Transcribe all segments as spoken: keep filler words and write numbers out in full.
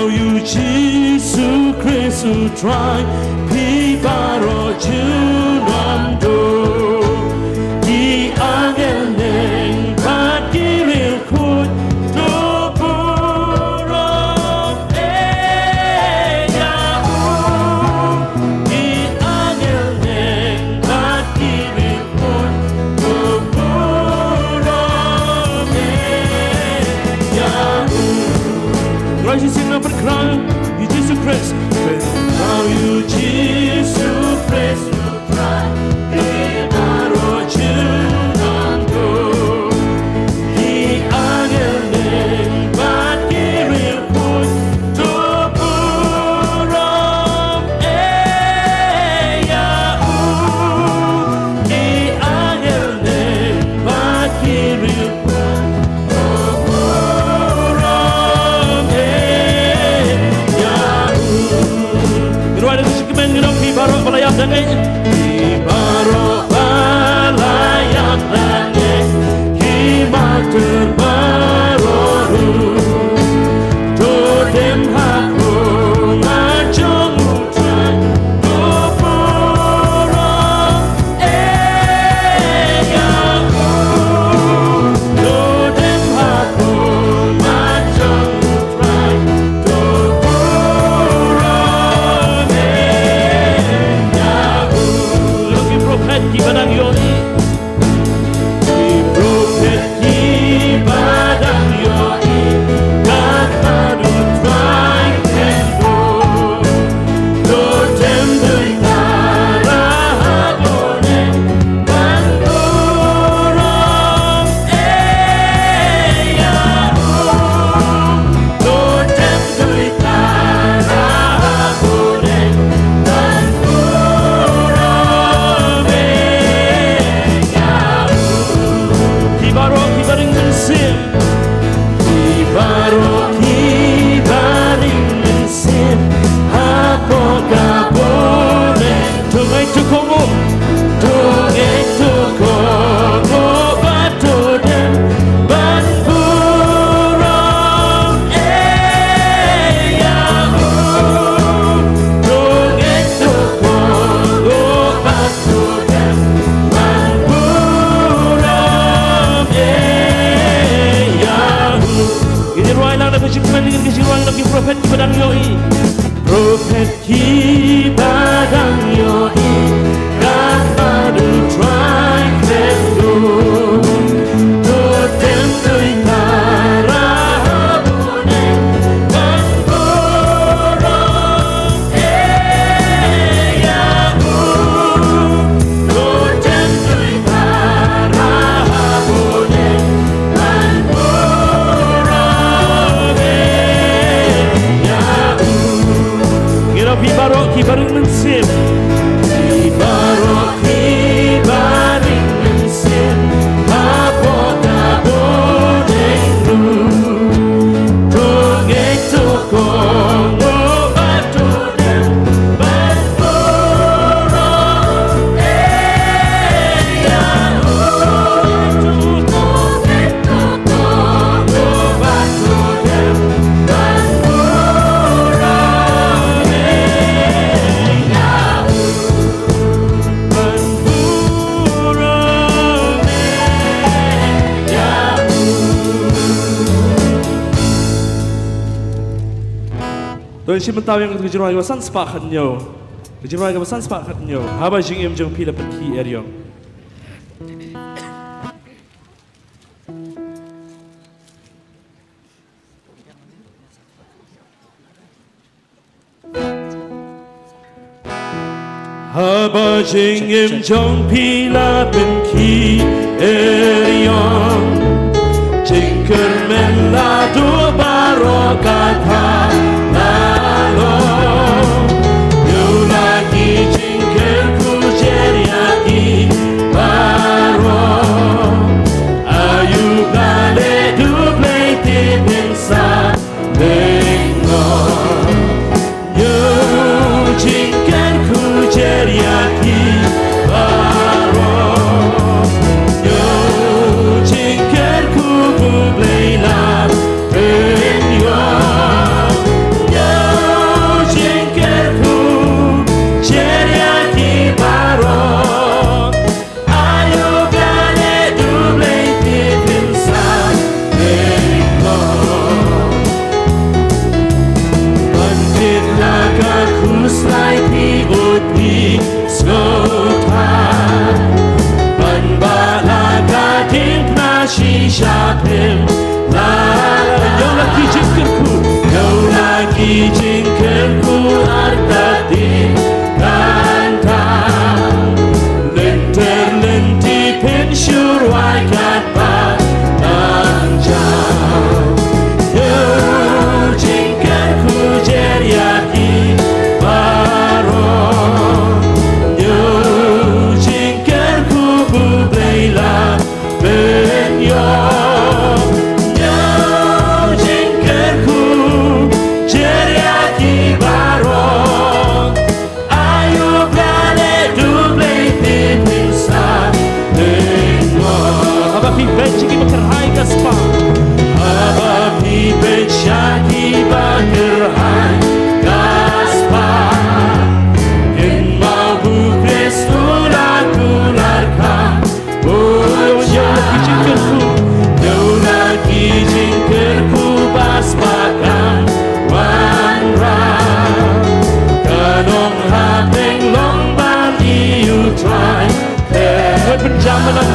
Ïa u Jisu Khrist u Trai, phi baroh junom duh. Ki angel neng bad ki riewkhuid to burom ïa u. Ki angel neng bad ki riewkhuid to burom ïa u. Trai shisien, pynkhraw ïa u Jisu Khrist. Pynkhraw ïa u Jisu Khrist. Ngi rwai da ka jingkmen, ngi ong, phi baroh ba la ïap da ngeit. Phi baroh ba la ïap da ngeit, ki martir baroh ruh, to dem ha khmat jong u Trai, to burom ïa u. To dem ha khmat jong u Trai, to burom ïa u. Ki prophet kiba dang ïohi. Ki prophet kiba dang ïohi, ka khmat u Trai khlem duh. To dem duh tara ha bneng ban burom ïa u. To dem duh tara ha bneng ban burom ïa u. Phi baroh kiba ring mynsiem. Phi baroh kiba ring mynsiem hapoh ka bneng. To ngeit, to kohnguh, to ngeit, to kohnguh bad to dem ban burom ïa u. To ngeit, to kohnguh bad to dem ban burom ïa u. Ngin ïa rwai lang da ka jingkmen, ngin ïa rwai lang da ki prophet kiba dang ïohi. Prophet kiba dang ïohi, ka khmat u Trai khlem duh. To dem duh tara ha bneng ban burom ïa u. To dem duh tara ha bneng ban burom ïa u. Ngi ong, phi baroh kiba ring mynsiem. Phi baroh kiba ring mynsiem hapoh ka bneng ruh. To ngeit, to kohnguh bad to dem ban burom ïa u. To ngin shim bynta ïa ka jingrwai kaba san spah khathynñiew. Ka jingrwai kaba san spah khathynñiew. Haba jingim jong phi la pynkhih eriong. Haba jingim jong phi la pynkhih eriong, jingkyrmen la duh baroh katta la long. Ïoh la ki jingkyrkhu jer ïa ki baroh. Ayu Blei, duh Blei, te phin sa lyngngoh. Ïoh jingkyrkhu jer ïa ki baroh. Ïoh jingkyrkhu, U Blei la pynïoh.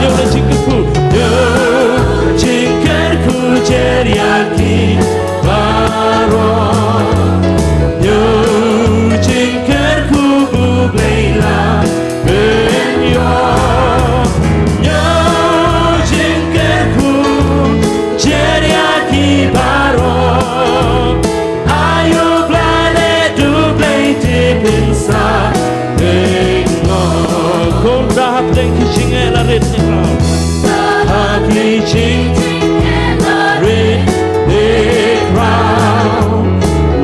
Jingkyrkhu, jingkyrkhu jer ïa ki baroh. Jingkyrkhu, U Blei la pynïoh. Jingkyrkhu jer ïa ki baroh. Aïu ba la leh da U Blei te phin sa pynlong. Kumta hapdeng ki jingeh la rit ne khraw. Ha ki jingeh la rit ne khraw.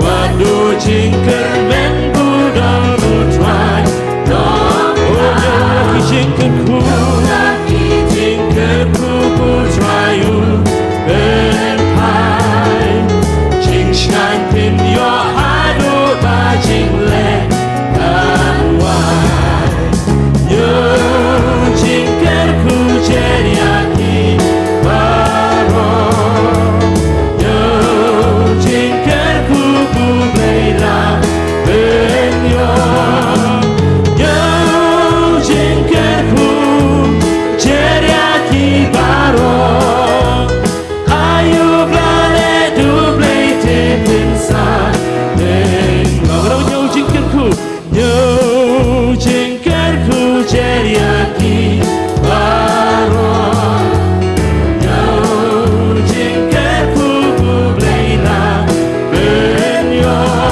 Wat duh jingkyrmen, budon, butrai. Dong, oh, ha ki jingkyrkhu. Jingkyrkhu, butrai u pynphai. Jingshngaiñ pynïoh haduh ba jingleh kan wai. Ïoh jingkyrkhu jer ïa ki baroh. Ïoh jingkyrkhu, U Blei la pynïoh. Ïoh jingkyrkhu jer ïa ki baroh. Aïu ba la leh da U Blei te phin sa pynlong. Ïoh jingkyrkhu, ïoh jingkyrkhu jer ïa ki baroh. Ïoh jingkyrkhu, U Blei la pynïoh.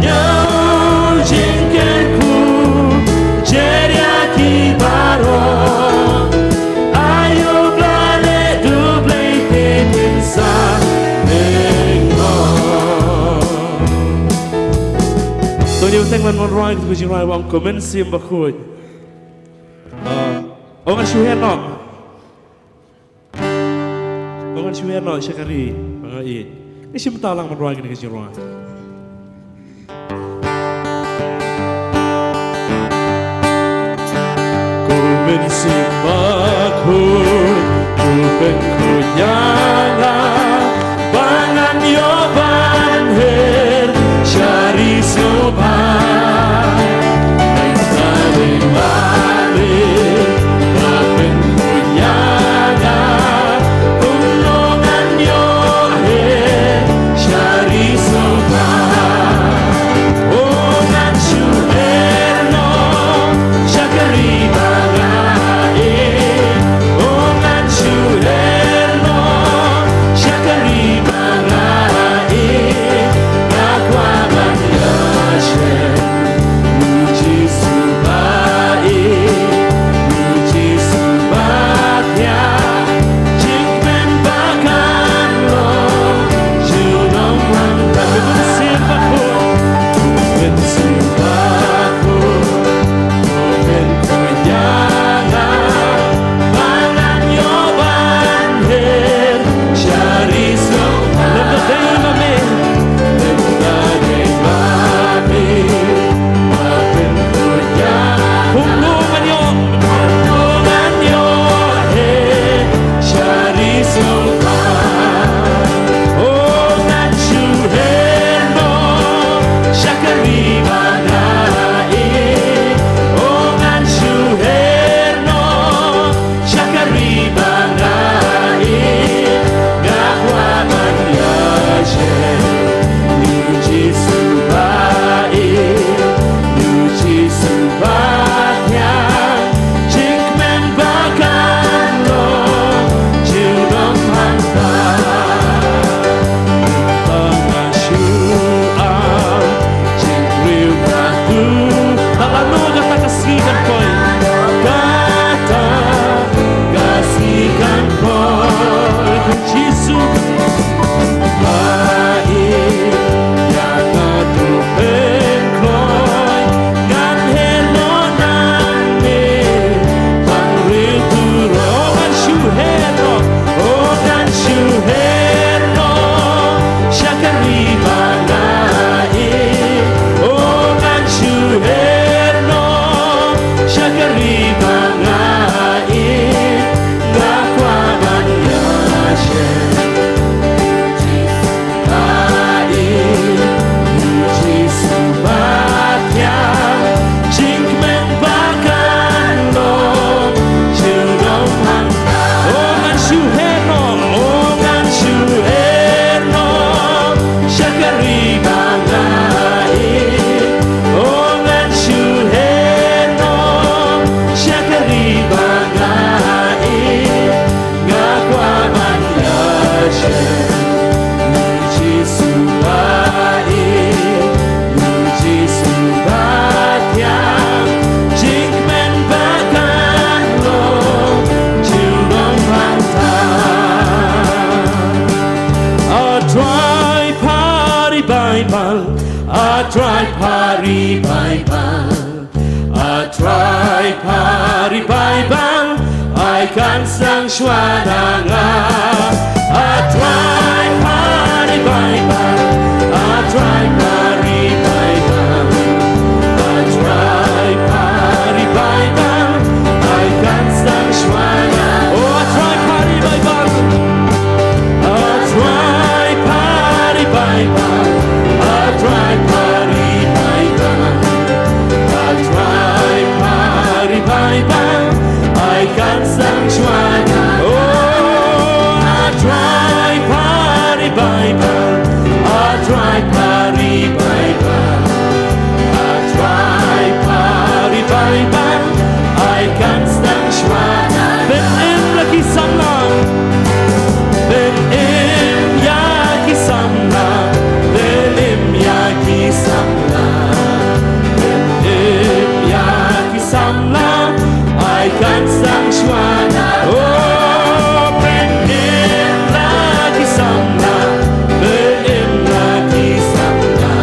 Ïoh jingkyrkhu jer ïa ki baroh. Aïu ba la leh da U Blei te phin sa pynlong. To ngin ïa teng ban wanrah ïa ka jingrwai ba ong Ko Mynsiem Bakhuid. Ah, ong ngan shu her noh. Ong ngan shu her noh sha ka ri ba nga ïeit. Ngi shim bynta lang ban rwai kane ka jingrwai. Ko Mynsiem Bakhuid, to pynkhuid ïa nga, ba ngan ïoh ban her sha ri sngewbha. Mynta dei mane ba pynkhuid ïa nga, kumno ngan ïoh her sha ri sngewbha. O ngan shu her noh sha ka ri ba nga ïeit. A Trai Pari Baibl, A Trai Pari Baibl, ai kan sdang shuwa na nga. A Trai Pari Baibl, A Trai Pari Baibl, A Trai Pari Baibl, ai kan sdang shuwa na. O A Trai Pari Baibl, A Trai Pari Baibl, A Trai Pari Baibl, A Trai Pari Baibl, ai kan sdang shuwa na. O A Trai Pari Baibl, A Trai Pari Baibl, A Trai Pari Baibl, ai kan sdang shuwa na. Pynim la ki samla, pynim ïa ki samla, pynim ïa ki samla, pynim ïa ki samla, ai kan sdang shuwa na. O pynim la ki samla, pynim la ki samla,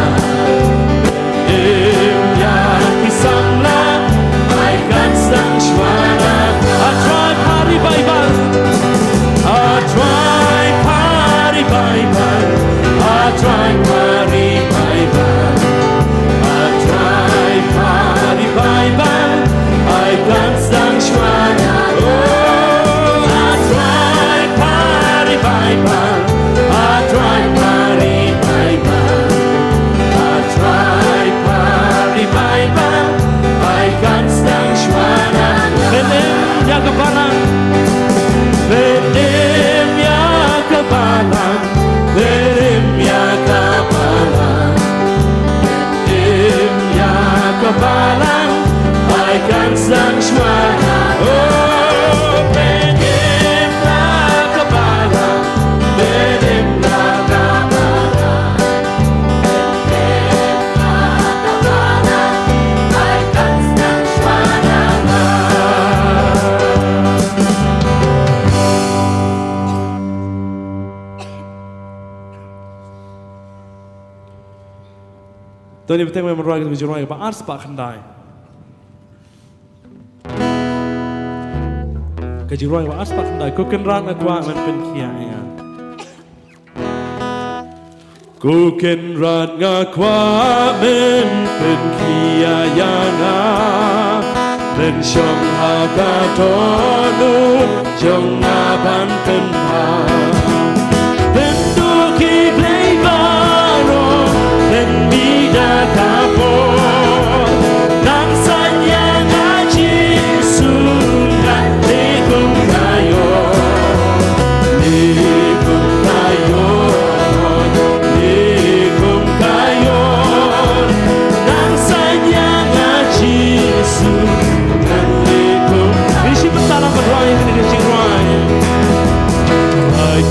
pynim ïa ki samla, ai kan sdang shuwa na. A Trai Pari Baibl, A Trai Pari Baibl, A Trai Pari Baibl, A Trai Pari Baibl, ai kan sdang shuwa na. O A Trai Pari Baibl, A Trai Pari Baibl, A Trai Pari Baibl, ai kan sdang shuwa na. Pynim ïa ka balang, pynim ïa ka balang, pynim ïa ka balang, pynim ïa ka balang, ai kan sdang shuwa na. O pynim la ka balang, pynim la ka balang, pynim la ka balang, ai kan sdang shuwa na. To ngin bteng ban rwai ka jingrwai kaba arspah khyndai. Ka jingrwai kaba arspah khyndai. Ko Kynrad nga kwah men pynkhiah ïa nga. Ko Kynrad nga kwah men pynkhiah ïa nga. Men shong ha ka dohnud jong nga ban pynpaw. Pynduh ki blei baroh, pynmih da ka bor. Nang saiñ ïa nga Jisu, ngan leh kum ka ïoh. Leh kum ka ïoh, leh kum ka ïoh. Nang saiñ ïa nga Jisu, ngan leh kum. Ngi shim bynta lang ban rwai ïa kane ka jingrwai. Ai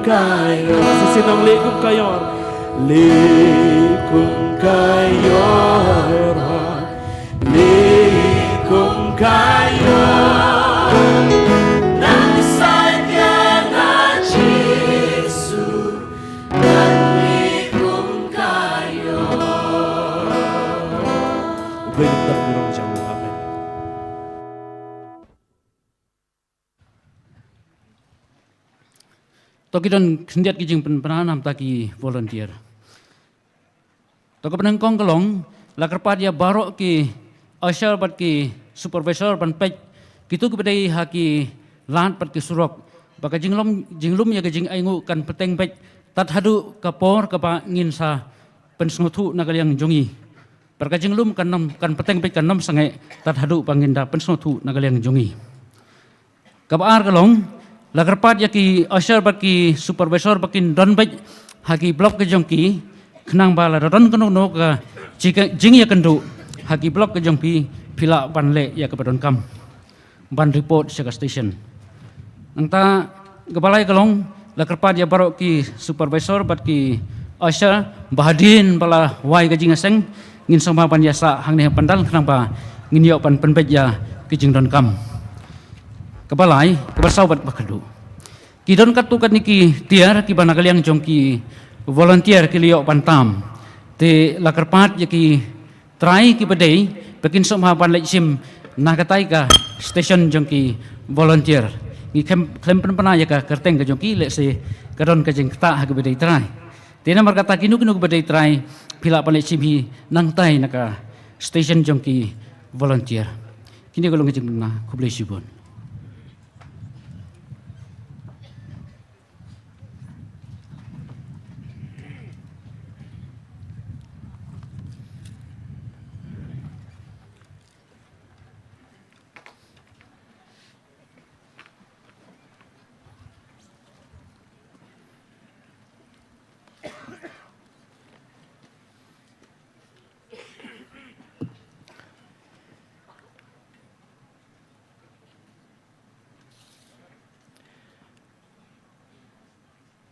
Shisien nang leh kum ka ïor. Leh kum ka ïor. Leh kum ka ïor. Nang satia na Jisu. Nang leh kum ka ïor. U Blei un don burom jong u. Amen. To ki don khyndiat ki jingpynbna namta ki volunteer. To ka pynhangkong ka long, la kyrpad ïa baroh ki usher bad ki supervisor ban peit kito kiba dei ha ki lad bad ki surok, ba ka jinglum, jinglum ïa ka jingainguh kan pateng beit tad haduh ka por kaba ngin sa pynsngewthuh na ka liang jong ngi. Bad ka jinglum kan nym, kan pateng beit, kan nym sangeh tad haduh ba ngin da pynsngewthuh na ka liang jong ngi. Kaba ar ka long, la kyrpad ïa ki usher bad ki supervisor ba kin don beit ha ki block ka jong ki, khnang ba lada don kano kano ka jing, jingïakynduh ha ki block ka jong phi, phi lah ban leh ïa kaba donkam ban report sha ka station. Nangta kaba lai ka long, la kyrpad ïa baroh ki supervisor bad ki usher ba hadien ba la wai ka jingïaseng, ngin sngewbha ban ïasah hangne ha pandal khnang ba ngin ïoh ban pynbeit ïa ki jingdonkam. Kaba lai, kaba saw bad ba khatduh. Ki don katto katne ki tiar kiba na ka liang jong ki volunteer ki la ïoh ban tam. Te la kyrpad ïa ki trai kiba dei ba kin sngewbha ban leit shim na katai ka station jong ki volunteer. Ngi khlem, khlem pynbna ïa ka kyrteng ka jong ki, lehse ka don ka jingktah ha kiba dei trai. Te namar kata kino kino kiba dei trai phi lah ban leit shim hi nangtai na ka station jong ki volunteer. Kine ka long ka jingpynbna, khublei shibun.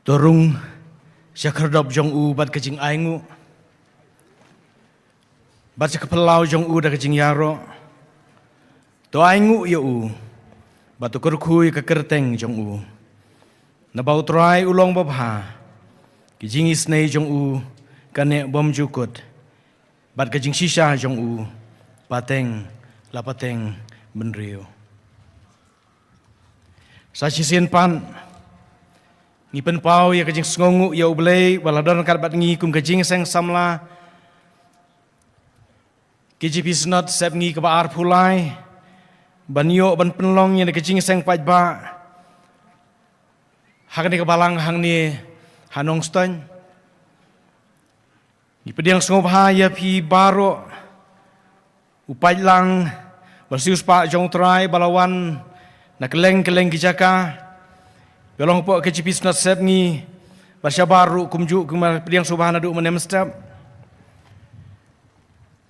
To rung sha khyrdop jong u bad ka jingainguh, bad sha ka phyllaw jong u da ka jingïaroh. To ainguh ïa u bad to kyrkhu ïa ka kyrteng jong u. Naba U Trai u long babha, ki jingisynei jong u ka neh bymjukut, bad ka jingshisha jong u pateng la pateng bynriew. Sa shisien pat ngi pynpaw ïa ka jingsngewnguh ïa U Blei ba la don ryngkat bad ngi kum ka Jingïaseng Samla K J P Synod Sepngi kaba arphew lai, ban ïoh ban pynlong ïa ka jingïaseng paidbah ha kane ka balang hangne ha Nongstoiñ. Ngi pdiang sngewbha ïa phi baroh, u paidlang, u siewspah jong U Trai ba la wan na kylleng kylleng ki jaka, ïalong hapoh K J P Synod Sepngi, bad shabar ruh kumjuh, kumba pdiang sngewbha naduh mynne mynstep.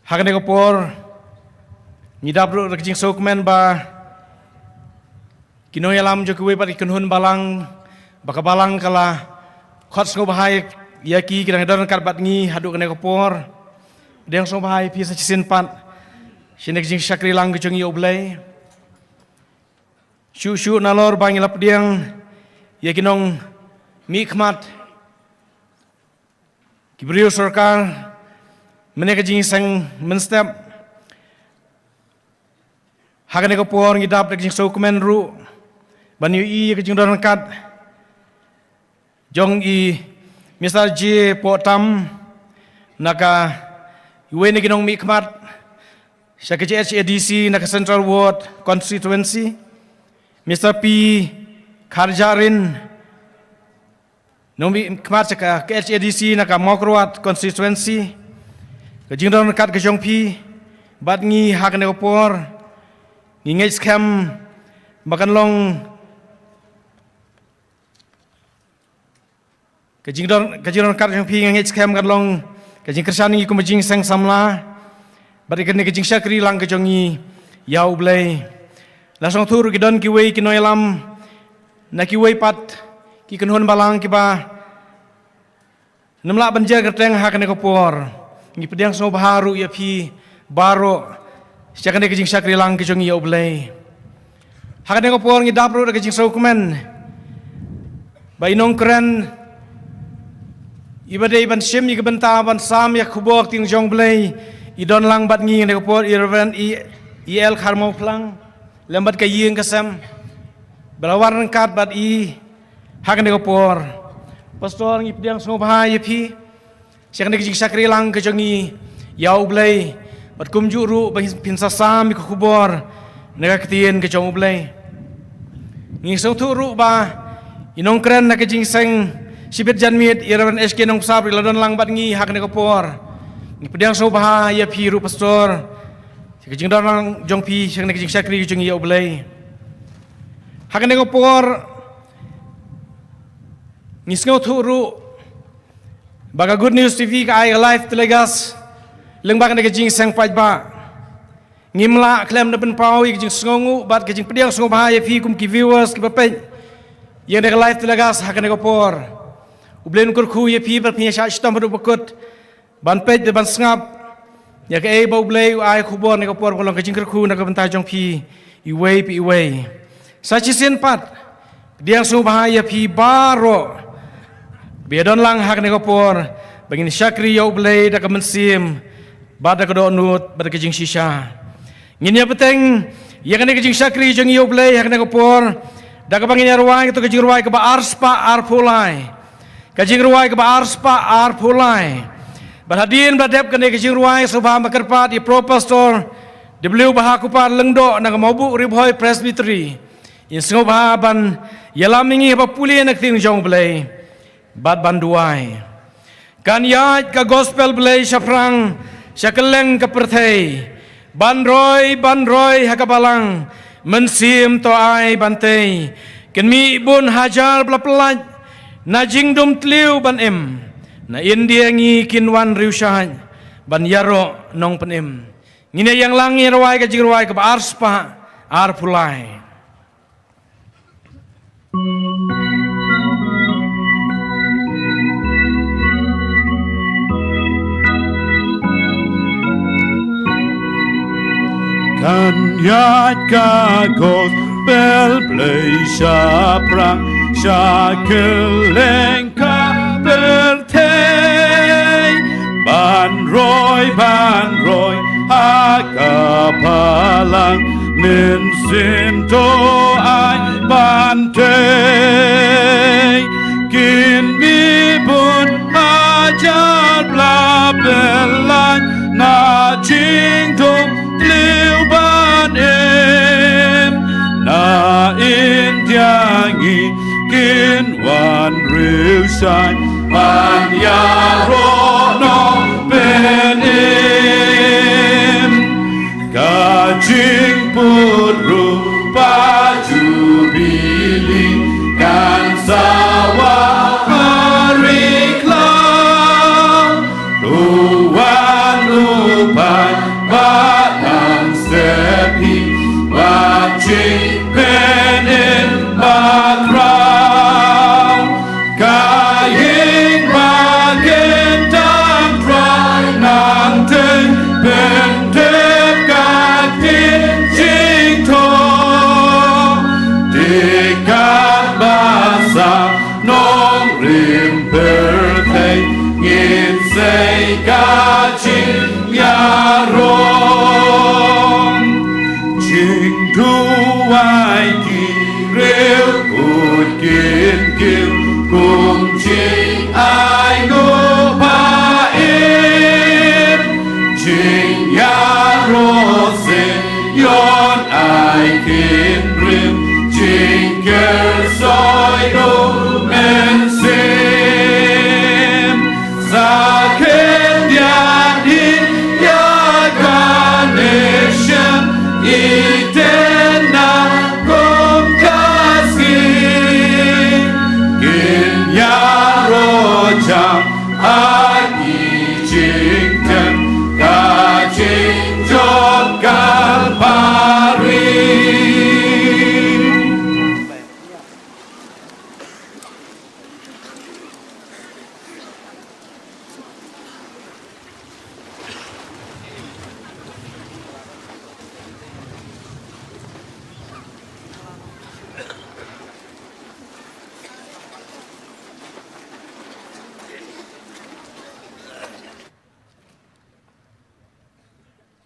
Ha kane ka por ngi dap ruh da ka jingsngewkmen ba ki nongïalam jong kiwei pat ki kynhun balang, ba ka balang ka la khot sngewbha ïa ki, ki dang don ryngkat bad ngi haduh kane ka por. Pdiang sngewbha ïa phi sa shisien pat sha kane ka jingshakri lang ka jong ngi ïa U Blei. Shuh shuh nalor ba ngi la pdiang ïa ki nongmihkhmat, ki briew sorkar, mynne ka jingïaseng mynstep. Ha kane ka por ngi dap da ka jingsngewkmen ruh ban ïohi ïa ka jingdon ryngkat jong i Mister J Pohtam, na ka iwei na ki nongmihkhmat sha ka K H A D C na ka Central Ward Constituency, Mister P Kharjahrin, nongmihkhmat sha ka K H A D C na ka Mawkyrwat Constituency. Ka jingdon ryngkat ka jong phi bad ngi ha kane ka por, ngi ngeit skhem ba kan long ka jingdon, ka jingdon ryngkat jong phi, ngi ngeit skhem kan long ka jingkyrshan ïa ngi kum ka Jingïaseng Samla bad ïa kane ka jingshakri lang ka jong ngi ïa U Blei. La shongthuh ruh ki don kiwei ki nongïalam na kiwei pat Ki kynhun balang kiba nym lah ban jer kyrteng ha kane ka por, ngi pdiang sngewbha ruh ïa phi baroh sha kane ka jingshakri lang ka jong ngi ïa U Blei. Ha kane ka por ngi dap ruh da ka jingsngewkmen ba i nongkren iba dei ban shim ïa ka bynta ban sam ïa ka khubor ktien jong U Blei i don lang bad ngi ha kane ka por, i Reverend i, i L Kharmawphlang, lem bad ka ïing ka sem ba la wan ryngkat bad i ha kane ka por. Pastor, ngi pdiang sngewbha ïa phi sha kane ka jingshakri lang ka jong ngi ïa U Blei, bad kumjuh ruh ba phin sa sam ïa ka khubor na ka ktien ka jong U Blei. Ngi sngewthuh ruh ba i nongkren na ka jingseng shibit janmiet, i Reverend H K Nongsap, i la don lang bad ngi ha kane ka por. Ngi pdiang sngewbha ïa phi ruh, Pastor, sha ka jingdon lang jong phi sha kane ka jingshakri ka jong ngi ïa U Blei. Ha kane ka por ngi sngewthuh ruh ba ka Good News T V ka ai ka live telecast lyngba kane ka jingseng paidbah. Ngim lah khlem da pynpaw ïa ka jingsngewnguh bad ka jingpdiang sngewbha ïa phi kum ki viewers kiba peit ïa kane ka live telecast ha kane ka por. U Blei un kyrkhu ïa phi ba phin ïa shah shitom haduh ba kut ban peit bad ban sngap ïa kaei ba U Blei u ai khubor ha kane ka por, ba ka long ka jingkyrkhu na ka bynta jong phi iwei pa iwei. Sa shisien pat, pdiang sngewbha ïa phi baroh ba ïa don lang ha kane ka por ba ngin shakri ïa U Blei da ka mynsiem bad da ka dohnud bad da ka jingshisha. Ngin ïa bteng ïa kane ka jingshakri jong ngi ïa U Blei ha kane ka por da kaba ngin ïa rwai kato ka jingrwai kaba arspah arphew lai. Ka jingrwai kaba arspah arphew lai. Bad hadien ba la dep kane ka jingrwai, sngewbha ba kyrpad ïa Pro Pastor W Bahakupat Lyngdoh na ka Mawbuh Ri Bhoi Presbytery, in sngewbha ban ïalam ïa ngi haba pule na ka ktien jong U Blei bad ban duwai. Kan ïaid ka gospel Blei shaphrang sha kylleng ka pyrthei. Ban roi, ban roi ha ka balang, mynsiem to ai ban tei. Kin mih bun hajar ba la pyllait na jingdum tliw ban im. Na India ngi kin wan riewshait ban ïaroh nongpynim. Ngin ïa ïeng lang, ngin rwai ka jingrwai kaba arspah arphew lai. Kan ïaid ka gospel Blei shaphrang sha kylleng ka pyrthei. Ban roi, ban roi ha ka balang, mynsiem to ai ban tei. Kin mih bun hajar ba la pyllait na jingdum tliw ban im. Na India ngi kin wan riewshait ban ïaroh nongpynim. Ka jingput rupa Jubili kan sawa ha ri khlaw. To wan u paidbah nang sephi wat jingpynim ba khraw. Ka ïing ba kin tang trai nangtei, pyntip ka ktien jingthoh. Te katba sa nongrim pyrthei, ngin sei ka jingïaroh. Jingduwai ki riewkhuid kin kiew kum jingainguh ba im. Jingïaroh Zion ai kin rim, jingkyrkhu u Mynsiem. Sa khyndiat hi ïa ka nation, ïeit na kum ka sngi. Kin ïaroh jam ha ki jingtem, ka jingjop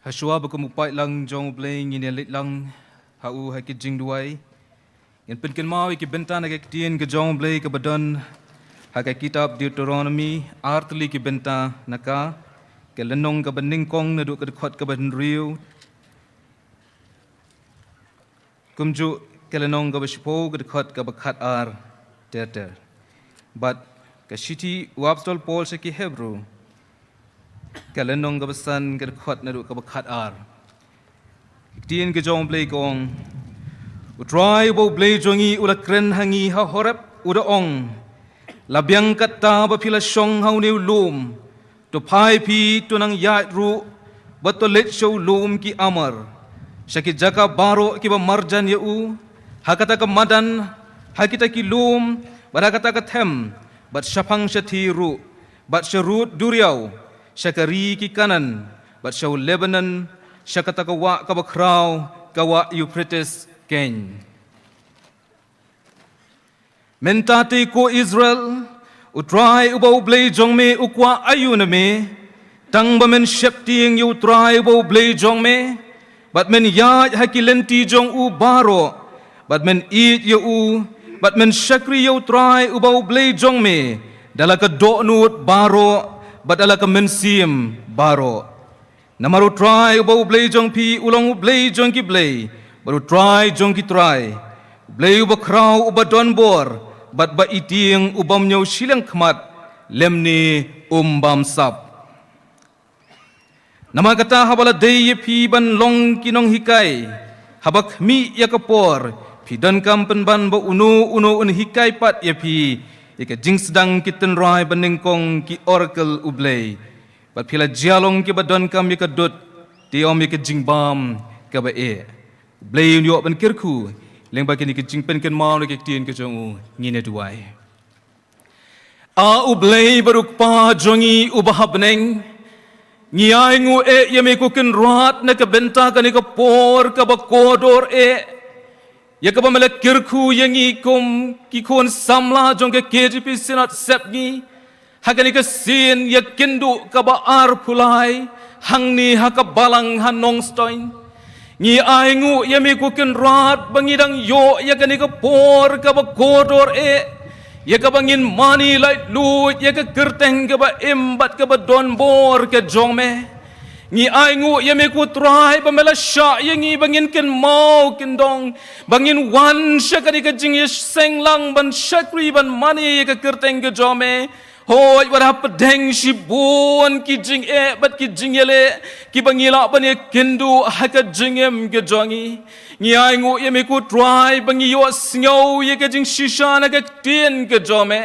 Hashwa ba kum u paidlang jong U Blei ngin ïa leit lang ha u ha ki jingduwai, ngin pynkynmaw ïa ki bynta na ka ktien ka jong U Blei kaba don ha ka kitab Deuteronomi, artylli ki bynta na ka, ka lynnong kaba nyngkong naduh ka dkhot kaba hynriew. Kumjuh ka lynnong kaba shiphew ka dkhot kaba khatar ter ter. Bad ka shithi u Apostol Paul sha ki Hebru, ka lynnong kaba san ka dkhot naduh kaba khatar. Ka ktien ka jong U Blei ka ong, U Trai uba U Blei jong ngi u la kren ha ngi ha Horeb, u da ong, la biang katta ba phi la shong ha une u lum, to phai phi, to nang ïaid ruh, bad to leit sha u lum ki amar, sha ki jaka baroh kiba marjan ïa u, ha kata ka madan, ha kita ki lum, bad ha kata ka them, bad shaphang shathie ruh, bad sha rud duriaw, sha ka ri ki Kanaan, bad sha u Lebanon, sha kata ka wah kaba khraw, ka wah Euphrates keiñ. Mynta te ko Israel, U Trai uba U Blei jong me u kwah aïu na me, tang ba men sheptieng ïa U Trai uba U Blei jong me, bad men ïaid ha ki lynti jong u baroh, bad men ïeit ïa u, bad men shakri ïa U Trai uba U Blei jong me, da la ka dohnud baroh, bad da la ka mynsiem baroh. Namar U Trai uba U Blei jong phi u long U Blei jong ki blei, bad U Trai jong ki trai, U Blei uba khraw uba don bor, bad ba itieng u bym ñiew shiliang khmat, lymne um bamsap. Namar kata haba la dei ïa phi ban long ki nonghikai, haba khmih ïa ka por, phi donkam pynban ba uno uno un hikai pat ïa phi ïa ka jingsdang ki tynrai ba nyngkong, ki oracle U Blei. Bad phi la jia long kiba donkam ïa ka dud, te ym ïa ka jingbam kaba eh. U Blei un ïoh ban kyrkhu lyngba kine ki jingpynkynmaw na ka ktien ka jong u. Ngin ïa duwai. A U Blei bad U Kpa jong ngi uba ha bneng, ngi ainguh eh ïa me ko Kynrad na ka bynta kane ka por kaba kordor eh, ïa kaba me la kyrkhu ïa ngi kum ki khun samla jong ka K J P Synod Sepngi ha kane ka sien ïakynduh kaba arphew lai hangne ha ka balang ha Nongstoiñ. Ngi ainguh ïa me ko Kynrad ba ngi dang ïoh ïa kane ka por kaba kordor eh, ïa kaba ngin mane laitluid ïa ka kyrteng kaba im bad kaba don bor ka jong me. Ngi ainguh ïa me ko Trai ba me la shah ïa ngi ba ngin kynmaw kyndong, ba ngin wan sha kane ka jingïaseng lang ban shakri ban mane ïa ka kyrteng ka jong me. Hooid, wat hapdeng shibun ki jingeh bad ki jingïaleh kiba ngi lah ban ïakynduh ha ka jingim ka jong ngi, ngi ainguh ïa me ko Trai ba ngi ïohsngew ïa ka jingshisha na ka ktien ka jong me.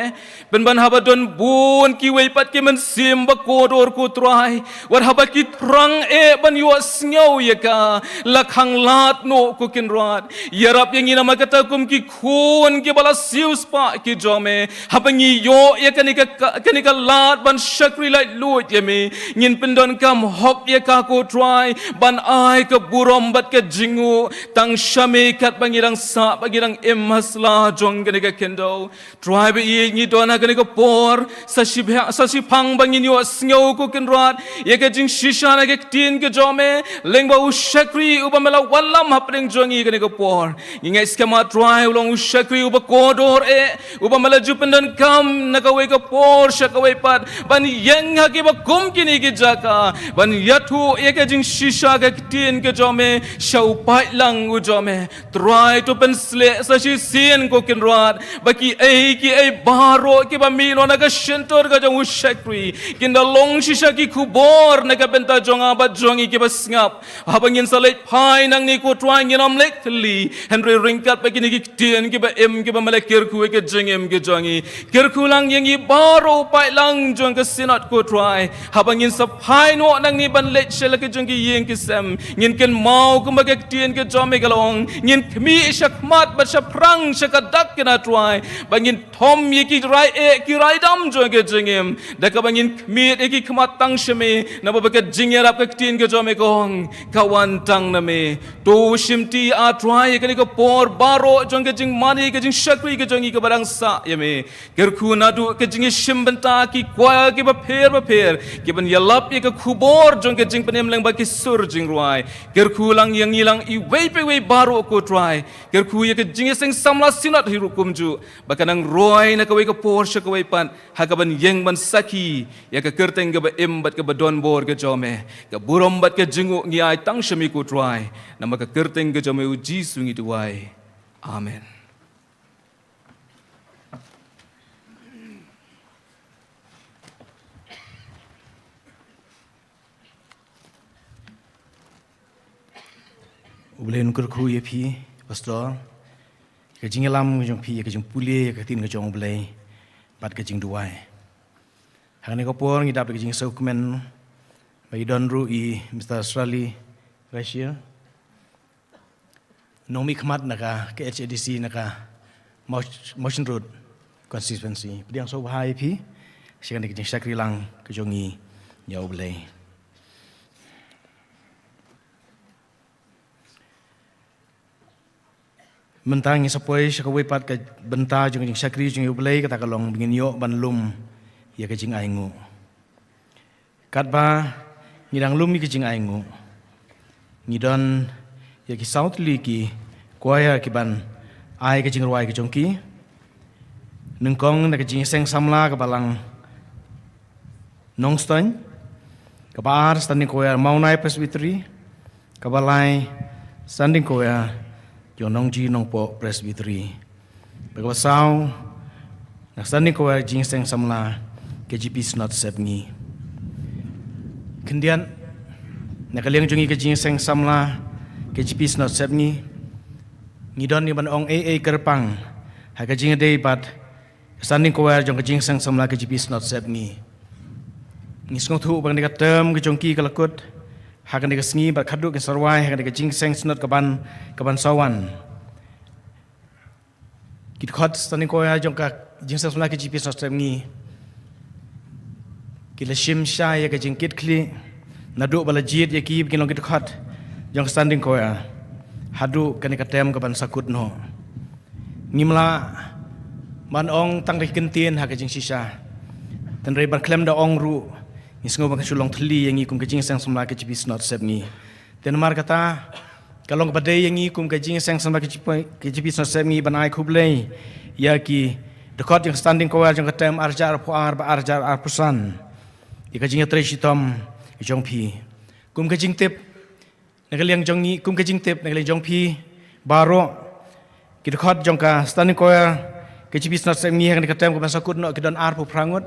Pynban haba don bun kiwei pat ki mynsiem ba kordor ko Trai, wat haba ki thrang eh ban ïohsngew ïa ka, la khang lad noh ko Kynrad. Ïarap ïa ngi namar kata kum ki khun kiba la siewspah ki jong me, haba ngi ïoh ïa kane ka, ka, kane ka lad ban shakri laitluid ïa me, ngin pyndonkam hok ïa ka ko Trai, ban ai ka burom bad ka jingnguh tang sha me katba ngi dang sah, ba ngi dang im ha sla jong kane ka khyndew. Trai ba ïeit, ngi don ha kane ka por sa shibha-, sa shiphang ba ngin ïohsngew ko Kynrad ïa ka jingshisha na ka ktien ka jong me lyngba u shakri uba me la wallam hapdeng jong ngi kane ka por. Ngi ngeit skhem, a Trai, u long u shakri uba kordor eh, uba me la ju pyndonkam na kawei ka por sha kawei pat ban ïeng ha kiba kum kine ki jaka, ban ïathuh ïa ka jingshisha ka ktien ka jong me sha u paidlang u jong me. Trai, to pynsleh sa shisien ko Kynrad ba kiei kiei baroh kiba mih noh na ka shyntur ka jong u shakri, kin da long shisha ki khubor na ka bynta jong nga bad jong ngi kiba sngap. Haba ngin sa leit phai nangne ko Trai, ngin ym leit thylli, hynrei ryngkat bad kine ki ktien kiba im kiba me la kyrkhu ïa ka jingim ka jong ngi, kyrkhu lang ïa ngi baroh, paidlang jong ka Synod ko Trai. Haba ngin sa phai noh nangne ban leit sha la ki jong ki ïing ki sem, ngin kynmaw kumba ka ktien ka jong me ka la ong, ngin khmih shakhmat bad shaphrang sha ka dak kane, Trai, ba ngin thom ïa ki rai eh, ki rai dam jong ka jingim, da kaba ngin khmih ïa ki khmat tang sha me, namar ba ka jingïarap, ka ktien ka jong me ka ong, ka wan tang na me. To shimti, a Trai, ïa kane ka por baroh jong ka jingmane, ka jingshakri ka jong ngi kaba dang sah ïa me. Kyrkhu naduh ka jingïashim bynta ki kwaya kiba pher bapher kiban ïalap ïa ka khubor jong ka jingpynim lyngba ki sur jingrwai. Kyrkhu lang ïa ngi lang iwei pa iwei baroh, ko Trai. Kyrkhu ïa ka jingïaseng samla Synod hi ruh kumjuh, ba kan nang roi na kawei ka por sha kawei pat ha kaban ïeng ban sakhi ïa ka kyrteng kaba im bad kaba donbor ka jong me. Ka burom bad ka jingnguh ngi ai tang sha me, ko Trai. Namar ka kyrteng ka jong me, U Jisu, ngi duwai. Amen. U Blei un kyrkhu ïa phi, Pastor. Ka jingïalam jong phi, ka jingpule ïa ka ktien ka jong U Blei bad ka jingduwai. Hangne ka por ngi dap ka jingsngewkmen ba i don ruh i Mister Srali Rashir, nongmihkhmat na ka K H A D C na ka Mawsh-, Mawshynrut constituency. Pdiang sngewbha ïa phi sha kane ka jingshakri lang ka jong ngi ïa U Blei. Mynta ngin sa poi sha kawei pat ka bynta jong ka jingshakri jong U Blei, kata ka long ba ngin ïoh ban lum ïa ka jingainguh. Katba ngi dang lum ïa ka jingainguh, ngi don ïa ki saw tylli ki choir kiban ai ka jingrwai ka jong ki. Nyngkong na ka jingïaseng samla kaba lang Nongstoiñ, kaba ar Standing Choir Mawnai Presbytery, kaba lai Standing Choir jong Nongji Nongpoh Presbytery, bad kaba saw na Standing Choir Jingïaseng Samla K J P Synod Sepngi. Khyndiat na ka liang jong ngi ka Jingïaseng Samla K J P Synod Sepngi, ngi don ngi ban ong ei ei kyrpang ha ka jingïadei bad Standing Choir jong ka Jingïaseng Samla K J P Synod Sepngi. Ngi sngewthuh ba kane ka term ka jong ki ka la kut ha kane ka sngi bad khadduh kin sa rwai ha kane ka Jingïaseng Synod kaban, kaban sa wan. Ki dkhot Standing Choir jong ka Jingïaseng Samla K J P Synod Sepngi ki la shim shai ïa ka jingkitkhlieh naduh ba la jied ïa ki ba kin long ki dkhot jong ka Standing Choir haduh kane ka term kaban sa kut noh. Ngim lah ban ong tang da ki kyntien ha ka jingshisha, hynrei ban khlem da ong ruh ngi sngew ba kan shu long thylli ïa ngi kum ka Jingïaseng Samla K J P Synod Sepngi. Te namar kata ka long kaba dei ïa ngi kum ka Jingïaseng Samla K J P, K J P Synod Sepngi ban ai khublei ïa ki dkhot jong ka Standing Choir jong ka term ar hajar arphew ar bad ar hajar arphew san ïa ka jingïatrei shitom jong phi. Kum ka jingtip na ka liang jong ngi, kum ka jingtip na ka liang jong phi baroh, ki dkhot jong ka Standing Choir K J P Synod Sepngi ha kane ka term kaban sa kut noh ki don arphew phra ngut.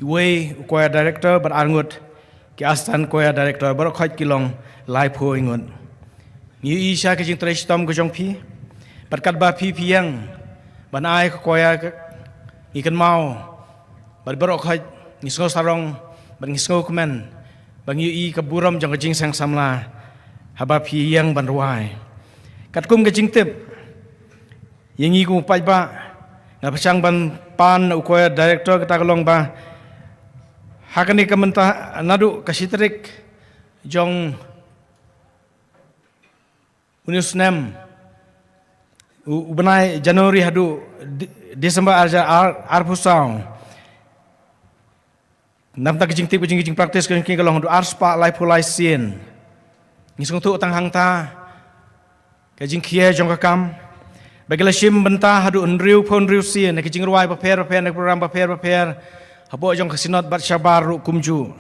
Iwei u choir director bad ar ngut ki assistant choir director, baroh khoit ki long laiphew ngut. Ngi ïohi sha ka jingtrei shitom ka jong phi bad katba phi phi ïeng ban ai ka choir ka, ngi kynmaw bad baroh khoit ngi sngew sarong bad ngi sngewkmen ba ngi ïohi ka burom jong ka Jingïaseng Samla haba phi ïeng ban rwai. Katkum ka jingtip ïa ngi kum u paidbah, nga pyrshang ban pan na u choir director, kata ka long ba ha kane ka mynta naduh ka shi tarik jong une u snem, u, u bnai January haduh Di-, December ar hajar ar, arphew saw, namar ka jingtip ka jing, jingpractice ka jong ki ka long haduh arspah laiphew lai sien. Ngi sngewthuh tang hangta ka jingkhia jong ka kam ba ki la shim bynta haduh hynriewphew hynriew sien na ki jingrwai bapher bapher, na ki program bapher bapher hapoh jong ka Synod bad shabar ruh kumjuh.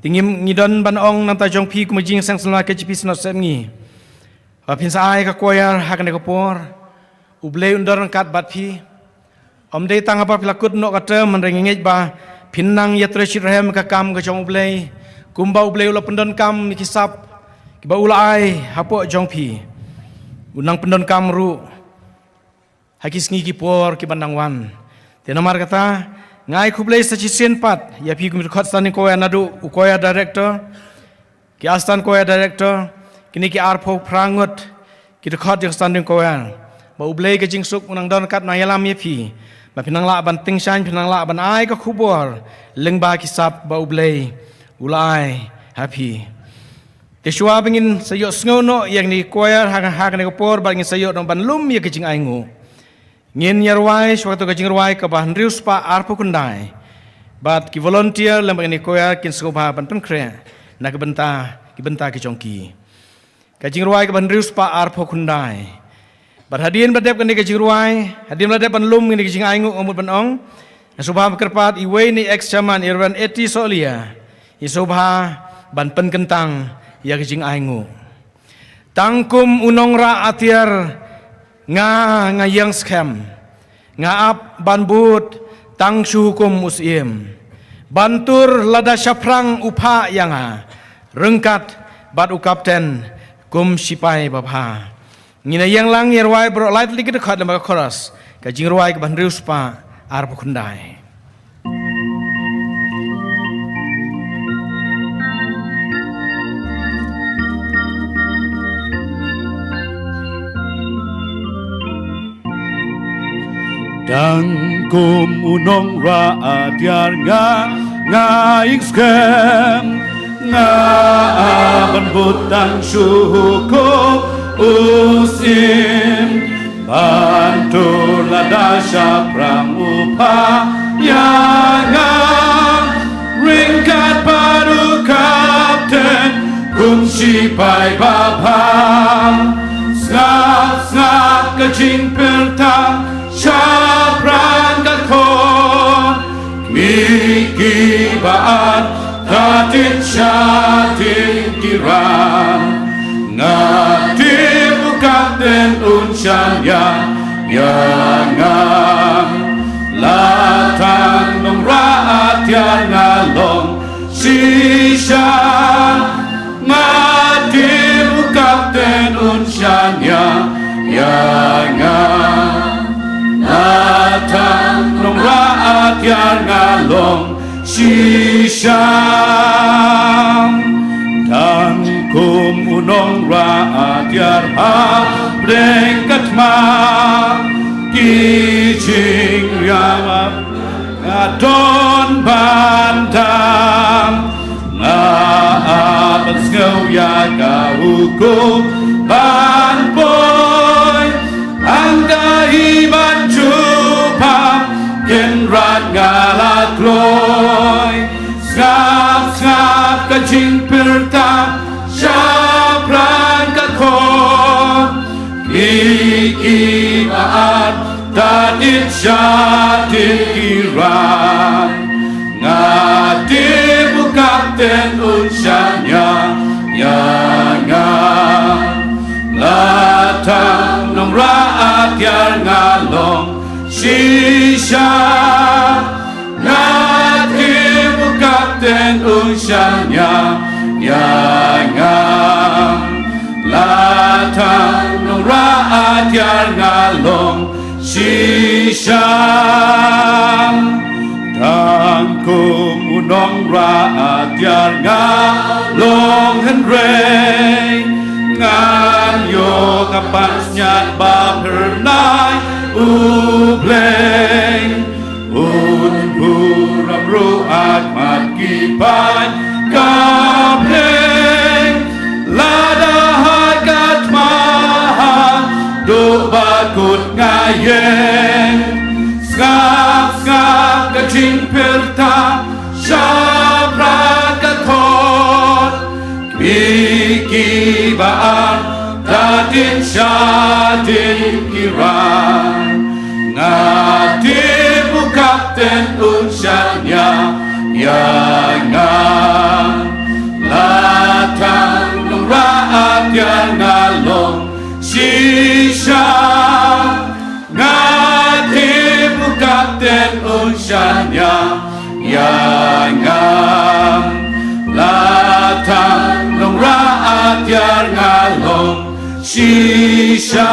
Te ngi, ngi don ban ong na ka bynta jong phi kum ka Jingïaseng Samla K J P Synod Sepngi ba phin sa ai ka choir ha kane ka por. U Blei un don ryngkat bad phi. Ym dei tang haba phi la kut noh ka term, hynrei ngi ngeit ba phin nang ïatrei shitrhem ka kam ka jong U Blei, kumba U Blei u la pyndonkam ïa ki sap kiba u la ai hapoh jong phi. Un nang pyndonkam ruh ha ki sngi ki por kiban nang wan. Te namar kata nga ai khublei sa shisien pat ïa phi kum ki dkhot Standing Choir, naduh u choir director, ki assistant choir director, kine ki arphew phra ngut ki dkhot jong Standing Choir, ba U Blei ka jingsuk un nang don ryngkat, nang ïalam ïa phi, ba phin nang lah ban tyngshaiñ, phin nang lah ban ai ka khubor lyngba ki sap ba U Blei u la ai ha phi. Te shuwa ba ngin sa ïohsngew noh ïa kine ki choir ha, ha kane ka por, ba ngin sa ïoh noh ban lum ïa ka jingainguh, Ngin ïa rwai shuwa katto ka jingrwai kaba hynriew spah arphew khyndai. Bad ki volunteer lem bad kine ki choir kin sngewbha ban pynkhreh na ka bynta, ki bynta ki jong ki. Ka jingrwai kaba hynriew spah arphew khyndai. Bad hadien ba dep kane ka jingrwai, hadien ba dep ban lum kane ka jingainguh, nga mut ban ong, nga sngewbha ban kyrpad ïa uwei na u ex chairman, Reverend Eti Sohlieh, ïa sngewbha ban pynkyntang ïa ka jingainguh. Tang kum u nongrah atiar nga, nga ïeng skhem, nga ap ban bud tang shu hukum u syiem, ban tur lada shaphrang u phah ïa nga, ryngkat bad u kapten kum shipai babha. Ngin ïeng lang ïa rwai baroh lai tylli ki dkhot lem bad ka chorus, ka jingrwai kaba hynriew spah arphew khyndai. Tang kum u nongrah atiar nga, nga ïeng skhem, nga ap ban bud tang shu hukum u syiem, ban tur lada shaphrang u phah ïa nga, ryngkat bad u kapten kum shipai babha. Sngap, sngap ka jingpyrta shaphrang ka khot, kmie kiba ar, da tied shadien ki ran. Nga tip u kapten un shaniah ïa nga. La tang nongrah atiar nga long shisha. Nga tip u kapten un shaniah ïa nga. La tang nongrah atiar nga long shisha. Tang kum u nongrah atiar hapdeng ka thma, ki jingriam nga don ban dam. Nga ap ban sngew ïa ka hukum ban poi, hangta hi ban jubab, Kynrad nga la kloi. Sngap, sngap ka jingpyrta shaphrang ka khot, kmie kiba ar, da tied shadien ki ran. Nga tip u kapten un shaniah ïa nga. La tang nongrah atiar nga long shisha. Nga tip u kapten un shaniah ïa nga. La tang nongrah atiar nga long shisha. Tang kum u nongrah atiar nga long hynrei, ngan ïoh ka pansngiat ba phyrnai U Blei. Un burom ruh ha khmat ki paid ka Blei. Lada ha ka thma haduh ba kut nga ïeng. Sngap, sngap ka jingpyrta shaphrang ka khot, kmie kiba ar, da tied shadien ki ran. Nga tip u kapten un shaniah ïa nga. La tang nongrah atiar nga long shisha. Nga tip u kapten un shaniah ïa nga. La tang nongrah atiar nga long shisha.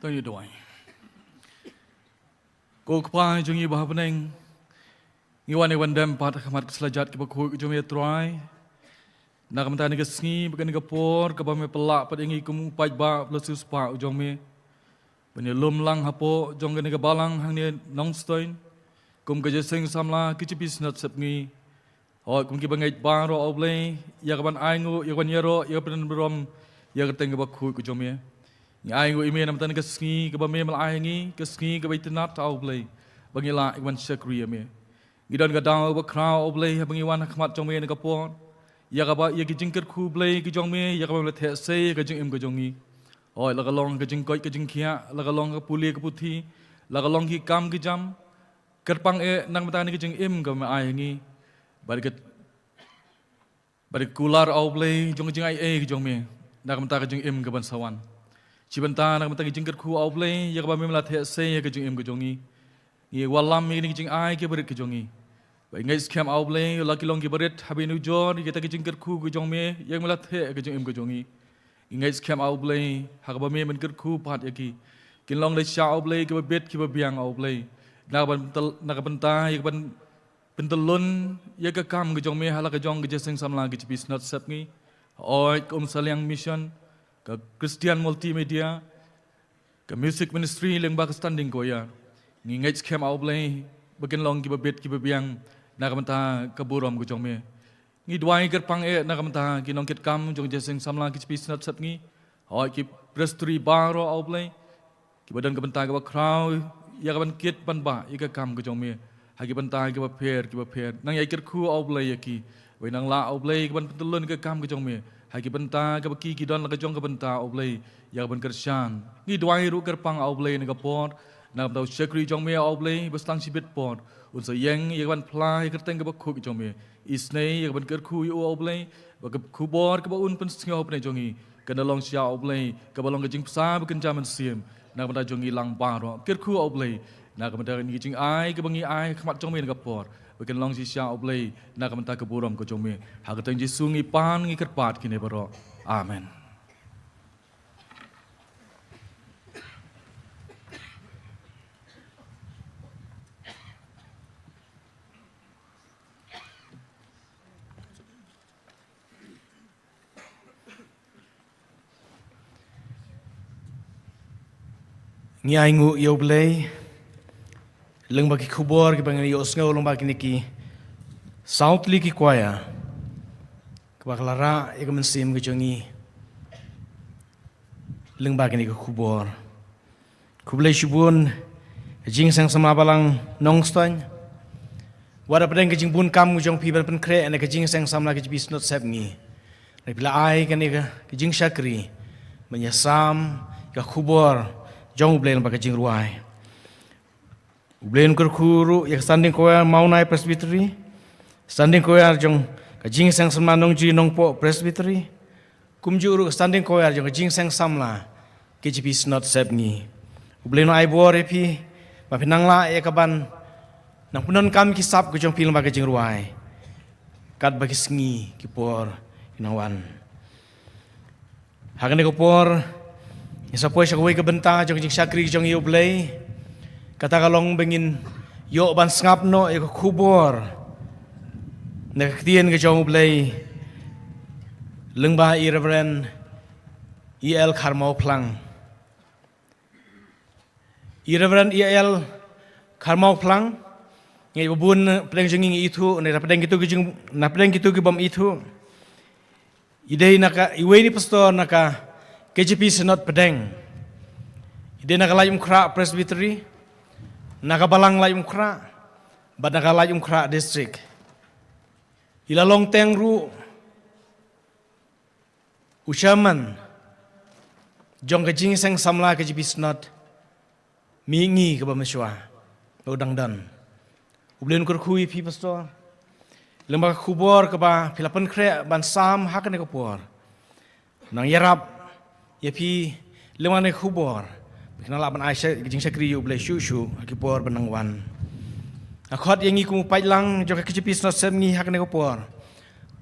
To ngi duwai. Ko Kpa jong ngi ba ha bneng, ngi wan ïa ka ban dem pat ha khmat ka sla jait kaba khuid ka jong me Trai. Na ka bynta kane ka sngi bad kane ka por kaba me pynlah pat ïa ngi kum u paidbah ba la siewspah u jong me ban ïalum lang hapoh jong kane ka balang hangne Nongstoiñ kum ka jingïaseng samla ka jingpynsngew sepngi. Hooid, kum kiba ngeit baroh, A U Blei, ïa ka ban ainguh, ïa ka ban ïaroh, ïa ka ban burom ïa ka kyrteng kaba khuid ka jong me. Ngi ainguh ïa me na ka bynta kane ka sngi kaba me me la ai ha ngi, ka sngi kaba itynnad, A U Blei, ba ngi lah ïa ka ban shakri ïa me. Ngi don ka daw bakhraw, A U Blei, haba ngi wan ha khmat jong me ha kane ka por, ïa kaba, ïa ki jingkyrkhu Blei ki jong me, ïa kaba me la theh sei ïa ka jingim ka jong ngi. Hooid, la ka long ka jingkoit ka jingkhiah, la ka long ka pule ka puthi, la ka long ki kam ki jam, kyrpang eh na ka bynta kane ka jingim kaba me ai ha ngi. Bad ka, bad ka kular, A U Blei, jong ka jingaiei ka jong me na ka bynta ka jingim ka ban sa wan. Shi bynta na ka bynta ka jingkyrkhu, A U Blei, ïa kaba me me la theh sei ïa ka jingim ka jong ngi. Ngi wallam ïa kine ki jingai kiba rit ki jong ngi. Ba ngi ngeit skhem, A U Blei, la ki long kiba rit haba nujor ïa kita ki jingkyrkhu ki jong me ïa kaba me la theh ïa ka jingim ka jong ngi. Ngi ngeit skhem, A U Blei, ha kaba me men kyrkhu pat ïa ki. Kin long da shisha, A U Blei, kiba bit kiba biang, A U Blei, na ka ban tel-, na ka bynta ïa ka ban pyntyllun ïa ka kam ka jong me ha la ka jong ka Jingïaseng Samla K J P Synod Sepngi. Hooid, ka Umsaliang Mission, ka Christian Multimedia, ka Music Ministry lyngba ka Standing Choir. Ngi ngeit skhem, A U Blei, ba kin long kiba bit kiba biang na ka bynta ka burom ka jong me. Ngi duwai kyrpang eh na ka bynta ki nongkitkam jong ka Jingïaseng Samla K J P Synod Sepngi. Hooid, ki Presbytery baroh, A U Blei, kiba don ka bynta kaba khraw ïa ka ban kit ban bah ïa ka kam ka jong me ha ki bynta kiba pher kiba pher. Nang ïai kyrkhu, A U Blei, ïa ki, wei nang lah, A U Blei, ka ban pyntyllun ïa ka kam ka jong me ha ki bynta kaba ki ki don la ka jong ka bynta, A U Blei, ïa ka ban kyrshan. Ngi duwai ruh kyrpang, A U Blei, na ka por, na ka bynta u shakri jong me, A U Blei, ba sdang shibit por un sa ïeng ïa ka ban phla ïa ka kyrteng kaba khuid jong me. Isynei ïa ka ban kyrkhu ïa u, A U Blei, ba ka khubor kaba un pynsngew hapdeng jong ngi kan da long shisha, A U Blei, kaba long ka jingbsa ba kynja mynsiem na ka bynta jong ngi lang baroh. Kyrkhu, A U Blei, na ka bynta kane ka jingai kaba ngi ai ha khmat jong me na ka por, ba kan long shisha, A U Blei, na ka bynta ka burom ka jong me. Ha ka kyrteng Jisu ngi pan ngi kyrpad kine baroh. Amen. Ngi ainguh ïa U Blei lyngba ki khubor kiba ngi ïohsngew lyngba kine ki saw tylli ki choir, kaba ka la rah ïa ka mynsiem ka jong ngi lyngba kine ki khubor. Khublei shibun, ka Jingïaseng Samla Balang Nongstoiñ. Wat hapdeng ka jingbun kam ka jong phi ban pynkhreh na ka Jingïaseng Samla K J P Synod Sepngi, hynrei phi la ai kane ka, ka jingshakri ban ïasam ïa ka khubor jong U Blei lyngba ka jingrwai. U Blei un kyrkhu ruh ïa ka Standing Choir Mawnai Presbytery, Standing Choir jong ka Jingïaseng Samla Nongjri Nongpoh Presbytery, kumjuh ruh ka Standing Choir jong ka Jingïaseng Samla K J P Synod Sepngi. U Blei un ai bor ïa phi ba phin nang lah ïa ka ban nang pyndonkam ki sap ka jong phi lyngba ka jingrwai katba ki sngi ki por ki nang wan. Ha kane ka por ngin sa poi sha kawei ka bynta jong ka jingshakri jong ngi ïa U Blei. Kata ka long ba ngin ïoh ban sngap noh ïa ka khubor na ka ktien ka jong U Blei lyngba i Reverend E L Kharmawphlang. I Reverend E L Kharmawphlang, ngi ba bun, eh, pdeng jong ngi ngi ithuh, ne na pdeng kito ki jing, na pdeng kito ki bym ithuh. I dei na ka, iwei na i pastor na ka K J P Synod Pdeng. I dei na ka Laitumkhrah Presbytery, na ka Balang Laitumkhrah, bad na ka Laitumkhrah District. I la long teng ruh u chairman jong ka Jingïaseng Samla K J P Synod Mihngi kaba mynshuwa, ba u dang don. U Blei un kyrkhu ïa phi pastor lyngba ka khubor kaba phi la pynkhreh ban sam ha kane ka por. Nang ïarap ïa phi lyngba kane ka khubor ba phin nang lah ban ai sha, jingshakri ïa U Blei shuh shuh ha ki por ba nang wan. Nga khot ïa ngi kum u paidlang jong ka K J P Synod Sepngi ha kane ka por,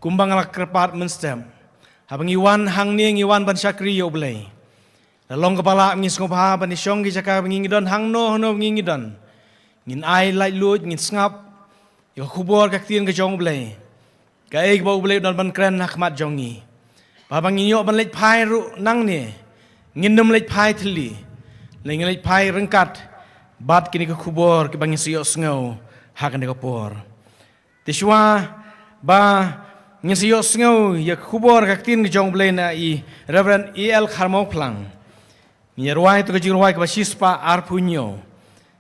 kumba nga la kyrpad mynstep, haba ngi wan hangne ngi wan ban shakri ïa U Blei. La long kaba lah ngi sngewbha ban ïashong ki jaka ba ngi ngi don, hangno hangno ba ngi ngi don, ngin ai laitluid, ngin sngap ïa ka khubor ka ktien ka jong U Blei, kaei kaba U Blei u don ban kren ha khmat jong ngi. Ba haba ngin ïoh ban leit phai ruh nangne, ngin nym leit phai thylli, lane ngin leit phai ryngkat bad kine ki khubor kiba ngin sa ïohsngew ha kane ka por. Te shuwa ba ngin sa ïohsngew ïa ka khubor ka ktien ka jong U Blei na i Reverend E L Kharmawphlang, ngin ïa rwai ïa ka jingrwai kaba shispah arphew hynñiew.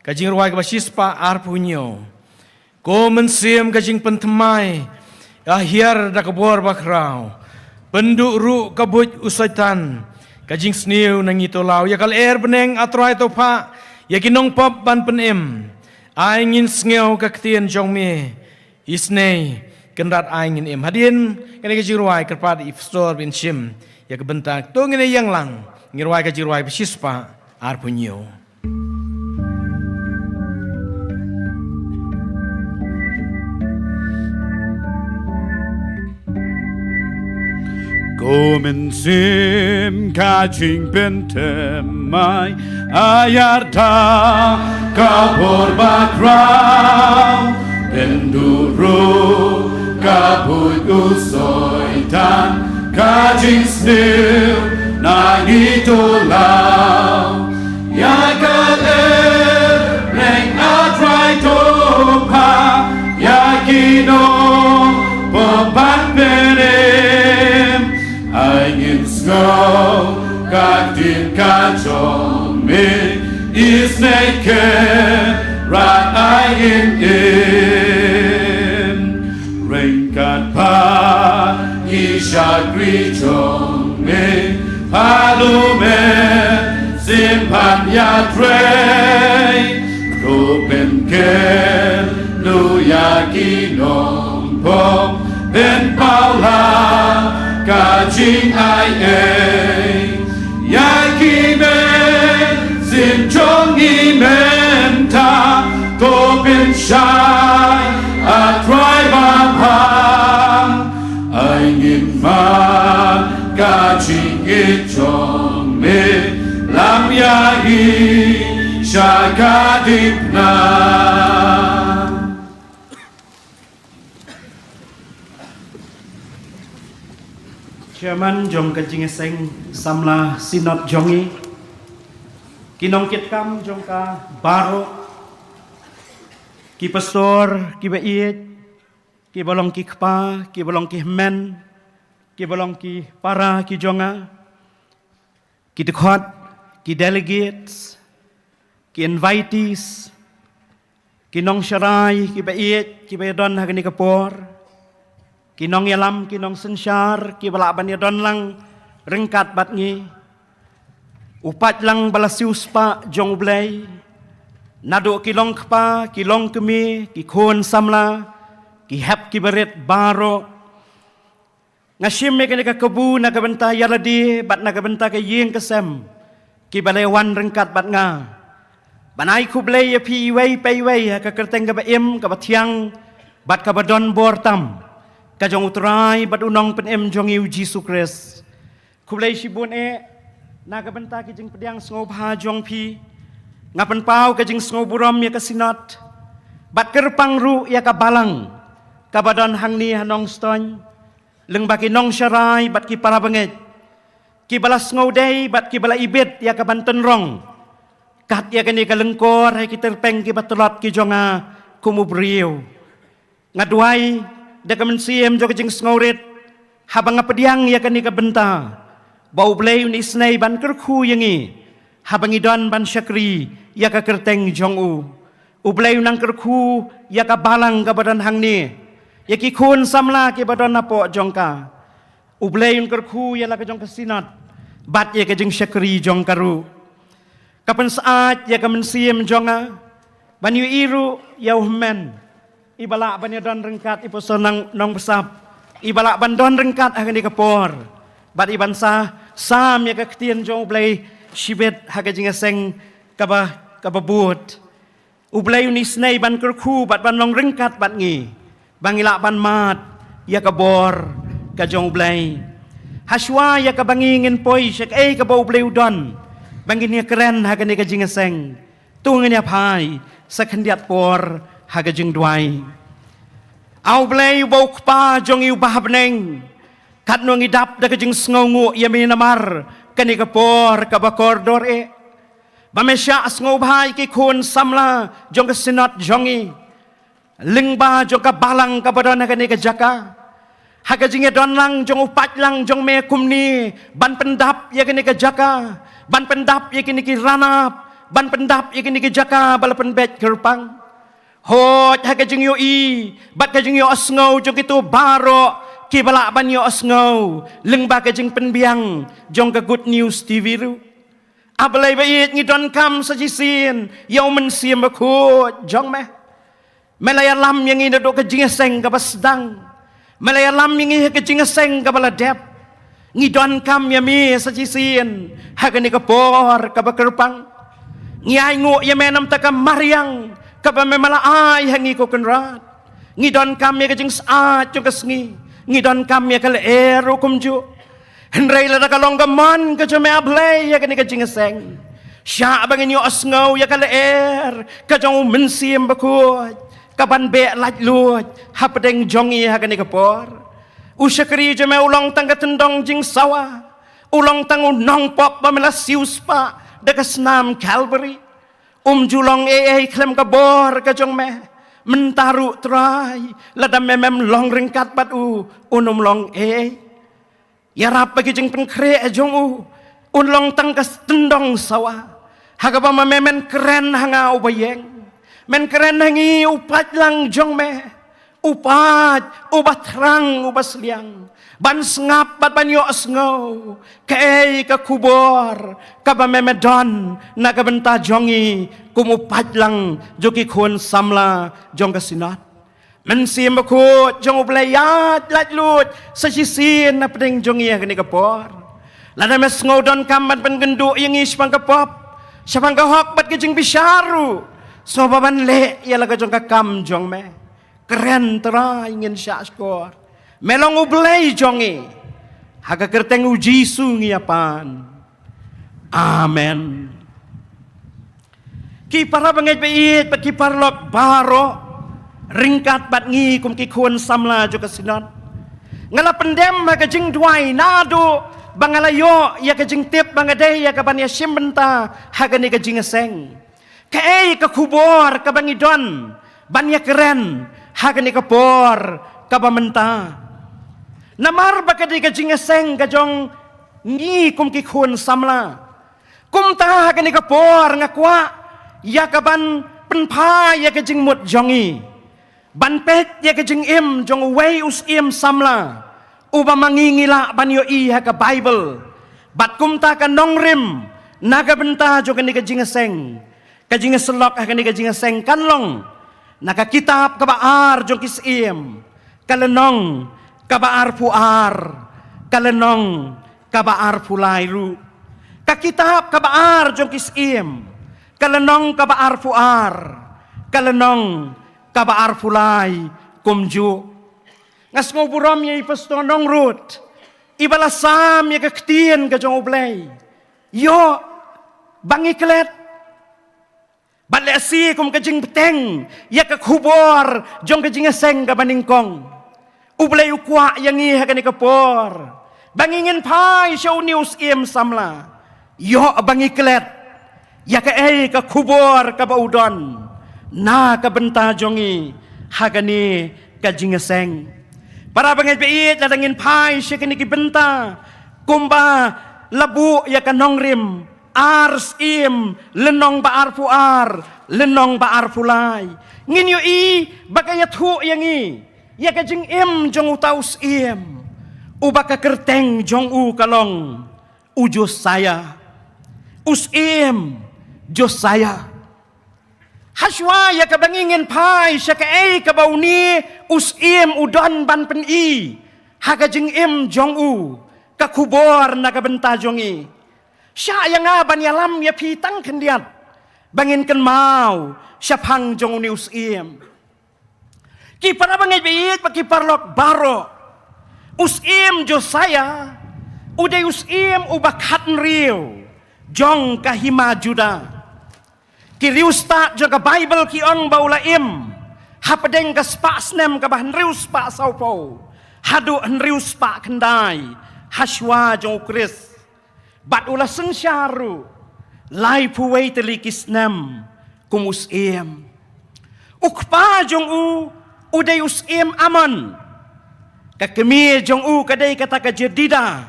Ka jingrwai kaba shispah arphew hynñiew. Ko Mynsiem ka jingpynthymmai, ïa hiar da ka bor bakhraw. Pynduh ruh ka buit u Soitan, ka jingsniew na ngi to law. Ïa ka lyer bneng, A Trai, to phah ïa ki nongpop ban pynim. Ai ngin sngew ka ktien jong me. Isynei, Kynrad, ai ngin im. Hadien kane ka jingrwai, kyrpad ïa i pastor ban shim ïa ka bynta. To ngin ïeng lang, ngin rwai ka jingrwai ba shispah arphew hynñiew. U Mynsiem ka jingpynthymmai, aiar da ka bor bakhraw, pynduh ruh ka buit u Soitan, ka jingsniew na ngi to law. Ïa ka lyngneng, A Trai, to pha ïa ki nongpop ban pynim. Ai ngin sngew ka ktien ka jong me, isynei Kynrad, ai ngin im. Ryngkat bad ki shakri jong me, pha lum mynsiem ban ïatrei. To pynkynduh ïa ki nongpop, pynpaw la ka jingai ei. Ïa ki mynsiem jong ngi mynta, to pynshai, A Trai babha. Ai ngin mad ka jingïeit jong me, lam ïa ngi sha ka diengphna. Chairman jong ka jingïaseng samla Synod jong ngi, ki nongkitkam jong ka baroh, ki pastor kiba ïeit, kiba long ki kpa, kiba long ki hynmen, kiba long ki para ki jong nga, ki dkhot, ki delegates, ki invitees, ki nongsharai kiba ïeit kiba ïadon ha kane ka por, ki nongïalam, ki nongsynshar kiba lah ban ïadon lang ryngkat bad ngi, u paidlang ba la siewspah jong U Blei, naduh ki longkpa, ki longkmie, ki khun samla, ki hep ki barit baroh. Nga shim ïa kane ka kabu na ka bynta ïa lade bad na ka bynta ka ïing ka sem kiba la wan ryngkat bad nga, ban ai khublei ïa phi iwei pa iwei ha ka kyrteng kaba im, kaba thiang bad kaba don bor tam, ka jong U Trai bad U Nongpynim jong ngi U Jisu Khrist. Khublei shibun eh na ka bynta ki jingpdiang sngewbha jong phi. Nga pynpaw ka jingsngewburom ïa ka Synod bad kyrpang ruh ïa ka balang kaba don hangne ha Nongstoiñ, lyngba ki nongsharai bad ki parabangeit, kiba la sngewdei bad kiba la ibit ïa ka ban tynrong kat ïa kane ka lyngkor ha ki tyrpeng kiba tlot ki jong nga kum u briew. Nga duwai da ka mynsiem jong ka jingsngewrit, haba nga pdiang ïa kane ka bynta, ba U Blei un isynei ban kyrkhu ïa ngi haba ngi don ban shakri ïa ka kyrteng jong u. U Blei un nang kyrkhu ïa ka balang kaba don hangne, ïa ki khun samla kiba don hapoh jong ka. U Blei un kyrkhu ïa la ka jong ka Synod bad ïa ka jingshakri jong ka ruh. Ka pynsyaid ïa ka mynsiem jong nga ban ïohi ruh ïa u hynmen, iba lah ban ïadon ryngkat, i pastor Nang, Nongbsap, iba lah ban don ryngkat ha kane ka por, bad iban sa sam ïa ka ktien jong U Blei shibit ha ka jingïaseng kaba, kaba bud. U Blei un isynei ban kyrkhu bad ban long ryngkat bad ngi, ba ngi lah ban mad ïa ka bor ka jong U Blei. Hashwa ïa kaba ngi ngin poi sha kaei kaba U Blei u don ba ngin ïakren ha kane ka jingïaseng, to ngin ïaphai sa khyndiat por ha ka jingduwai. A U Blei uba u Kpa jong ngi uba ha bneng, katno ngi dap da ka jingsngewnguh ïa me namar kane ka por kaba kordor eh, ba me shah sngewbha ïa ki khun samla jong ka Synod jong ngi, lyngba jong ka balang kaba don ha kane ka jaka, ha ka jingïadon lang jong u paidlang jong me kumne ban pyndap ïa kane ka jaka, ban pyndap ïa kine ki ranap, ban pyndap ïa kine ki jaka ba la pynbeit kyrpang. Hooid, ha ka jingïohi bad ka jingïohsngew jong kito baroh kiba lah ban ïohsngew lyngba ka jingpynbiang jong ka Good News T V ruh. A Blei ba ïeit, ngi donkam sa shisien ïa u Mynsiem Bakhuid jong me. Me la ïalam ïa ngi naduh ka jingïaseng kaba sdang. Me la ïalam ïa ngi ha ka jingïaseng kaba la dep. Ngi donkam ïa me sa shisien ha kane ka por kaba kyrpang. Ngi ainguh ïa me namar ka mariang kaba me la ai ha ngi, ko Kynrad. Ngi donkam ïa ka jingsyaid jong ka sngi. Ngi donkam ïa ka lyer ruh kumjuh. Hynrei lada ka long ka mon ka jong me, A Blei, ïa kane ka jingïaseng, shah ba ngin ïohsngew ïa ka lyer ka jong U Mynsiem Bakhuid, ka ban beh laitluid hapdeng jong ngi ha kane ka por. U shakri jong me u long tang ka tyndong jingsawa, u long tang u nongpop ba me la siewspah da ka snam Calvary. Um ju long ei ei khlem ka bor ka jong me. Mynta ruh Trai, lada me mem long ryngkat bad u, un ym long ei ei. Ïarap ba ki jingpynkhreh jong u, un long tang ka tyndong sawa ha kaba ma me men kren ha nga uba ïeng, men kren ha ngi u paidlang jong me, u paid uba thrang, uba sliang, ban sngap bad ban ïohsngew kaei ka khubor kaba me me don na ka bynta jong ngi kum u paidlang jong ki khun samla jong ka Synod. Mynsiem Bakhuid jong U Blei, ïaid laitluid sa shisien hapdeng jong ngi ha kane ka por. Lada me sngew donkam ban pynkynduh ïa ngi shaphang ka pop, shaphang ka hok bad ka jingbishar ruh, sngewbha ban leh ïa la ka jong ka kam jong me. Kren Trai, ngin shahshkor. Me long U Blei jong ngi. Ha ka kyrteng U Jisu ngi ïa pan. Amen. Ki para bangeit ba ïeit bad ki paralok baroh, ryngkat bad ngi kum ki khun samla jong ka Synod, nga la pyndem ha ka jingduwai naduh ba nga la ïoh ïa ka jingtip ba nga dei ïa kaban ïashim bynta ha kane ka jingïaseng. Kaei ka khubor kaba ngi don ban ïakren ha kane ka por kaba mynta? Namar ba ka dei ka jingïaseng ka jong ngi kum ki khun samla. Kumta ha kane ka por nga kwah ïa kaban pynphai ïa ka jingmut jong ngi ban peit ïa ka jingim jong uwei u syiem samla uba ma ngi ngi lah ban ïohi ha ka Baibl. Bad kumta ka nongrim na ka bynta jong kane ka jingïaseng, ka jingïasyllok ha kane ka jingïaseng kan long na ka kitab kaba ar jong ki Syiem, ka lynnong kaba arphew ar, ka lynnong kaba arphew lai ruh. Ka kitab kaba ar jong ki Syiem, ka lynnong kaba arphew ar, ka lynnong kaba arphew lai kumjuh. Nga sngew burom ïa i Pastor Nongrut, iba la sam ïa ka ktien ka jong U Blei. Ïoh ba ngi klet. Bad lehse kum ka jingbteng ïa ka khubor jong ka jingïaseng kaba nyngkong, U Blei u kwah ïa ngi ha kane ka por ba ngi ngin phai sha une u syiem samla. Ïoh ba ngi klet ïa kaei ka khubor kaba u don na ka bynta jong ngi ha kane ka jingïaseng. Para bangeit ba ïeit, lada ngin phai sha kine ki bynta kumba la buh ïa ka nongrim, Ar Syiem, lynnong ba arphew ar, lynnong ba arphew lai, ngin ïohi ba ka ïathuh ïa ngi ïa ka jingim jong uta u syiem uba ka kyrteng jong u ka long u Josiah. U syiem Josiah. Hashwa ïa kaba ngi ngin phai sha kaei kaba une u syiem u don ban pyni ha ka jingim jong u, ka khubor na ka bynta jong ngi, shah ïa nga ban ïalam ïa phi tang khyndiat ba ngin kynmaw shaphang jong une u syiem. Ki para bangeit ba ïeit bad ki paralok baroh, u syiem Josiah u dei u syiem uba khathynriew jong ka hima Judah. Ki riewstad jong ka Baibl ki ong ba u la im hapdeng ka spah snem kaba hynriew spah sawphew haduh hynriew spah khyndai hashwa jong u Khrist. Bad u la synshar ruh laiphew wei tylli ki snem kum u syiem. U kpa jong u u dei u syiem Amon. Ka kmie jong u ka dei kata ka Jedida,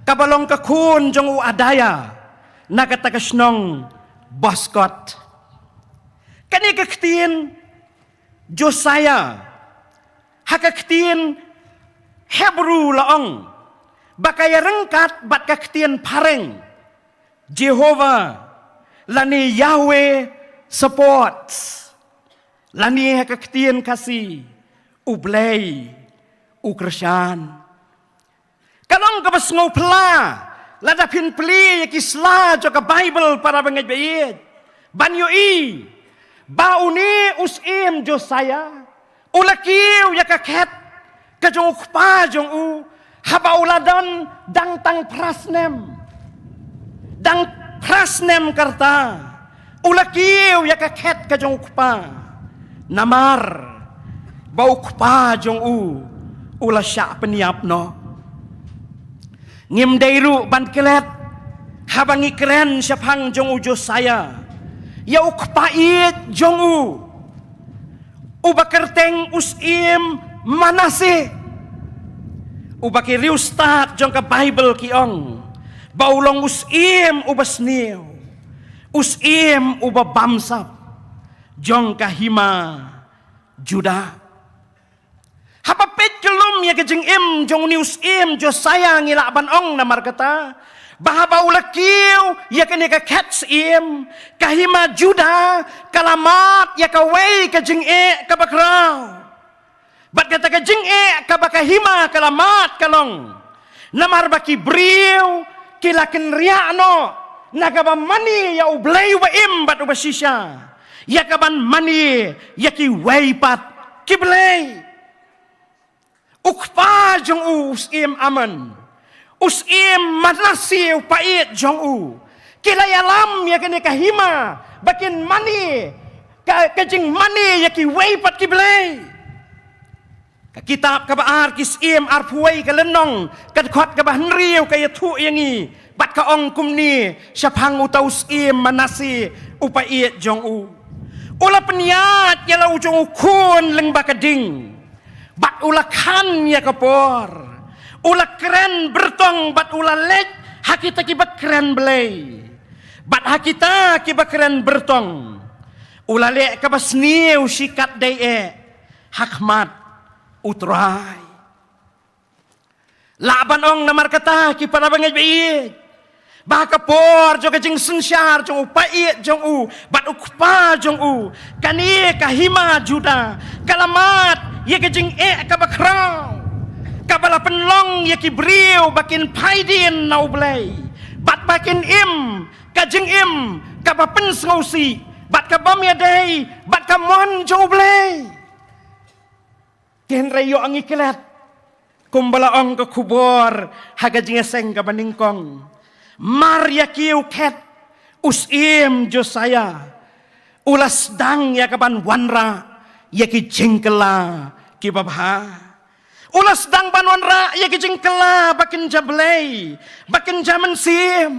kaba long ka khun jong u Adaiah, na kata ka shnong Boskot. Kane ka ktien Josiah, ha ka ktien Hebru la ong ba ka ïaryngkat bad ka ktien phareng, Jehovah, lane Yahweh supports, lane ha ka ktien Khasi, U Blei u kyrshan. Ka long kaba sngewphylla lada phin plie ïa ki sla jong ka Baibl, para bangeit ba ïeit, ban ïohi ba une u syiem Josiah u la kiew ïa ka khet ka jong u kpa jong u Haba u la don dang tang phra snem, dang phra snem ka rta, u la kiew ïa ka khet ka jong u kpa. Namar ba u kpa jong u u la shah pynïap noh. Ngim dei ruh ban klet haba ngi kren shaphang jong u Josiah, ïa u kpa ïeit jong u, uba kyrteng u syiem Manasseh, uba ki riewstad jong ka Baibl ki ong ba u long u syiem uba sniew, u syiem uba bamsap jong ka hima Judah. Haba peit kyllum ïa ka jingim jong une u syiem Josiah, ngi lah ban ong namar kata ba haba u la kiew ïa kane ka khet syiem, ka hima Judah ka la mad ïa kawei ka jingeh kaba khraw. Bad kata ka jingeh kaba ka hima ka la mad ka long namar ba ki briew ki la kynriah noh na kaba mane ïa U Blei uba im bad uba shisha, ïa kaban mane ïa kiwei pat ki blei. U kpa jong u, u syiem Amon, u syiem Manasseh u kpa ïeit jong u, ki la ïalam ïa kane ka hima ba kin mane ka, ka jingmane ïa kiwei pat ki blei. Ka kitab kaba ar Ki Syiem arphew wei ka lynnong, ka dkhot kaba hynriew ka ïathuh ïa ngi bad ka ong kumne shaphang uta u syiem Manasseh u kpa ïeit jong u: U la pynïaid ïa la u jong u khun lyngba ka ding, bad u la khan ïa ka por. U la kren byrtong bad u la leit ha kita kiba kren blei, bad ha kita kiba kren byrtong u la leh kaba sniew shi katdei eh ha khmat U Trai. Lah ban ong namar kata, ki para bangeit ba ïeit, ba ha ka por jong ka jingsynshar jong u kpa ïeit jong u bad u kpa jong u, kane ka hima Judah ka la mad ïa ka jingeh kaba khraw, kaba la pynlong ïa ki briew ba kin phai dien na U Blei bad ba kin im ka jingim kaba pynsngewsih bad ka bym ïadei bad ka mon jong U Blei. Hynrei ïoh ngi klet kumba la ong ka khubor ha ka jingïaseng kaba nyngkong, mar ïa kiew khet, u syiem Josiah u la sdang ïa kaban wanrah ïa ki jingkylla kiba bha. U la sdang ban wanrah ïa ki jingkylla ba kynja blei, ba kynja mynsiem.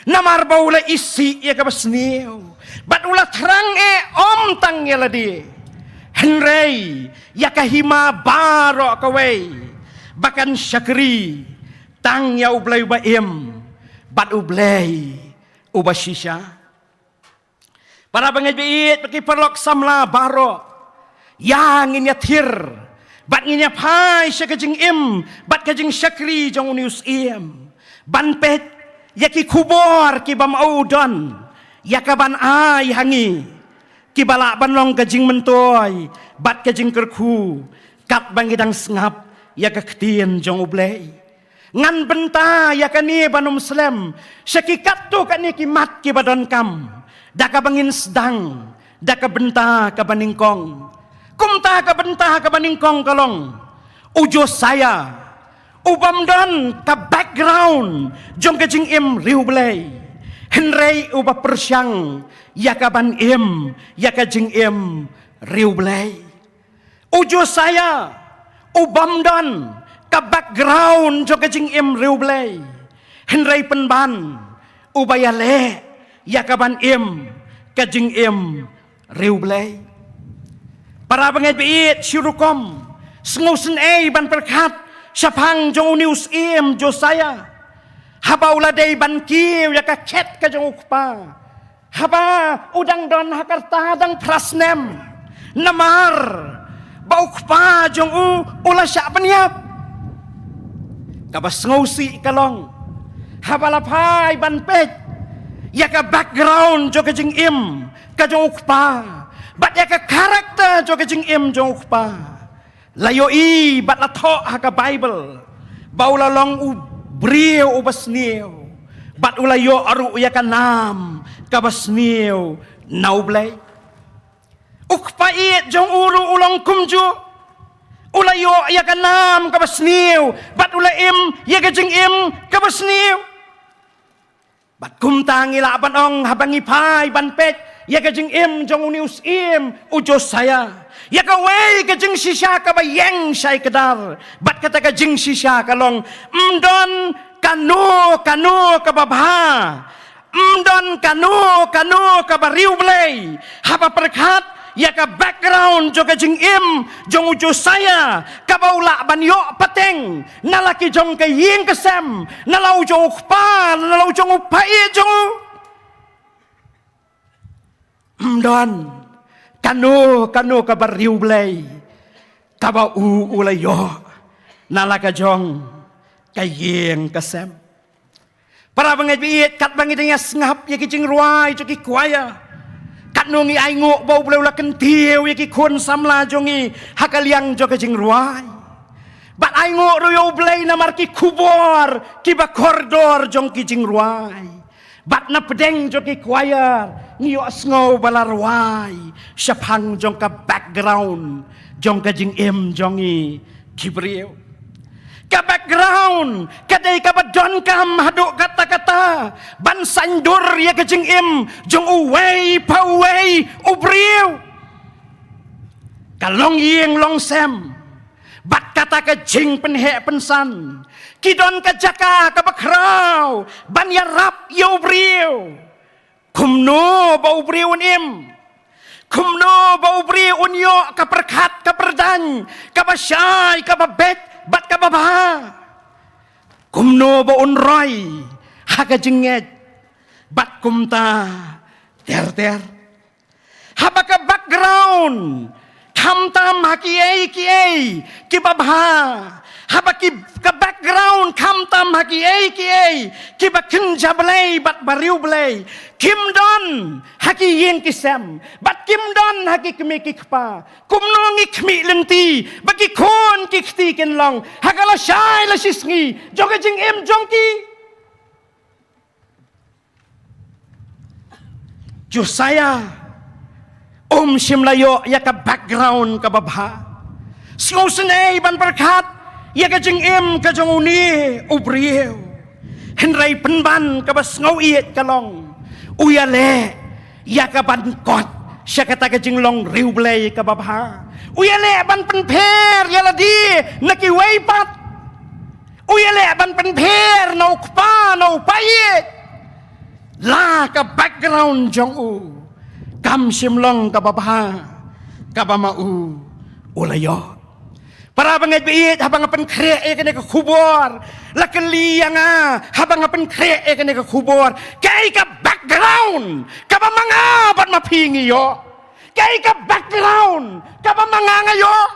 Namar ba u la isih ïa kaba sniew bad u la thrang eh ym tang ïa lade, hynrei ïa ka hima baroh kawei, ba kan shakri tang ïa U Blei uba im bad U Blei uba shisha. Para bangeit ba ïeit, bad ki paralok samla baroh, ïa ngin ïathir bad ngin ïaphai sha ka jingim bad ka jingshakri jong une u syiem, ban peit ïa ki khubor kiba ma u don ïa kaban ai ha ngi, kiba lah ban long ka jingmyntoi bad ka jingkyrkhu katba ngi dang sngap ïa ka ktien jong U Blei. Ngan bynta ïa kane ban ym slem sha ki katto katne ki mat kiba donkam, da kaba ngin sdang da ka bynta kaba nyngkong. Kumta ka bynta kaba nyngkong ka long, u Josiah u bym don ka background jong ka jingim riewblei, hynrei uba pyrshang ïa kaban im ïa ka jingim riewblei. U Josiah u bym don ka background jong ka jingim riewblei, hynrei pynban uba ïaleh ïa kaban im ka jingim riewblei. Para bangeit ba ïeit, shi rukom sngewsynei ban pyrkhat shaphang jong une u syiem Josiah, haba u la dei ban kiew ïa ka khet ka jong u kpa, haba u dang don ha ka rta dang phra snem, namar ba u kpa jong u u la shah pynïap. Kaba sngewsih ka long, haba la phai ban peit ïa ka background jong ka jingim ka jong u kpa bad ïa ka character jong ka jingim jong u kpa, la ïohi bad la thoh ha ka Baibl ba u la long u briew uba sniew, bad u la ïoh ruh ïa ka nam kaba sniew na U Blei. U kpa ïeit jong u ruh u long kumjuh. U la ïoh ïa ka nam kaba sniew, bad u la im ïa ka jingim kaba sniew. Bad kumta ngi lah ban ong haba ngi phai ban peit ïa ka jingim jong une u syiem u Josiah, ïa kawei ka jingshisha kaba ïeng shai kdar. Bad kata ka jingshisha ka long, ym don kano kano kaba bha, ym don kano kano kaba riewblei, haba pyrkhat ïa ka background jong ka jingim jong u Josiah, kaba u lah ban ïoh pateng na la ki jong ka ïing ka sem, na la u jong u kpa, na la u jong u paid jong u. Ym don kano kano kaba riewblei kaba u u la ïoh na la ka jong ka ïing ka sem. Para bangeit baieit, katba ngi dang ïa sngap ïa ki jingrwai jong ki choir, katno ngi ainguh ba U Blei u la kyntiew ïa ki khun samla jong ngi ha ka liang jong ka jingrwai. Bad ainguh ruh ïa U Blei namar ki khubor kiba kordor jong ki jingrwai. Bad na pdeng jong ki choir ngi ïohsngew ba la rwai shaphang jong ka background jong ka jingim jong ngi ki briew. Ka background ka dei kaba donkam haduh katta katta ban saiñdur ïa ka jingim jong uwei pa uwei u briew. Ka longïing longsem bad kata ka jingpynheh pynsan ki don ka jaka kaba khraw ban ïarap ïa u briew. Kumno ba u briew un im? Kumno ba u briew un ïoh ka pyrkhat ka pyrdaiñ kaba shai, kaba beit bad kaba bha? Kumno ba un roi ha ka jingngeit bad kumta ter ter? Haba ka background khamtam ha kiei kiei kiba bha, haba ki, ka background khamtam ha kiei kiei kiba kynja Blei bad ba riewblei, kim don ha ki ïing ki sem bad kim don ha ki kmie ki kpa, kumno ngi khmih lynti ba ki khun ki kti kin long ha ka lashai lashisngi jong ka jingim jong ki? Josiah um shym la ïoh ïa ka background kaba bha. Sngewsynei ban pyrkhat ïa ka jingim ka jong une u briew. Hynrei pynban kaba sngewieit ka long, u ïaleh ïa ka ban kot sha kata ka jinglong riewblei kaba bha. U ïaleh ban pynpher ïa lade na kiwei pat. U ïaleh ban pynpher na u kpa na u paid. La ka background jong u kam shym long kaba bha kaba ma u u la ïoh. Para bangeit baieit, haba nga pynkhreh ïa kane ka khubor, la kylli ïa nga, haba nga pynkhreh ïa kane ka khubor, kaei ka background kaba ma nga bad ma phi ngi ïoh? Kaei ka background kaba ma nga nga ïoh?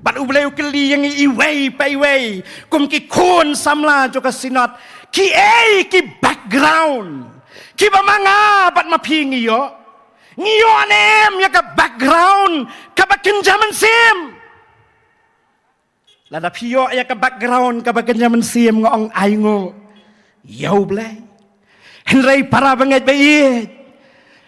Bad U Blei u kylli ïa ngi iwei pa iwei kum ki khun samla jong ka synod, kiei ki background kiba ma nga bad ma phi ngi ïoh? Ngi ïoh ne em ïa ka background kaba kynja mynsiem? Lada phi ïoh ïa ka background kaba kynja mynsiem, nga ong ainguh ïa U Blei. Hynrei para bangeit baieit,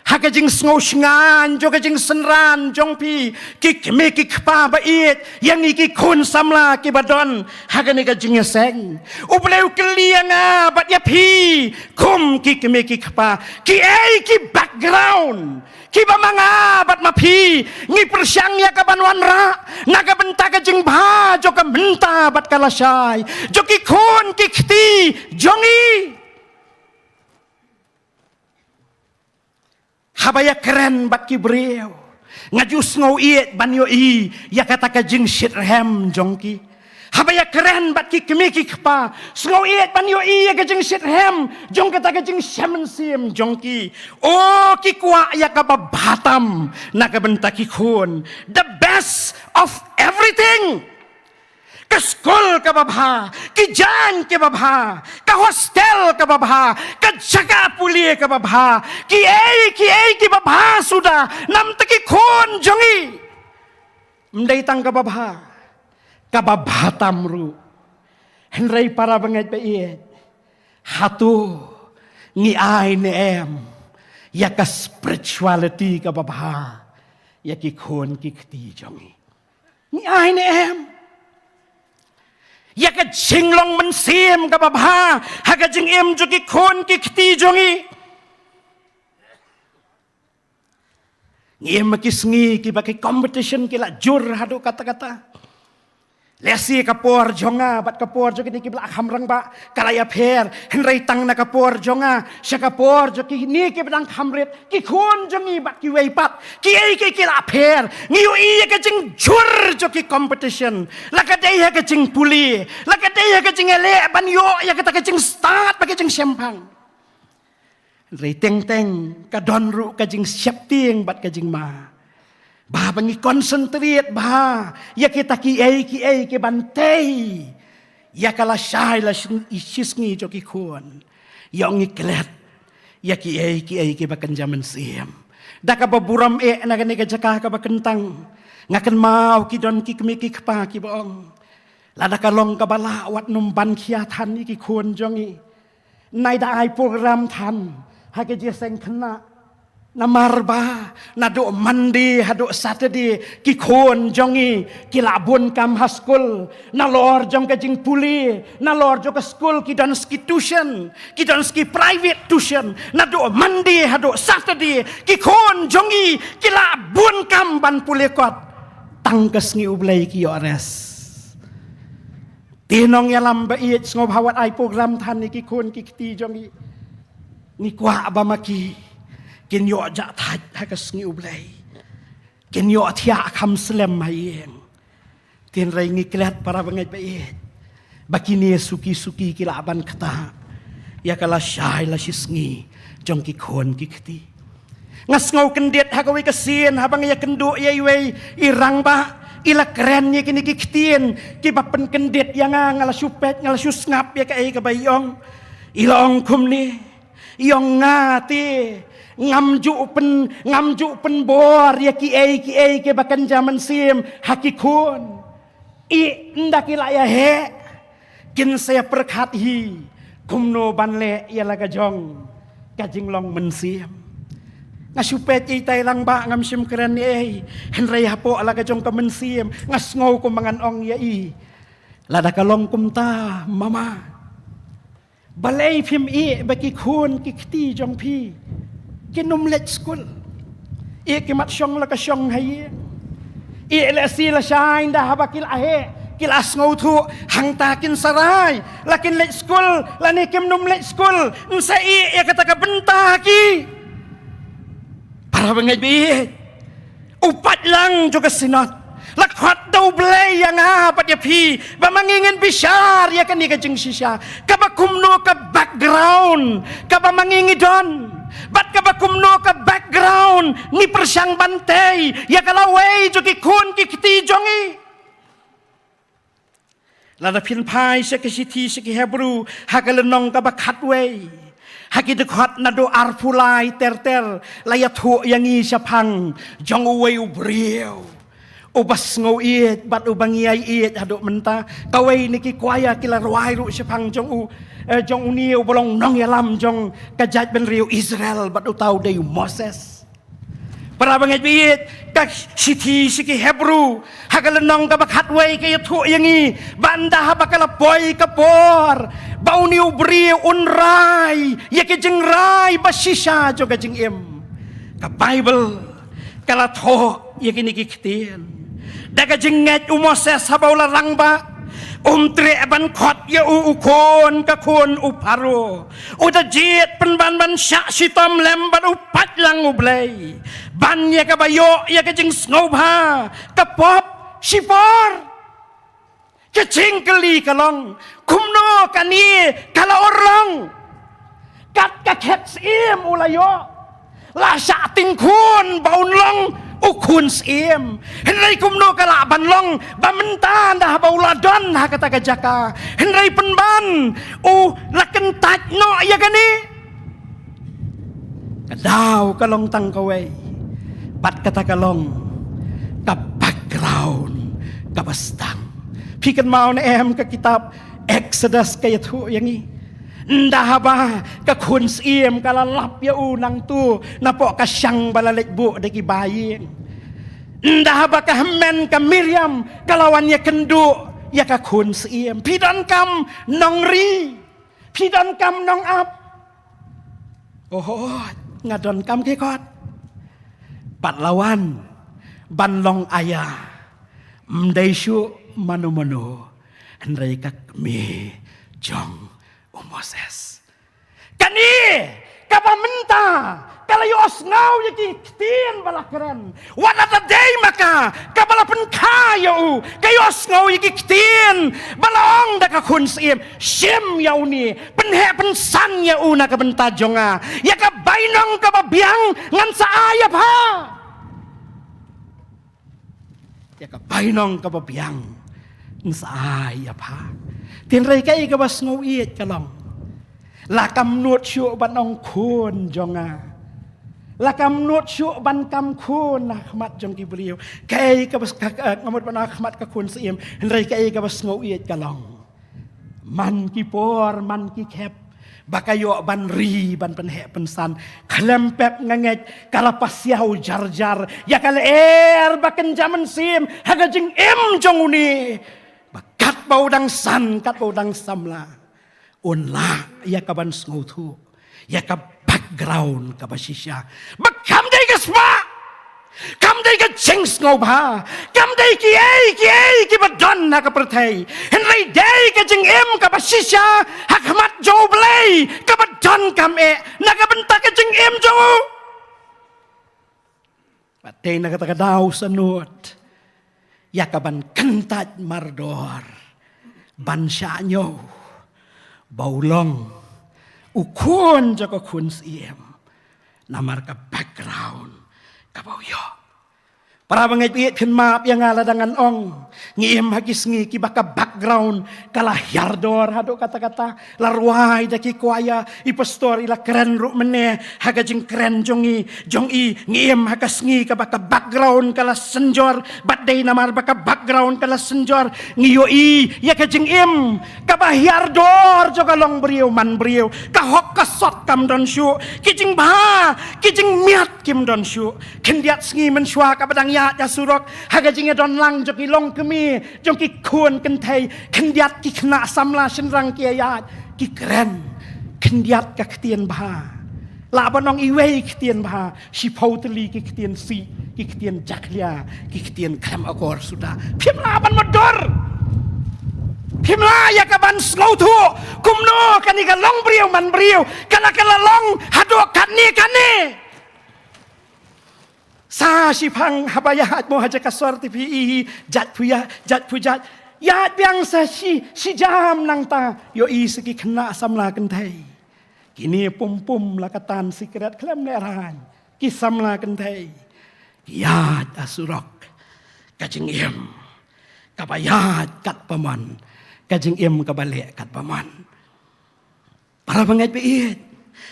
ha ka jingsngew shngaiñ jong ka jingsynran jong phi, ki kmie ki kpa baieit, ïa ngi ki khun samla kiba don ha kane ka jingïaseng, U Blei u kylli ïa nga bad ïa phi kum ki kmie ki kpa, kiei ki background kiba ma nga bad ma phi ngi pyrshang ïa ka ban wanrah na ka bynta ka jingbha jong ka mynta bad ka lashai jong ki khun ki kti jong ngi? Haba ïakren bad ki briew, nga ju sngewieit ban ïohi ïa kata ka jingshitrhem jong ki. Haba ïakren bad ki kmie ki kpa, sngewieit ban ïohi ïa ka jingshitrhem jong kata ka jingshem mynsiem jong ki. O, ki kwah ïa kaba bha tam na ka bynta ki khun. The best of everything. Ka skul kaba bha, ki jaiñ kiba bha, ka hostel kaba bha, ka jaka pule kaba bha, kiei kiei kiba bha suda na bynta ki khun jong ngi. Ym dei tang kaba bha, kaba bha tam ruh. Hynrei para bangeit baieit, hato ngi ai ne em ïa ka spirituality kaba bha ïa ki khun ki kti jong ngi? Ngi ai ne em ïa ka jinglong mynsiem kaba bha ha ka jingim jong ki khun ki kti jong ngi? Ngi im ha ki sngi kiba ki competition ki la jur haduh katta katta. Lehse ka por jong nga bad ka por jong kine kiba la kham rangbah ka la ïapher, hynrei tang na ka por jong nga sha ka por jong kine kiba dang kham rit, ki khun jong ngi bad kiwei pat, kiei kiei ki la pher. Ngi ïohi ïa ka jingjur jong ki competition, la ka dei ha ka jingpule, la ka dei ha ka jingïaleh ban ïoh ïa kata ka jingstad bad ka jingshemphang. Hynrei teng teng ka don ruh ka jingsheptieng bad ka jingma, ba haba ngi concentrate bha ïa kita kiei kiei ki ban tei ïa ka lashai lashisngi jong ki khun, ïa ngi klet ïa kiei kiei kiba kynja mynsiem. Da kaba burom eh na kane ka jaka kaba kyntang, nga kynmaw ki don ki kmie ki kpa kiba ong, lada ka long kaba lah wat nym ban khia than ïa ki khun jong ngi, nai da ai program than ha ka jingïaseng khynnah. Namar ba naduh Monday haduh Saturday ki khun jong ngi ki la bun kam ha skul, nalor jong ka jingpule, nalor jong ka skul ki don ski tuition, ki don ski private tuition. Naduh Monday haduh Saturday ki khun jong ngi ki la bun kam ban pule kot. Tang ka sngi U Blei ki ïoh rest. Te nongïalam ba ïeit, sngewbha wat ai program than ïa ki khun ki kti jong ngi. Ngi kwah ba ma ki kin ïoh jah thait ha ka sngi U Blei, kin ïoh thiah kham slem ha ïing. Te hynrei ngi klet, para bangeit ba ïeit, ba kine suki suki ki lah ban ktah ïa ka lashai lashisngi jong ki khun ki kti. Nga sngew kyndit ha kawei ka sien haba nga ïakynduh ïa iwei i rangbah, i la kren ïa kine ki ktien kiba pynkyndit ïa nga. Nga la shu peit, nga la shu sngap ïa kaei kaba i ong. I la ong kumne, i ong, nga te ngam ju pyn, ngam ju pynbor ïa kiei kiei kiba kynja mynsiem ha ki khun. I, ynda ki la ïa heh, kin sa ïa pyrkhat hi kumno ban leh ïa la ka jong ka jinglong mynsiem. Nga shu peit ïa itai i rangbah, ngam shym kren ei, hynrei hapoh la ka jong ka mynsiem nga sngew kumba ngan ong ïa i, lada ka long kumta mama, balei phim ïeh ba ki khun ki kti jong phi kin ym leit skul? Ïeh ki mat shong la ka shong ha ïing. Ïeh lehse lashai ynda haba ki la heh, ki la sngewthuh, hangta kin sa rai, la kin leit skul lane kim nym leit skul. Ngin sa ïeh ïa kata ka bynta ha ki. Para bangeit ba ïeit, u paidlang jong ka Synod, la khot da U Blei ïa nga bad ïa phi ba ma ngi ngin bishar ïa kane ka jingshisha, kaba kumno ka background kaba ma ngi ngi don, bad kaba kumno ka background ngi pyrshang ban tei ïa ka lawei jong ki khun ki kti jong ngi. Lada phin phai sha ka shithi sha ki Hebru, ha ka lynnong kaba khatwei, ha ki dkhot naduh arphew lai ter ter, la ïathuh ïa ngi shaphang jong uwei u briew uba sngew ïeit bad uba ngi ïai ïeit haduh mynta. Kawei na ki kwaya ki la rwai ruh shaphang jong u, eh, jong une uba long nongïalam jong ka jaitbynriew Israel bad uta u dei u Moses. Para bangeit ba ïeit, ka shithi sha ki Hebru, ha ka lynnong kaba khatwei ka ïathuh ïa ngi ba ynda haba ka la poi ka por ba une u briew un rai ïa ki jingrai ba shisha jong ka jingim, ka Baibl ka la thoh ïa kine ki ktien. Da ka jingngeit u Moses haba u la rangbah, um treh ban khot ïa u u khun ka khun u Pharaoh. U da jied pynban ban shah shitom lem bad u paidlang U Blei ban ïa kaba ïoh ïa ka jingsngewbha ka pop shipor. Ka jingkylli ka long, kumno kane ka la urlong? Kat ka khet syiem u la ïoh, la shah tyngkhun ba un long u khun syiem. Hynrei kumno ka lah ban long ba mynta ynda haba u la don ha kata ka jaka, hynrei pynban u la kyntait noh ïa kane? Ka daw ka long tang kawei, bad kata ka long ka background kaba sdang. Phi kynmaw ne em ka kitab Exodus ka ïathuh ïa ngi, ynda haba ka khun syiem ka la lap ïa u nangtu napoh ka shang ba la leit buh da ki ba ïing. Ynda haba ka hynmen ka Miriam ka la wan ïakynduh ïa ka khun syiem, phi donkam nongri, phi donkam nongap. Oho, nga donkam ki kot. Bad la wan ban long aya, ym dei shuh mano mano, hynrei ka kmie jong u Moses. Kane kaba mynta ka la ïohsngew ïa ki ktien ba la kren. Wat la da dei ma ka kaba la pynkha ïa u, ka ïohsngew ïa ki ktien ba la ong da ka khun syiem, shim ïa une, pynheh pynsan ïa u na ka bynta jong nga. Ïa ka bainong kaba biang ngan sa ai ïa pha. Ïa ka bainong kaba biang ngan sa ai ïa pha. Hynrei kaei kaba sngewieit ka long, la kam nud shuh ban ong khun jong nga. La kam nud shuh ban kam khun ha khmat jong ki briew. Kaei kaba s-, ka, ka, nga mut ban ong ha khmat ka khun syiem. Hynrei kaei kaba sngewieit ka long, man ki por, man ki khep ba ka ïoh ban ri, ban pynheh pynsan, khlem pep nga ngeit ka la pasiaw jar jar ïa ka lyer ba kynja mynsiem ha ka jingim jong une, ba katba u dang san, katba u dang samla, un lah ïa ka ban sngewthuh ïa ka background kaba shisha. Ba kam dei ka spah, kam dei ka jingsngewbha, kam dei kiei kiei kiba don ha ka pyrthei, hynrei dei ka jingim kaba shisha ha khmat jong U Blei kaba donkam eh na ka bynta ka jingim jong u. Bad dei na kata ka daw sa nud ïa ka ban kyntait mardor ban shah ñiew ba u long u khun jong ka khun syiem, namar ka background kaba u ïoh. Para bangeit, phin map ïa nga lada ngan ong, ngi im ha ki sngi kiba ka background ka la hiar dor haduh katta katta. La rwai da ki kwaya, i pastor i la kren ruh mynne ha ka jingkren jong i, jong i, ngi im ha ka sngi kaba ka background ka la synjor. Bad dei namar ba ka background ka la synjor, ngi ïohi ïa ka jingim kaba hiar dor jong ka long briew man briew. Ka hok ka sot kam don shuh, ki jingbha ki jingmiat kim don shuh. Khyndiat sngi mynshuwa kaba dang ïaid ha surok, ha ka jingïadon lang jong ki longkmie, jong ki khun kynthei, khyndiat ki khynnah samla shynrang ki ïaid, ki kren khyndiat ka ktien bha. Lah ban ong iwei ktien bha, shiphew tylli ki ktien sih, ki ktien jakhlia, ki ktien khlem akor suda. Phim lah ban mutdur. Phim lah ïa ka ban sngewthuh kumno kane ka long briew man briew ka la, ka la long haduh katne katne. Sa shiphang haba ïaid mo ha jaka sor te phi i hi, jait phu ïa, jait phu jait. Ïaid biang sa shi, shi jam nangta, ïohi sa ki khynnah samla kynthei. Kine pum pum la ka tan sikret khlem lehraiñ. Ki samla kynthei ki ïaid ha surok. Ka jingim kaba ïaid katba mon, ka jingim kaba leh katba mon. Para bangeit ba ïeit,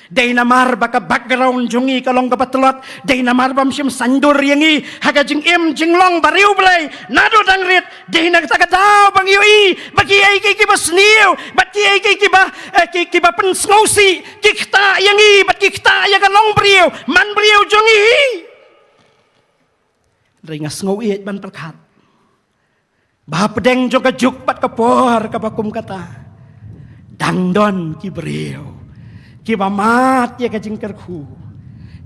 dei namar ba ka background jong ngi ka long kaba tlot, dei namar bym shym saiñdur ïa ngi ha ka jingim jinglong ba riewblei naduh dang rit. Dei na kata ka daw ba ngi ïohi ba kiei kiei kiba sniew bad kiei kiei kiba, eh, ki, kiba pynsngewsih ki ktah ïa ngi bad ki ktah ïa ka long briew man briew jong ngi hi. Hynrei nga sngew ïeit ban pyrkhat ba hapdeng jong ka juk bad ka por kaba kum kata, dang don ki briew kiba mad ïa ka jingkyrkhu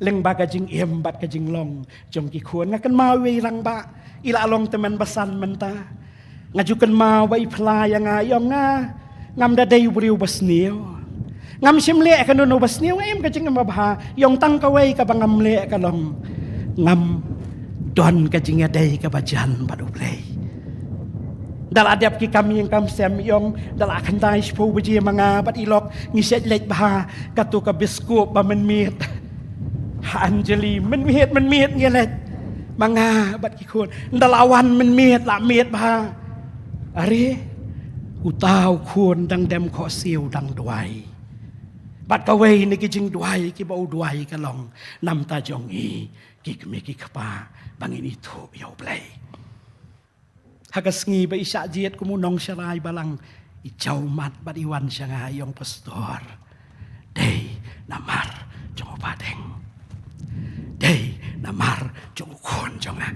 lyngba ka jingim bad ka jinglong jong ki khun. Nga kynmaw iwei i rangbah, i la long tymmen basan mynta. Nga ju kynmaw ba i phla ïa nga, i ong, nga ngam da dei u briew ba sniew. Ngam shym leh kano kano ba sniew, nga im ka jingim ba bha. I ong tang kawei kaba ngam leh ka long, ngam don ka jingïadei kaba jan bad U Blei. Da la dep ki kam ïing kam sem, i ong, da la khyndai shiphew baje ma nga bad i lok ngi shait leit bha kato ka biscuit ba mynmiet ha Anjali, mynmiet mynmiet ngi leit ma nga bad ki khun. Nda la wan mynmiet la miet bha. Are, uta u khun dang dem khohsiew dang duwai. Bad kawei na ki jingduwai kiba u duwai ka long, namar jong ngi ki kmie ki kpa ba ngin ithuh ïa U Blei. Ha ka sngi ba i shah jied kum u nongsharai balang, i jaw mat bad i wan sha nga, i ong, Pastor, dei namar jong u Bah Deng. Dei namar jong u khun jong nga.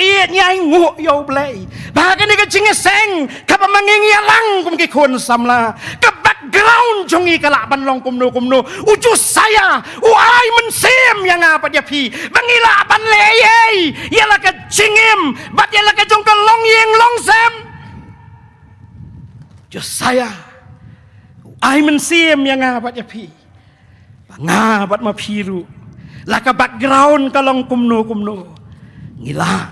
Ïeit, ngi ai nguh ïa U Blei ba ha kane ka jingïaseng kaba ma ngi ngi ïalang kum ki khun samla, ka background jong ngi ka lah ban long kumno kumno. U Josiah u ai mynsiem ïa nga bad ïa phi ba ngi lah ban leh ei ei ïa la ka jingim bad ïa la ka jong ka longïing longsem. Josiah u ai mynsiem ïa nga bad ïa phi ba nga bad ma phi ruh, la ka background ka long kumno kumno, ngi lah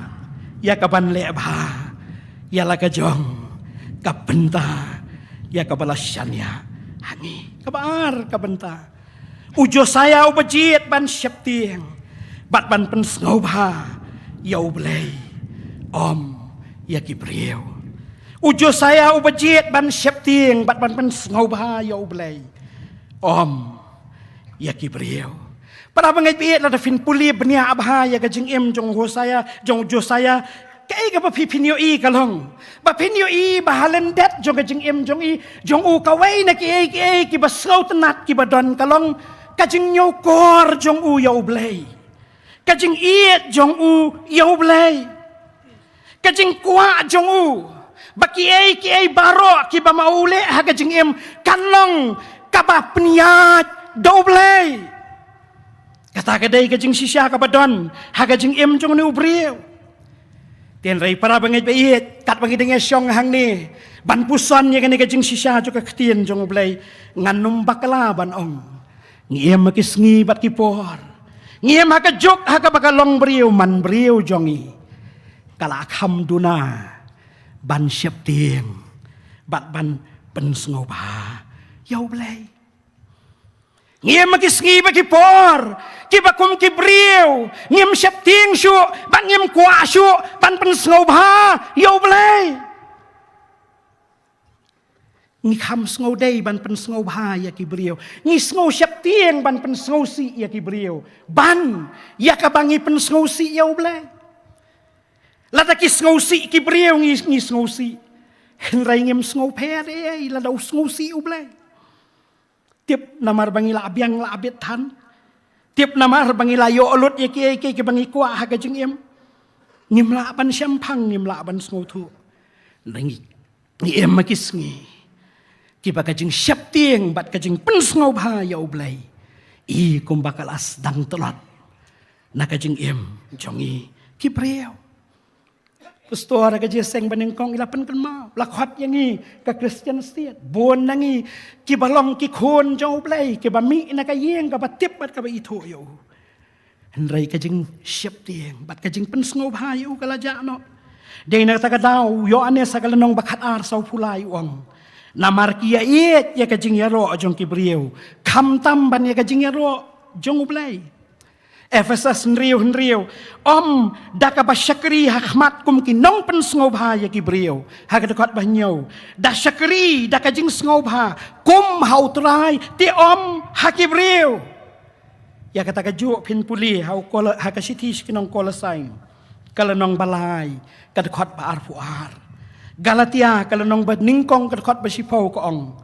ïa ka ban leh bha ïa la ka jong ka bynta ïa kaba la shaniah ha ngi. Kaba ar ka bynta, u Josiah uba jied ban sheptieng bad ban pynsngewbha ïa U Blei, ym ïa ki briew. U Josiah uba jied ban sheptieng bad ban pynsngewbha ïa U Blei, ym ïa ki briew. Para bangeit ba ïeit, lada phin pule bniah bha ïa ka jingim jong u Hosea, jong u Josiah, kaei kaba phi phin ïohi ka long ba phin ïohi ba ha lyndet jong ka jingim jong i, jong u, kawei na kiei kiei kiba sngewtynnat kiba don ka long ka jingñiewkor jong u ïa U Blei, ka jingïeit jong u ïa U Blei, ka jingkwah jong u ba kiei kiei baroh kiba ma u leh ha ka jingim kan long kaba pynïaid da U Blei. Kata ka dei ka jingshisha kaba don ha ka jingim jong une u briew. Te hynrei para bangeit ba ïeit, katba ngi dang ïashong hangne ban puson ïa kane ka jingshisha jong ka ktien jong U Blei, ngan ym bakla ban ong, ngi im ha ki sngi bad ki por, ngi im ha ka juk ha kaba ka longbriew manbriew jong ngi ka la kham duna ban sheptieng bad ban pynsngewbha ïa U Blei. Ngi im ha ki sngi bad ki por kiba kum ki briew ngim sheptieng shuh bad ngim kwah shuh ban pynsngewbha ïa U Blei. Ngi kham sngewdei ban pynsngewbha ïa ki briew, ngi sngew sheptieng ban pynsngewsih ïa ki briew ban ïa kaba ngi pynsngewsih ïa U Blei. Lada ki sngewsih ki briew, ngi, ngi sngewsih, hynrei ngim sngewpher ei ei lada u sngewsih U Blei. Tip namar ba ngi la biang la bit than, tip namar ba ngi la ïoh lut ïa kiei kiei kiba ngi kwah ha ka jingim, ngim lah ban shemphang, ngim lah ban sngewthuh. Ngi, ngi im ha ki sngi kiba ka jingsheptieng bad ka jingpynsngewbha ïa U Blei i kumba ka la sdang tlot na ka jingim jong ngi ki briew. Pastor, ha ka jingïaseng banyngkong i la pynkynmaw, la khot ïa ngi ka Christian state. Bun na ngi kiba long ki khun jong U Blei, kiba mih na ka ïing kaba tip bad kaba ithuh ïa u. Hynrei ka jingsheptieng bad ka jingpynsngewbha ïa u ka la jah noh. Dei na kata ka daw u Ïoannis ha ka lynnong ba khatar, sawphew lai u ong, namar ki ïaieit ïa ka jingïaroh jong ki briew khamtam ban ïa ka jingïaroh jong U Blei. Ephesus hynriew hynriew, ym da kaba shakri ha khmat kum ki nongpynsngewbha ïa ki briew, ha ka dkhot ba hynñiew, da shakri da ka jingsngewbha kum ha U Trai, te ym ha ki briew. Ïa kata kajuh phin pule ha u Kol-, ha ka shithi sha ki nong Kolosai, ka lynnong ba lai, ka dkhot ba arphew ar. Galatia ka lynnong ba nyngkong, ka dkhot ba shiphew ka ong,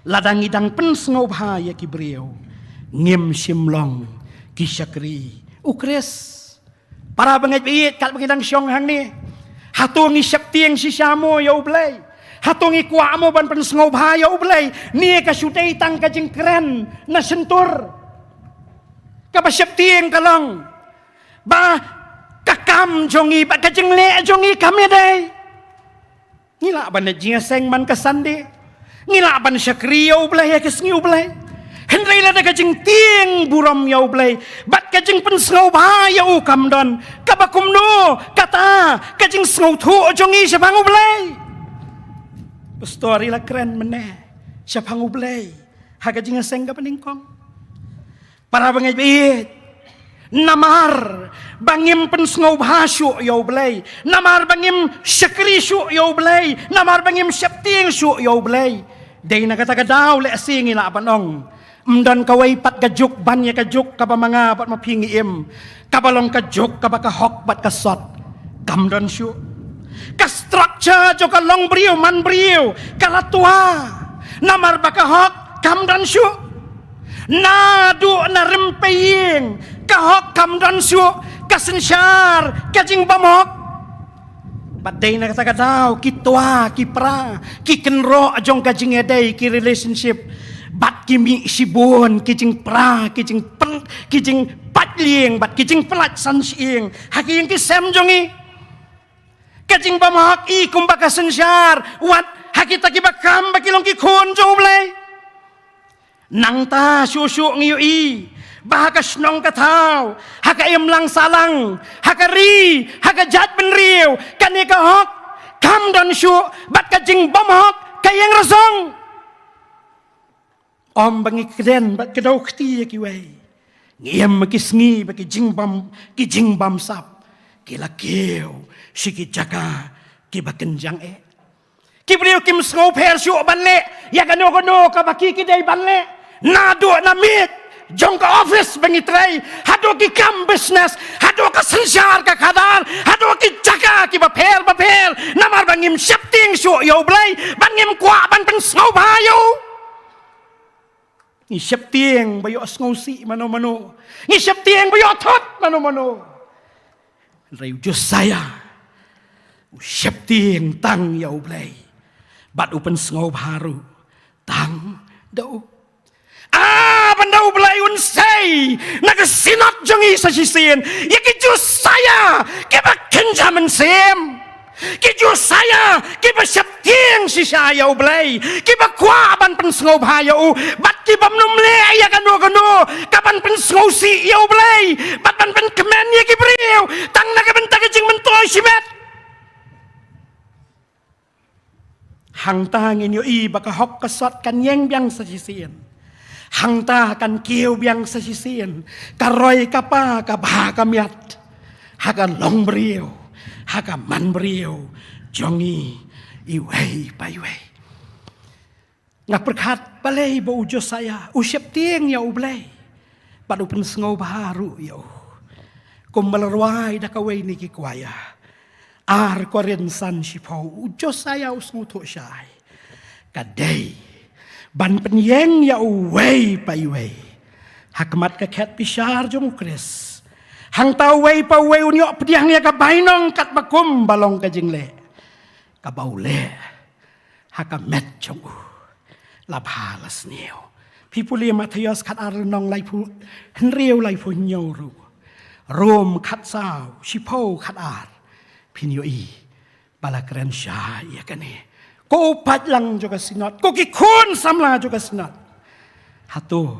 lada ngi dang pynsngewbha ïa ki briew, ngim shym long ki shakri U Khrist. Para bangeit ba ïeit, katba ngi dang shong hangne, hato ngi sheptieng shisha mo ïa U Blei? Hato ngi kwah mo ban pynsngewbha ïa U Blei? Ne ka shu dei tang ka jingkren na shyntur? Kaba sheptieng ka long ba ka kam jong ngi bad ka jingleh jong ngi kam ïadei. Ngi lah ban leit jingïaseng man ka Sunday, ngi lah ban shakri ïa U Blei ha ki sngi U Blei, hynrei lada ka jingtieng burom ïa U Blei bad ka jingpynsngewbha ïa u kam don, kaba kumno kata ka jingsngewthuh jong ngi shaphang U Blei? Pastor, i la kren mynne shaphang U Blei ha ka jingïaseng kaba nyngkong. Para bangeit ba ïeit, namar ba ngim pynsngewbha shuh ïa U Blei, namar ba ngim shakri shuh ïa U Blei, namar ba ngim sheptieng shuh ïa U Blei, dei na kata ka daw lehse ngi lah ban ong, ym don kawei pat ka juk ban ïa ka juk kaba ma nga bad ma phi ngi im, kaba long ka juk kaba ka hok bad ka sot kam don shuh. Ka structure jong ka longbriew manbriew ka la twa, namar ba ka hok kam don shuh. Naduh na rympei ïing ka hok kam don shuh, ka synshar ka jingbymhok. Bad dei na kata ka daw ki twa ki pra ki kynroh jong ka jingïadei, ki relationship, bad ki mih shibun ki jingpra, ki jingpel, ki jingpait lieng bad ki jingpyllait san shyieng ha ki ïing ki sem jong ngi. Ka jingbymhok i kumba ka synshar, wat ha kita kiba kam ba ki long ki khun jong U Blei. Nangta shuh shuh ngi ïohi ba ha ka shnong ka thaw, ha ka imlang sahlang, ha ka ri, ha ka jaitbynriew, kane ka hok kam don shuh bad ka jingbymhok ka ïeng rasong. Ym ba ngi kren bad kdew kti ïa kiwei. Ngi im ha ki sngi ba ki jingbym, ki jingbymsap ki la kiew sha ki jaka kiba kynjang eh. Ki briew kim sngewpher shuh ban leh ïa kano kano kaba ki, ki dei ban leh. Naduh na miej jong ka office ba ngi trei, haduh ki kam business, haduh ka synshar ka khadar, haduh ki jaka kiba pher bapher, namar ba ngim sheptieng shuh ïa U Blei bad ngim kwah ban pynsngewbha ïa u. Ngi sheptieng ba ïoh sngewsih mano mano. Ngi sheptieng ba ïoh thut mano mano. Hynrei u Josiah u sheptieng tang ïa U Blei bad u pynsngewbha ruh tang da u. Ah, ban da U Blei un sei na ka synod jong ngi sa shisien ïa ki Josiah kiba kynja mynsiem. Ki Josiah kiba sheptieng shisha ïa U Blei, kiba kwah ban pynsngewbha ïa u bad kibym nym leh ïa kano kano ka ban pynsngewsih ïa U Blei bad ban pynkmen ïa ki briew tang na ka bynta ka jingmyntoi shimet. Hangta ngin ïohi ba ka hok ka sot kan ïeng biang sa shisien. Hangta kan kiew biang sa shisien ka roi ka pa, ka bha ka miat ha ka longbriew, ha ka manbriew jong ngi iwei pa iwei. Nga pyrkhat balei ba u Josiah u sheptieng ïa U Blei bad u pynsngewbha ruh ïa u. Kumba la rwai da kawei na ki kwaya, Ar Korinth san shiphew, u Josiah u sngewthuh shai. Ka dei ban pynïeng ïa uwei pa iwei ha khmat ka khet bishar jong U Khrist. Hangta uwei pa uwei un ïoh pdiang ïa ka bainong katba kum ba long ka jingleh kaba u leh ha ka met jong u la bha la sniew. Phi pule Mathaios khatar lynnong laiphew hynriew, laiphew hynñiew ruh. Rom khatsaw shiphew khatar, phin ïohi ba la kren shai ïa kane. Ko u paidlang jong ka synod, ko ki khun samla jong ka synod, hato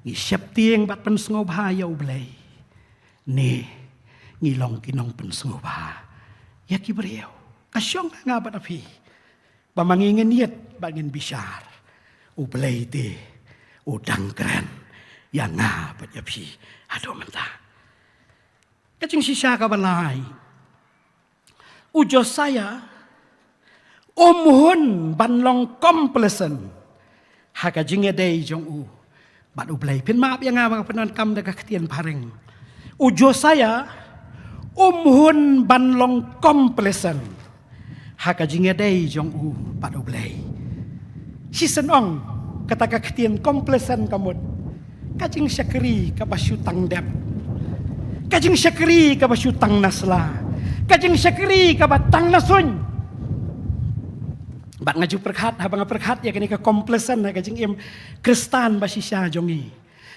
ngi sheptieng bad pynsngewbha ïa U Blei, ne ngi long ki nongpynsngewbha ïa ki briew? Ka shong ha nga bad ha phi ba ma ngi ngin ïit bad ngin bishar, U Blei te u dang kren ïa nga bad ïa phi haduh mynta. Ka jingshisha kaba lai, u Josiah um hun ban long complacent ha ka jingïadei jong u bad U Blei. Phin map ïa nga ba nga pyndonkam da ka ktien phareng. U Josiah um hun ban long complacent ha ka jingïadei jong u bad U Blei. Shisien ong, kata ka ktien complacent ka mut ka jingshakri kaba shu tang dep, ka jingshakri kaba shu tang na sla, ka jingshakri kaba tang na suiñ. Bad nga ju pyrkhat, haba nga pyrkhat ïa kane ka complacent ha ka jingim Khristan ba shisha jong ngi,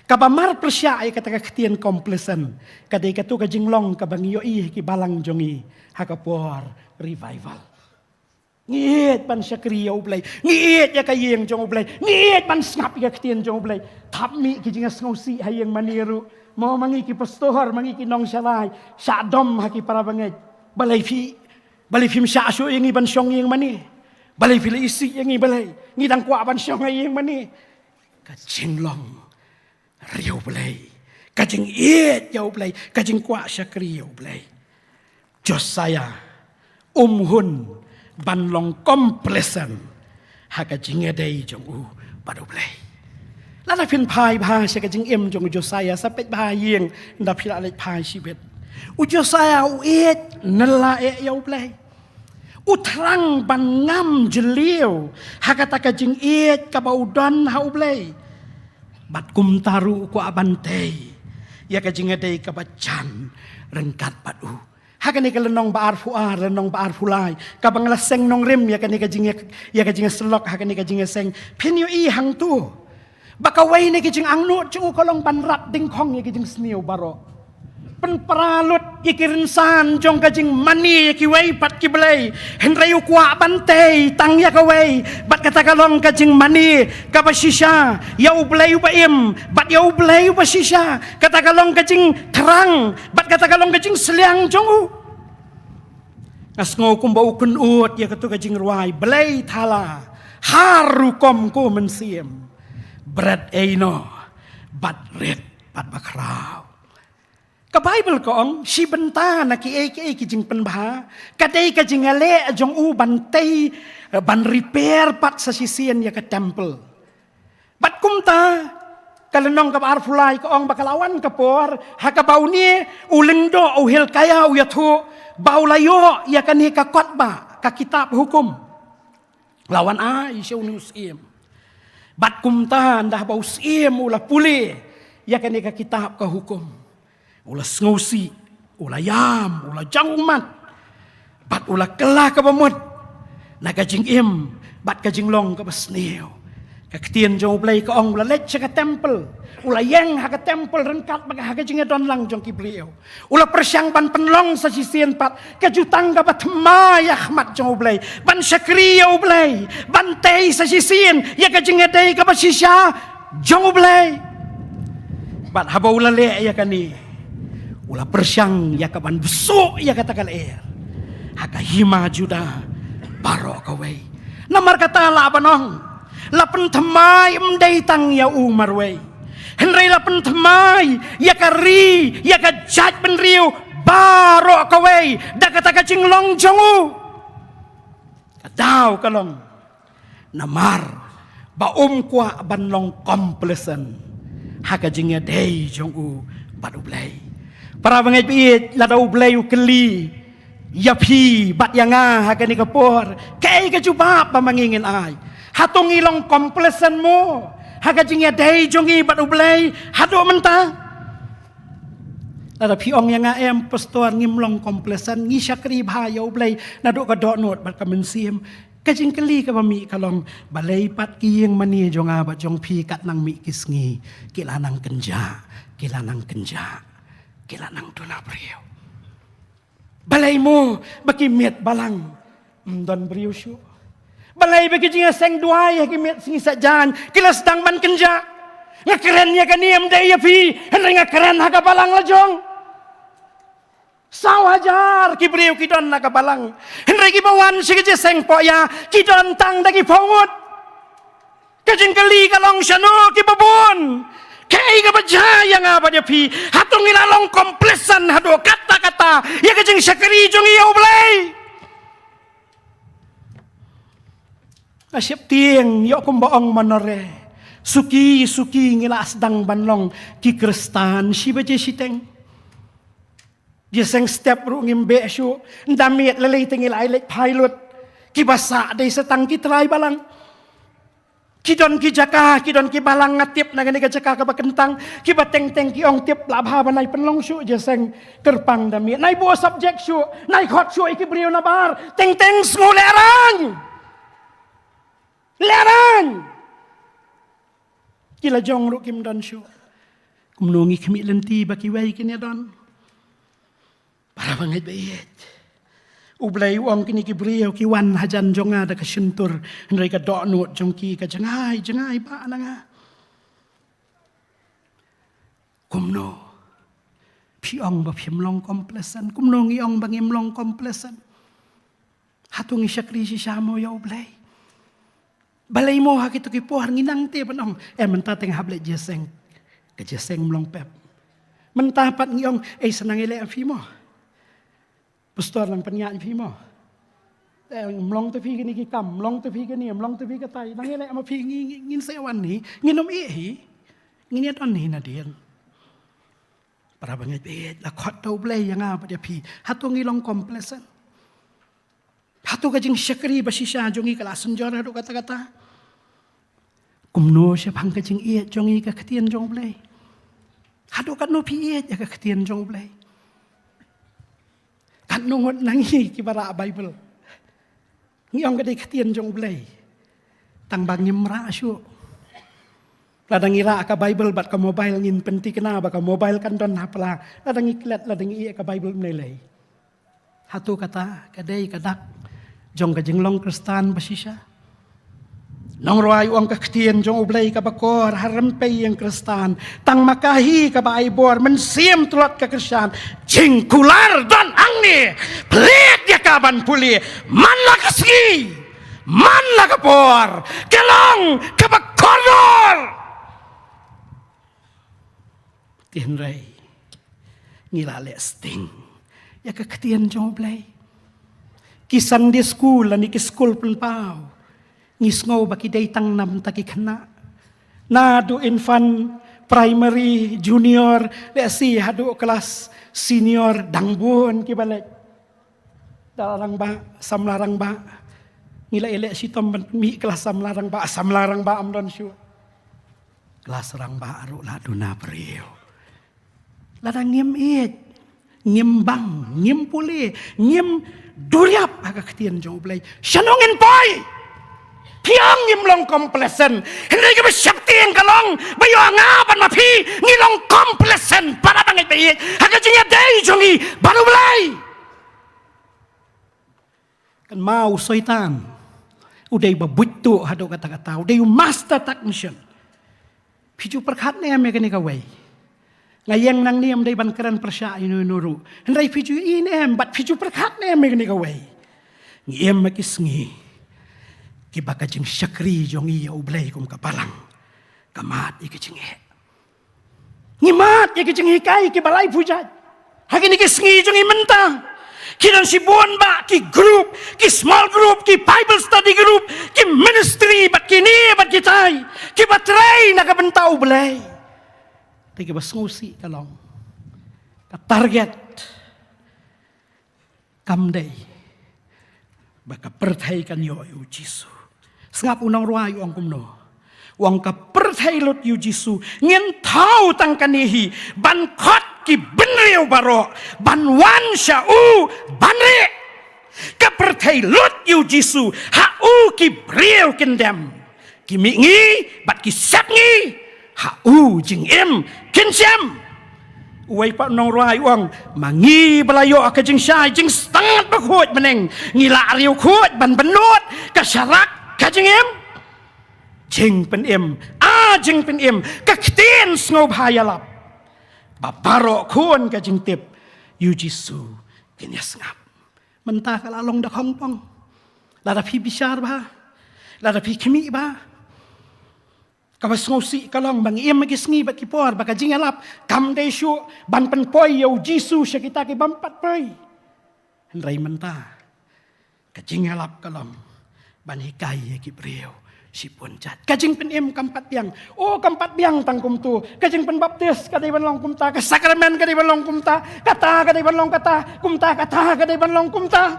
kaba mar pyrshah ïa kata ka ktien complacent, ka dei kato ka jinglong kaba ngi ïohi ha ki balang jong ngi ha ka por revival. Ngi ïeit ban shakri ïa U Blei, ngi ïeit ïa ka ïing jong U Blei, ngi ïeit ban sngap ïa ka ktien jong U Blei. Thap mih ki jingïasngewsih ha ïing mane ruh. Mo ma ngi ki pastor, ma ngi ki nongshalai, shah dom ha ki para bangeit. Balei phi, balei phim shah shuh ïa ngi ban shong ïing mane? Balei phi la isih ïa ngi balei? Ngi dang kwah ban shong ha ïing mane. Ka jinglong ri U Blei, ka jingïeit ïa U Blei, ka jingkwah shakri ïa U Blei. Josiah um hun ban long complacent ha ka jingïadei jong u bad U Blei. Lada phin phai bha sha ka jingim jong u Josiah, sa peit bha ïing, ynda phi la leit phai shibit. U Josiah u ïeit ne la ïeit ïa U Blei. U thrang ban ngam jylliew ha kata ka jingïeit kaba u don ha U Blei. Bad kumta ruh u kwah ban tei ïa ka jingïadei kaba jan ryngkat bad u. Ha kane ka lynnong ba arphew ar, lynnong ba arphew lai, kaba nga la seng nongrim ïa kane ka jing, ïa ka jingïasyllok ha kane ka jingïaseng, phin ïohi hangto ba kawei na ki jingangnud jong u ka long ban rat dyngkhong ïa ki jingsniew baroh. Pynpra lut ïa ki rynsan jong ka jingmane ïa kiwei pat ki blei, hynrei u kwah ban tei tang ïa kawei, bad kata ka long ka jingmane kaba shisha ïa U Blei uba im bad ïa U Blei uba shisha. Kata ka long ka jingthrang bad kata ka long ka jingsliang jong u. Nga sngew kumba u kynnoh ïa kato ka jingrwai: Blei thala, ha rukom ko mynsiem, bret ei noh bad rit bad bakhraw. Ka Baibl ka ong, shi bynta na kiei kiei ki jingpynbha ka dei ka jingïaleh jong u ban tei, ban repair pat sa shisien ïa ka temple. Bad kumta, ka lynnong kaba arphew lai ka ong ba ka la wan ka por ha kaba une u lyngdoh u Hilkiah u ïathuh ba u la ïoh ïa kane ka kot ba ka kitab hukum. La wan ai sha une u syiem. Bad kumta, ynda ba u syiem u la pule ïa kane ka kitab ka hukum, u la sngewsih, u la ïam, u la jong ummat, bad u la kylla kaba mut na ka jingim bad ka jinglong kaba sniew. Ka ktien jong U Blei ka ong, u la leit sha ka temple, u la ïeng ha ka temple ryngkat bad ha ka jingïadon lang jong ki briew. U la pyrshang ban pynlong sa shisien pat ka jutang kaba thymmai ha khmat jong U Blei, ban shakri ïa U Blei, ban tei sa shisien ïa ka jingïadei kaba shisha jong U Blei. Bad haba u la leh ïa kane, u la pyrshang ïa ka ban bsuh ïa kata ka lyer ha ka hima Judah baroh kawei. Namar kata lah ban ong, la pynthymmai ym dei tang ïa u marwei, hynrei la pynthymmai ïa ka ri, ïa ka jaitbynriew baroh kawei da kata ka jinglong jong u. Ka daw ka long namar ba um kwah ban long complacent ha ka jingïadei jong u bad U Blei. Para bangeit baieit, lada U Blei u kylli ïa phi bad ïa nga ha kane ka por, kaei ka jubab ba ma ngi ngin ai? Hato ngi long complacent mo ha ka jingïadei jong ngi bad U Blei haduh mynta? Lada phi ong ïa nga, em pastor, ngim long complacent, ngi shakri bha ïa U Blei naduh ka dohnud bad ka mynsiem, ka jingkylli kaba mih ka long, balei pat ki ïing mane jong nga bad jong phi katba nang mih ki sngi ki la nang kynjah, ki la nang kynjah, ki la nang duna briew? Balei mo ba ki miet balang ym don briew shuh? Balei ba ki jingïaseng duwai ha ki miet sngi Saitjaiñ ki la sdang ban kynjah? Nga kren ïa kane ym dei ïa phi, hynrei nga kren ha ka balang la jong. Saw hajar ki briew ki don na ka balang, hynrei kiba wan sha ka jingïaseng pohïa ki don tang da ki phew ngut. Ka jingkylli ka long, shano kiba bun? Kaei kaba jia ïa nga bad ïa phi? Hato ngi la long complacent haduh katta katta ïa ka jingshakri jong ngi ïa U Blei? Nga sheptieng ïoh kumba ong Manore, suki suki ngi la sdang ban long ki Khristan shi baje shiteng. Jingïaseng step ruh ngim beh shuh, ynda miet lei lei te ngi la ai leit phai lut. Kiba sah dei sa tang ki trai balang. Ki don ki jaka, ki don ki balang, nga tip na kane ka jaka kaba kyntang, kiba teng teng ki ong, tip lah bha ban ai pynlong shuh jingïaseng kyrpang da miet. Nai buh subject shuh, nai khot shuh ïa ki briew na bar. Teng teng sngew lehraiñ. Lehraiñ. Ki la jong ruh kim don shuh. Kumno ngi khmih lynti ba kiwei kin ïa don? Para bangeit baieit, U Blei u ong, kine ki briew ki wan hajan jong nga da ka shyntur, hynrei ka dohnud jong ki ka jngai jngai bha na nga. Kumno phi ong ba phim long complacent? Kumno ngi ong ba ngim long complacent? Hato ngi shakri shisha mo ïa U Blei? Balei mo ha kito ki por ngi nang te ban ong, eh, mynta te nga hap leit jingïaseng, ka jingïaseng ym long pep. Mynta pat ngi ong, eh, sa nang ïaleh ma phi mo, pastor nang pynïaid ma phi mo. Eh, ym long te phi kine ki kam, ym long te phi kine, ym long te phi katai, nang ïaleh ma phi, ngi, ngi, ngin sa wan hi, ngin ym ïeh hi, ngin ïa don hi nadien. Para bangeit baieit, la khot da U Blei ïa nga bad ïa phi, hato ngi long complacent? Hato ka jingshakri ba shisha jong ngi ka la synjor haduh katta katta? Kumno shaphang ka jingïeit jong ngi ka ktien jong U Blei? Haduh katno phi ïeit ïa ka ktien jong U Blei? Katno ngut na ngi kiba rah Baibl ngi ong ka dei ka ktien jong U Blei, tang ba ngim rah shuh. Lada ngi rah ka Baibl bad ka mobile ngin pynthikna ba ka mobile kan don ha pla. Lada ngi klet, lada ngi ïeh ka Baibl mynlei. Hato kata ka dei ka dak jong ka jinglong Khristan ba shisha? Nongrwai u ong ka ktien jong U Blei kaba kor ha rympei ïing Khristan, tang ma ka hi kaba ai bor mynsiem tlot ka kyrshan. Jingkular don hangne, plie ïa ka ban pule man la ka sngi, man la ka por, ka long kaba kordor. Te hynrei ngi la leh sting ïa ka ktien jong U Blei. Ki Sunday school lane ki skul pynpaw, ngi sngew ba ki dei tang namar ki khynnah. Naduh infant, primary, junior, lehse haduh klas senior dang bun kiba leit. Dara rangbah, samla rangbah. Ngi la ïaleh shitom ban mih klas samla rangbah, samla rangbah ym don shuh. Klas rangbah ruh la duna briew. Lada ngim ïeit, ngim bang, ngim pule, ngim duriap ha ka ktien jong U Blei, shano ngin poi? Phi ong ngim long complacent. Hynrei kaba sheptieng ka long ba ïoh nga bad ma phi ngi long complacent. Para bangeit ba ïeit ha ka jingïadei jong ngi bad U Blei. Kan ma u Soitan u dei ba buit tu haduh katta katta, u dei u master technician. Phi ju pyrkhat ne em ïa kane kawei? Nga ïeng nangne ym dei ban kren pyrshah ïano ïano ruh. Hynrei phi ju ïohi ne em bad phi ju pyrkhat ne em ïa kane kawei? Ngi im ha ki sngi kiba ka jingshakri jong ngi ïa U Blei kum ka balang ka mad ïa ka jingeh. Ngi mad ïa ki jinghikai kiba laiphew jait ha kine ki sngi jong ngi mynta. Ki don shibun bah ki group, ki small group, ki Bible study group, ki ministry bad kine bad kitai kiba trei na ka bynta U Blei. Te kaba sngewsih ka long ka target kam dei ba ka pyrthei kan ïoh ïa U Jisu. Sngap u nongrwai u ong kumno. U ong ka pyrthei lut ïa U Jisu, ngin thaw tang kane hi ban khot ki bynriew baroh ban wan sha u ban rieh. Ka pyrthei lut ïa U Jisu, ha u ki briew kin dem. Ki mihngi bad ki sepngi, ha u jingim kin shem. Uwei pat u nongrwai u ong, ma ngi ba la ïoh ka jingshai jingstad bakhuid bneng, ngi la riewkhuid ban bynnud ka sharak ka jingim. Jingpynim, a jingpynim, ka ktien sngewbha ïalap ba baroh khun ka jingtip ïa U Jisu kin ïasngap. Mynta ka la long da khongpong. Lada phi bishar bha, lada phi khmih bha, kaba sngewsih ka long ba ngi im ha ki sngi bad ki por ba ka jingïalap kam dei shuh ban pynpoi ïa U Jisu sha kita ki bym pat poi. Hynrei mynta ka jingïalap ka long ban hikai ïa ki briew shibun jait. Ka jingpynim kam pat biang. O, kam pat biang tang kumto. Ka jingpynbaptis ka dei ban long kumta, ka sakramen ka dei ban long kumta, kata ka dei ban long kata, kumta kata ka dei ban long kumta.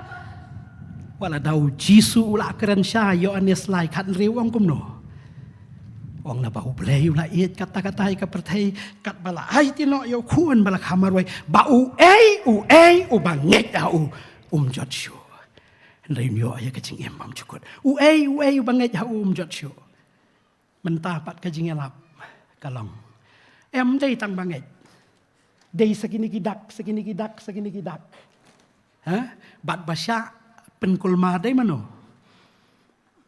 Wat la da U Jisu u la kren sha Ïoannis lai khathynriew u ong kumno? U ong naba U Blei u la ïeit katta katta ïa ka pyrthei katba la aiti noh ïa U Khun ba la kha marwei, ba uei uei uba ngeit ha u um jot shuh, hynrei un ïoh ïa ka jingim bymjukut. Uei uei uba ngeit ha u um jot shuh. Mynta pat ka jingïalap ka long, em dei tang ba ngeit. Dei sa kine ki dak, sa kine ki dak, sa kine ki dak. Ha? Bad ba shah pynkulmar dei mano?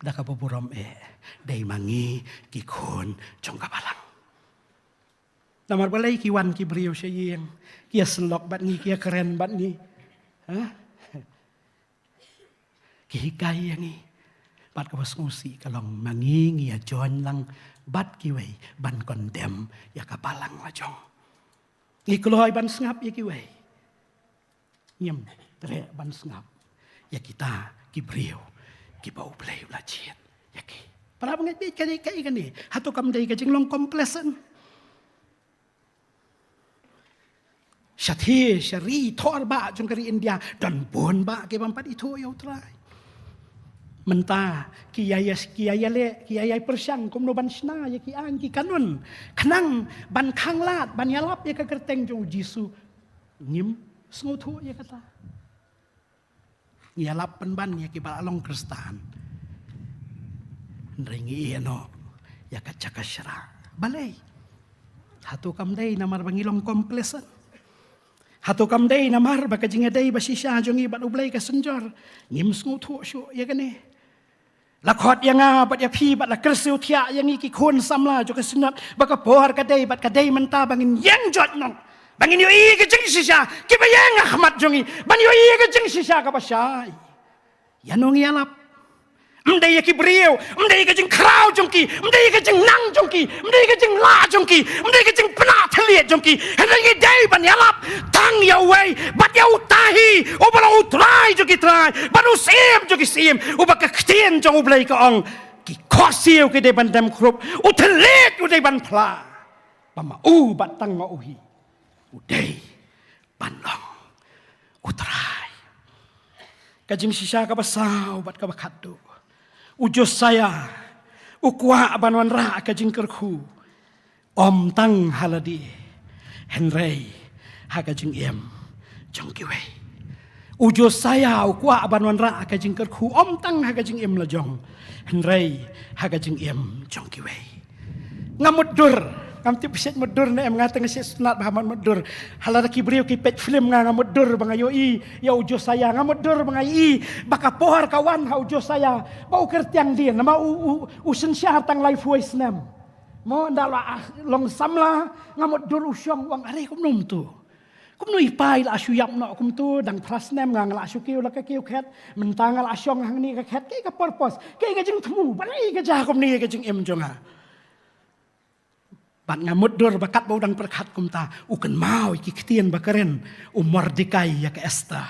Da kaba burom eh, dei ma ngi ki khun jong ka balang. Namar balei ki wan ki briew sha ïing, ki ïasyllok bad ngi, ki ïakren bad ngi? Ha? Ki hikai ïa ngi. Bad kaba sngewsih ka long ma ngi ngi ïa join lang bad kiwei ban condemn ïa ka balang la jong. Ngi kloi ban sngap ïa kiwei, ngim treh ban sngap ïa kita ki briew kiba U Blei u la jied ïa ki. Para bangeit, ka dei kaei kane? Hato kam dei ka jinglong complacent? Shatei sha ri thor bah jong ka ri India don bun bah ki bym pat ithuh ïa U Trai. Mynta ki ïa ïa ki ïa ïa leh, ki ïa ïa pyrshang kumno ban shna ïa ki aiñ ki kanun khnang ban khanglad ban ïalap ïa ka kyrteng jong U Jisu. Ngim sngewthuh ïa kata. Ngi ïalap pynban ïa kiba la long Khristan. Hynrei ngi ïeh noh ïa ka jaka shah. Balei? Hato kam dei namar ba ngi long complacent? Hato kam dei namar ba ka jingïadei ba shisha jong ngi bad U Blei ka synjor? Ngim sngewthuh shuh ïa kane. La khot ïa nga bad ïa phi bad la kyrsiew thiah ïa ngi ki khun samla jong ka Synod ba ka por ka dei bad ka dei mynta ba ngin ïeng jot noh, ba ngin ïohi ka jingshisha kiba ïeng ha khmat jong ngi, ban ïohi ka jingshisha kaba shai. Ïa no ngi ïalap? Ym dei ïa ki briew, ym dei ïa ka jingkhraw jong ki, ym dei ïa ka jingnang jong ki, ym dei ïa ka jinglah jong ki, ym dei ïa ka jingpynah thylliej jong ki. Hynrei ngi dei ban ïalap tang ïa uwei bad ïa uta hi uba long U Trai jong ki trai bad U Syiem jong ki syiem, uba ka ktien jong U Blei ka ong, ki khohsiew ki dei ban dem khrup, u thylliej u dei ban phla. Ba ma u bad tang ma u hi u dei ban long U Trai. Ka jingshisha kaba saw bad kaba khatduh, u Josaïa u kwah ban wanrah ka jingkyrkhu, ym tang ha lade hynrei ha ka jingim jong kiwei. U Josaïa u kwah ban wanrah ka jingkyrkhu ym tang ha ka jingim la jong hynrei ha ka jingim jong kiwei. Nga mutdur. Ngam tip ba shet mutdur ne em, nga tang shet sngewtynnat ba ha mut mutdur. Halada ki briew ki peit film nga, nga mutdur ba nga ïohi ïa u Josaïa, nga mutdur ba nga ïohi ba ka por ka wan ha u Josaïa ba u kyrtiang dien, namar u, u, u synshar tang laiphew snem. Mo, ynda la, ah, long samla, nga mutdur u shong u ong, are kumno mynta? Kumno i pa i la shu ïap noh kumta, dang phra snem nga, nga la shu kiew la ka kiew khet, mynta nga la shong hangne ka khet, kaei ka purpose, kaei ka jingthmu, balei ka jia kumne ka jingim jong nga. Bad nga mutdur ba katba u dang pyrkhat kumta, u kynmaw ïa ki ktien ba kren u Mordekai ïa ka Esther.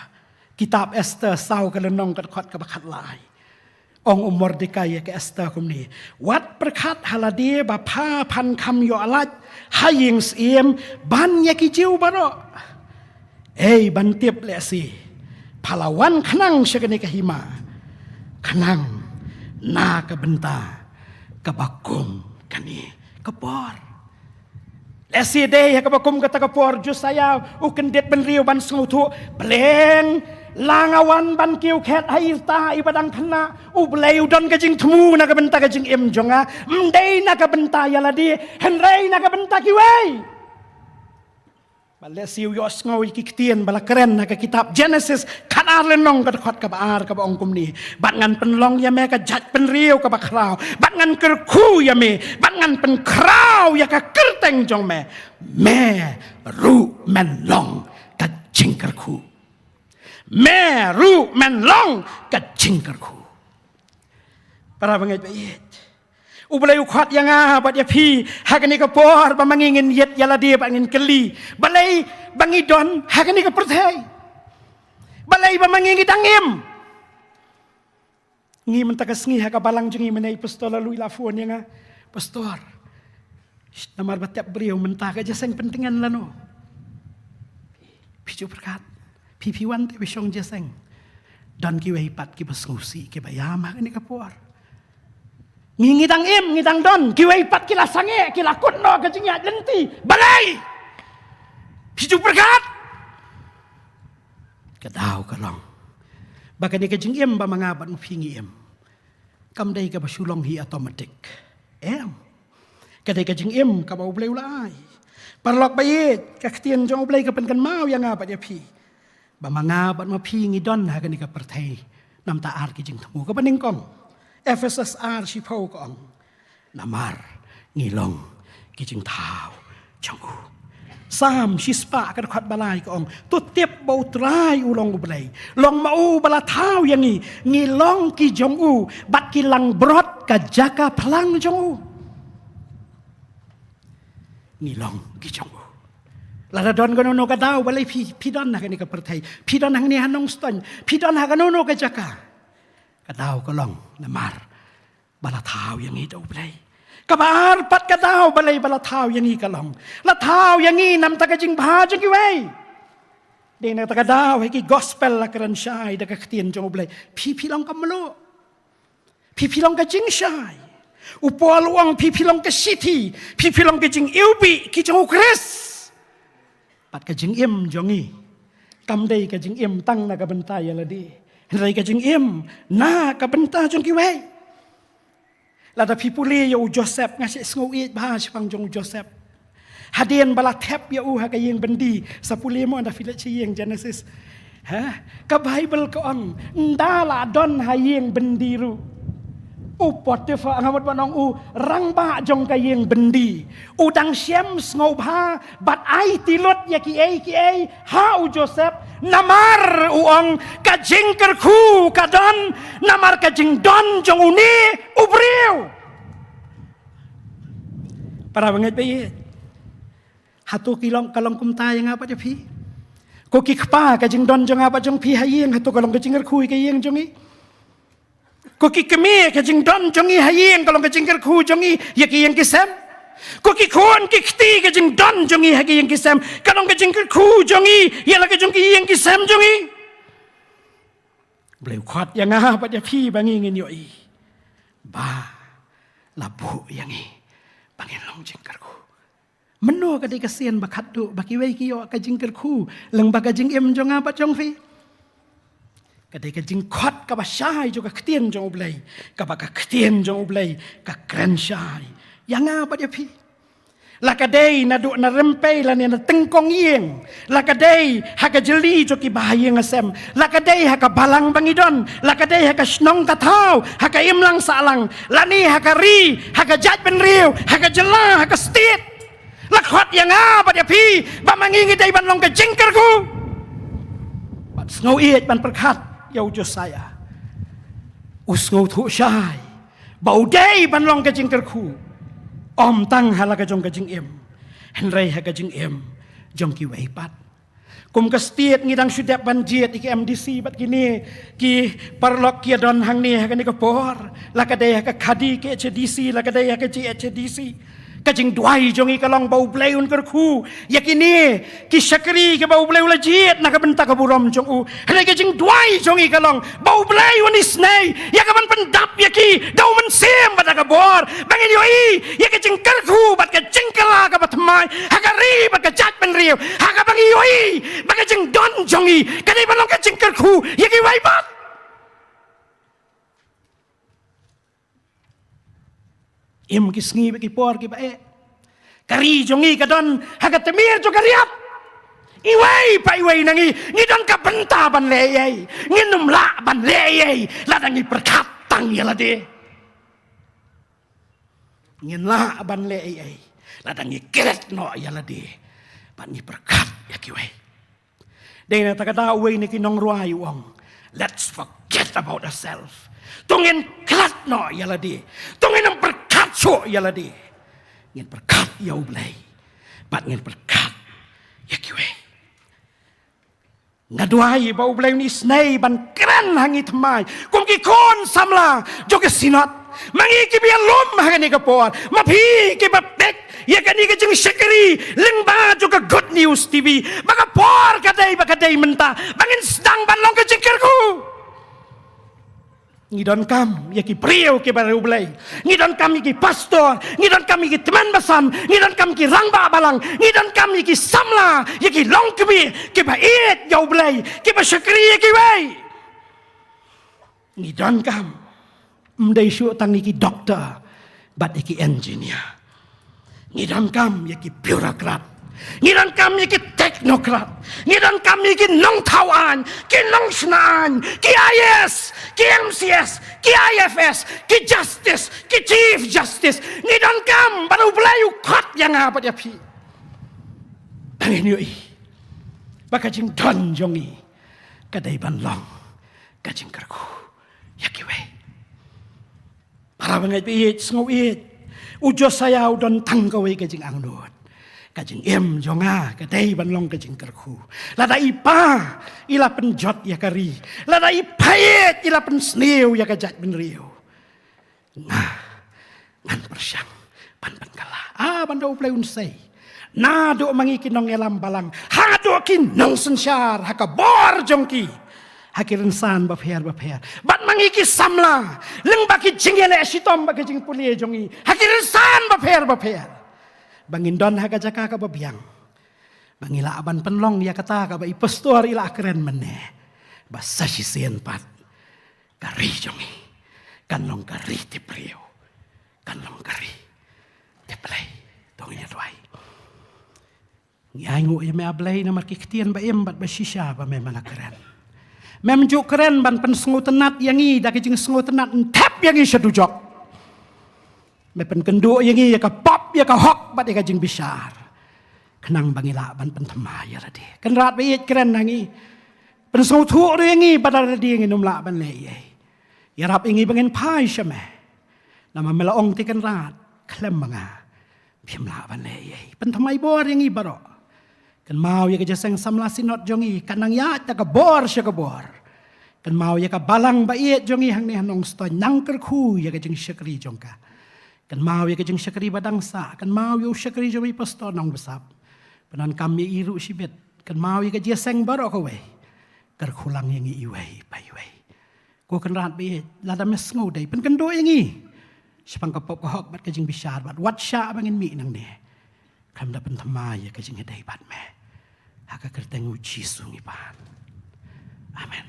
Kitab Esther saw ka lynnong ka dkhot kaba khatlai. Ong u Mordekai ïa ka Esther kumne, wat pyrkhat ha lade ba pha phan kham ïoh lait ha ïing syiem ban ïa ki Jiw baroh. Ei, ban tip lehse pha la wan khnang sha kane ka hima, khnang na ka bynta kaba kum kane ka por. Lehse dei ha kaba kum kata ka por Josaïa u kyndit bynriew ban sngewthuh, pleng la nga wan ban kiew khet ha ita i ba dang khynnah, U Blei u don ka jingthmu na ka bynta ka jingim jong nga, ym dei na ka bynta ïa lade hynrei na ka bynta kiwei. Bad lehse u ïohsngew ïa ki ktien ba la kren ha ka kitab Genesis khatar lynnong ka dkhot kaba ar kaba ong kumne, bad ngan pynlong ïa me ka jaitbynriew kaba khraw, bad ngan kyrkhu ïa me, bad ngan pynkhraw ïa ka kyrteng jong me. Me ruh men long ka jingkyrkhu. Me ruh men long ka jingkyrkhu. Para bangeit ba ïeit, U Blei u khot ïa nga bad ïa phi ha kane ka por ba ma ngi ngin ïeit ïa lade bad ngin kylli, balei ba ngi don ha kane ka pyrthei? Balei ba ma ngi ngi dang im? Ngi mynta ka sngi ha ka balang jong ngi mynne i pastor la lui la phone ïa nga, pastor, namar ba tep briew mynta ka jingïaseng pyntngen lano. Phi ju pyrkhat, phi phi wan te phi shong jingïaseng. Don kiwei pat kiba sngewsih kiba ïam ha kane ka por. Ngi ngi dang im, ngi dang don, kiwei pat ki la sangeh, ki la kut noh ka jingïaid lynti. Balei? Phi ju pyrkhat. Ka daw ka long ba kane ka jingim ba ma nga bad ma phi ngi im, kam dei kaba shu long hi automatic. Em. Ka dei ka jingim kaba U Blei u la ai. Paralok ba ïeit, ka ktien jong U Blei ka pynkynmaw ïa nga bad ïa phi ba ma nga bad ma phi ngi don ha kane ka pyrthei namar ar ki jingthmu. Kaba nyngkong, Ephesus ar shiphew ka ong, namar ngi long ki jingthaw jong u. Salm shispah ka dkhot ba lai ka ong, to tip ba U Trai u long U Blei, long ma u ba la thaw ïa ngi, ngi long ki jong u bad ki langbrot ka jaka phlang jong u. Ngi long ki jong u. Lada don kano kano ka daw, balei phi, phi don ha kane ka pyrthei, phi don hangne ha Nongstoiñ, phi don ha kano kano ka jaka, ka daw ka long namar ba la thaw ïa ngi da U Blei. Kaba ar pat ka daw balei ba la thaw ïa ngi ka long, la thaw ïa ngi namar ka jingbha jong kiwei. Dei na kata ka daw ha ki gospel la kren shai da ka ktien jong U Blei, phi phi long ka mluh, phi phi long ka jingshai. U Paul u ong phi phi long ka shithi, phi phi long ka jingiwbih ki jong U Khrist. Bad ka jingim jong ngi kam dei ka jingim tang na ka bynta ïa lade, Hynrei ka jingim na ka bynta jong kiwei. Lada phi pule ïa u Joseph, nga sngew ïeit bha shaphang jong u Joseph. Hadien ba la thep ïa u ha ka ïing byndi, sa pule mo ynda phi leit sha ïing Genesis. Ha? Ka Baibl ka ong, ynda la don ha ïing byndi ruh, u Potiphar, nga mut ban ong u rangbah jong ka ïing byndi, u dang shem sngewbha bad aiti lut ïa kiei kiei ha u Joseph, namar u ong, ka jingkyrkhu ka don namar ka jingdon jong une u briew. Para bangeit ba ïeit, hato ki long, ka long kumta ïa nga bad ïa phi? Ko ki kpa, ka jingdon jong nga bad jong phi ha ïing, hato ka long ka jingkyrkhu ïa ka ïing jong ngi? Ko ki kmie, ka jingdon jong ngi ha ïing ka long ka jingkyrkhu jong ngi ïa ka ïing ki sem? Ko ki khun ki kti, ka jingdon jong ngi ha ka ïing ki sem ka long ka jingkyrkhu jong ngi ïa la ka jong ka ïing ki sem jong ngi? Blei u khot ïa nga bad ïa phi ba ngi ngin ïohi ba la buh ïa ngi ba ngin long jingkyrkhu. Mynno ka dei ka sien ba khatduh ba kiwei ki ïoh ka jingkyrkhu lyngba ka jingim jong nga bad jong phi? Ka dei ka jingkhot kaba shai jong ka ktien jong U Blei, kaba ka ktien jong U Blei ka kren shai ïa nga bad ïa phi. La ka dei naduh na rympei lane na tyngkong ïing, la ka dei ha ka jylli jong ki bahaïing hasem, la ka dei ha ka balang ba ngi don, la ka dei ha ka shnong ka thaw, ha ka imlang sahlang, lane ha ka ri, ha ka jaitbynriew, ha ka jylla, ha ka state. La khot ïa nga bad ïa phi ba ma ngi ngi dei ban long ka jingkyrkhu. Bad sngew ïeit ban pyrkhat ïa u Josiah. U sngewthuh shai ba u dei ban long ka jingkyrkhu, ym tang ha la ka jong ka jingim, hynrei ha ka jingim jong kiwei pat. Kum ka state ngi dang shu dep ban jied ïa ki M D C bad kine ki paralok ki ïa don hangne ha kane ka por. La ka dei ha ka khadi K H A D C, la ka dei ha ka J H A D C. Ka jingduwai jong ngi ka long ba U Blei un kyrkhu ïa kine ki shakri kiba U Blei u la jied na ka bynta ka burom jong u. Hynrei ka jingduwai jong ngi ka long ba U Blei un isynei ïa ka ban pyndap ïa ki da U Mynsiem bad da ka bor, ba ngin ïohi ïa ka jingkyrkhu bad ka jingkylla kaba thymmai ha ka ri bad ka jaitbynriew, ha kaba ngi ïohi ba ka jingdon jong ngi ka dei ban long ka jingkyrkhu ïa kiwei pat. Im ki sngi bad ki por kiba eh, ka ri jong ngi ka don ha ka tmier jong ka riat. Iwei pa iwei na ngi, ngi don ka bynta ban leh ei ei, ngin ym lah ban leh ei ei lada ngi pyrkhat tang ïa lade. Ngin lah ban leh ei ei lada ngi klet noh ïa lade bad ngi pyrkhat ïa kiwei. Dei na kata ka daw uwei na ki nongrwai u ong, "Let's forget about ourselves." To ngin klet noh ïa lade, to ngin ym pyrkhat shuh ïa lade. Ngin pyrkhat ïa U Blei bad ngin pyrkhat ïa kiwei. Nga duwai ba U Blei un isynei ban kren ha ngi thymmai kum ki khun samla jong ka Synod. Ma ngi kiba ïalum ha kane ka por, ma phi kiba peit ïa kane ka jingshakri lyngba jong ka Good News T V, ba ka por ka dei, ba ka dei mynta ba ngin sdang ban long ka jingkyrkhu. Ngi donkam ïa ki briew kiba riewblei. Ngi donkam ïa ki pastor, ngi donkam ïa ki tymmen basan, ngi donkam ki rangbah balang, ngi donkam ïa ki samla, ïa ki longkmie kiba ïeit ïa U Blei, kiba shakri ïa kiwei. Ngi donkam, ym dei shuh tang ïa ki doktor bad ïa ki engineer. Ngi donkam ïa ki bureaucrat. Ngi donkam ïa ki technocrat. Ngi donkam ïa ki nongthaw aiñ, ki nongshna aiñ, ki I A S, ki M C S, ki I F S, ki justice, ki chief justice. Ngi donkam, bad U Blei u khot ïa nga bad ïa phi ba ngin ïohi ba ka jingdon jong ngi ka dei ban long ka jingkyrkhu ïa kiwei. Para bangeit ba ïeit, sngewbha, u Josiah u don tang kawei ka jingangnud. Ka jingim jong nga ka dei ban long ka jingkyrkhu. Lada i pa i la pynjot ïa ka ri, lada i paieit i la pynsniew ïa ka jaitbynriew, nga ngan pyrshang ban pynkylla. Ah, ban da U Blei un sei. Naduh ma ngi ki nongïalam balang haduh ki nongsynshar ha ka bor jong ki, ha ki rynsan bapher bapher, bad ma ngi ki samla lyngba ki jingïaleh shitom bad ki jingpule jong ngi ha ki rynsan bapher bapher, ba ngin don ha ka jaka kaba biang, ba ngi lah ban pynlong ïa kata kaba i pastor i la kren mynne, ba sa shisien pat ka ri jong ngi kan long ka ri tip briew, kan long ka ri tip Blei. To ngin ïa duwai. Ngi ainguh ïa me A Blei namar ki ktien ba im bad ba shisha ba me la kren. Mem ju kren ban pynsngewtynnat ïa ngi da ki jingsngewtynnat, thep ïa ngi sha dujok. Me pynkynduh ïa ngi ïa ka pop, ïa ka hok bad ïa ka jingbishar, khnang ba ngi lah ban pynthymmai ïa lade. Kynrad ba ïeit, kren ha ngi, pynsngewthuh ruh ïa ngi ba da lade ngin ym lah ban leh ei ei. Ïarap ïa ngi ba ngin phai sha me. Namar me la ong te, Kynrad, khlem ma nga phim lah ban leh ei ei. Pynthymmai bor ïa ngi baroh. Kynmaw ïa ka Jingïaseng Samla Synod jong ngi, kan nang ïaid da ka bor sha ka bor. Kynmaw ïa ka Balang ba ïeit jong ngi hangne ha Nongstoiñ, nang kyrkhu ïa ka jingshakri jong ka. Kynmaw ïa ka jingshakri ba dang sah, kynmaw ïa u shakri jong i Pastor Nongbsap. Pyndonkam ïa i ruh shibit. Kynmaw ïa ka jingïaseng baroh kawei. Kyrkhu lang ïa ngi iwei pa iwei. Ko Kynrad ba ïeit, lada me sngew dei, pynkynduh ïa ngi shaphang ka pop ka hok bad ka jingbishar, bad wat shah ba ngin mih nangne khlem da pynthymmai ïa ka jingïadei bad me. Ha ka kyrteng U Jisu ngi pan. Amen.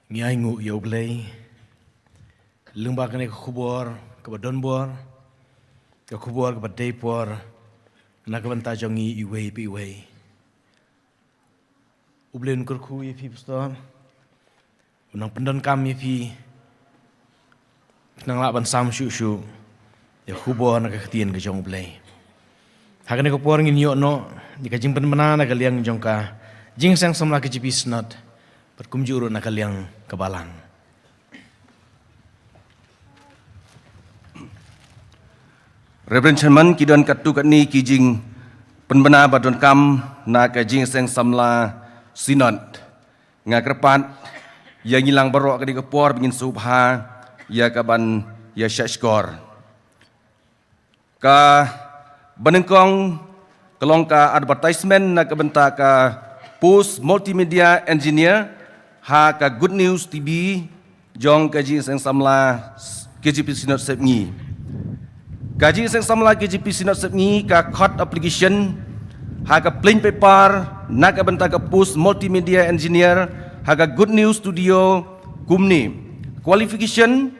Ngi ainguh ïa U Blei lyngba kane ka khubor kaba don bor, ka khubor kaba dei por na ka bynta jong ngi iwei pa iwei. U Blei un kyrkhu ïa phi, Pastor. U nang pyndonkam ïa phi. Phi nang lah ban sam shuh shuh ïa ka khubor na ka ktien ka jong U Blei. Ha kane ka por ngin ïoh noh ïa ka jingpynbna na ka liang jong ka Jingïaseng Samla K J P Synod, bad kumjuh ruh na ka liang ka Balang. Reverend Chairman, ki don katto katne ki jingpynbna ba donkam na ka Jingïaseng Samla Synod. Nga kyrpad ïa ngi lang baroh ka dei ka por ba ngin sngewbha ïa kaban ïa shahshkor. Kaba nyngkong ka long ka advertisement na ka bynta ka post Multimedia Engineer ha ka Good News T V jong ka Jingïaseng Samla K J P Synod Sepngi. Ka Jingïaseng Samla K J P Synod Sepngi ka khot application ha ka plain paper na ka bynta ka post Multimedia Engineer ha ka Good News Studio kumne: qualification,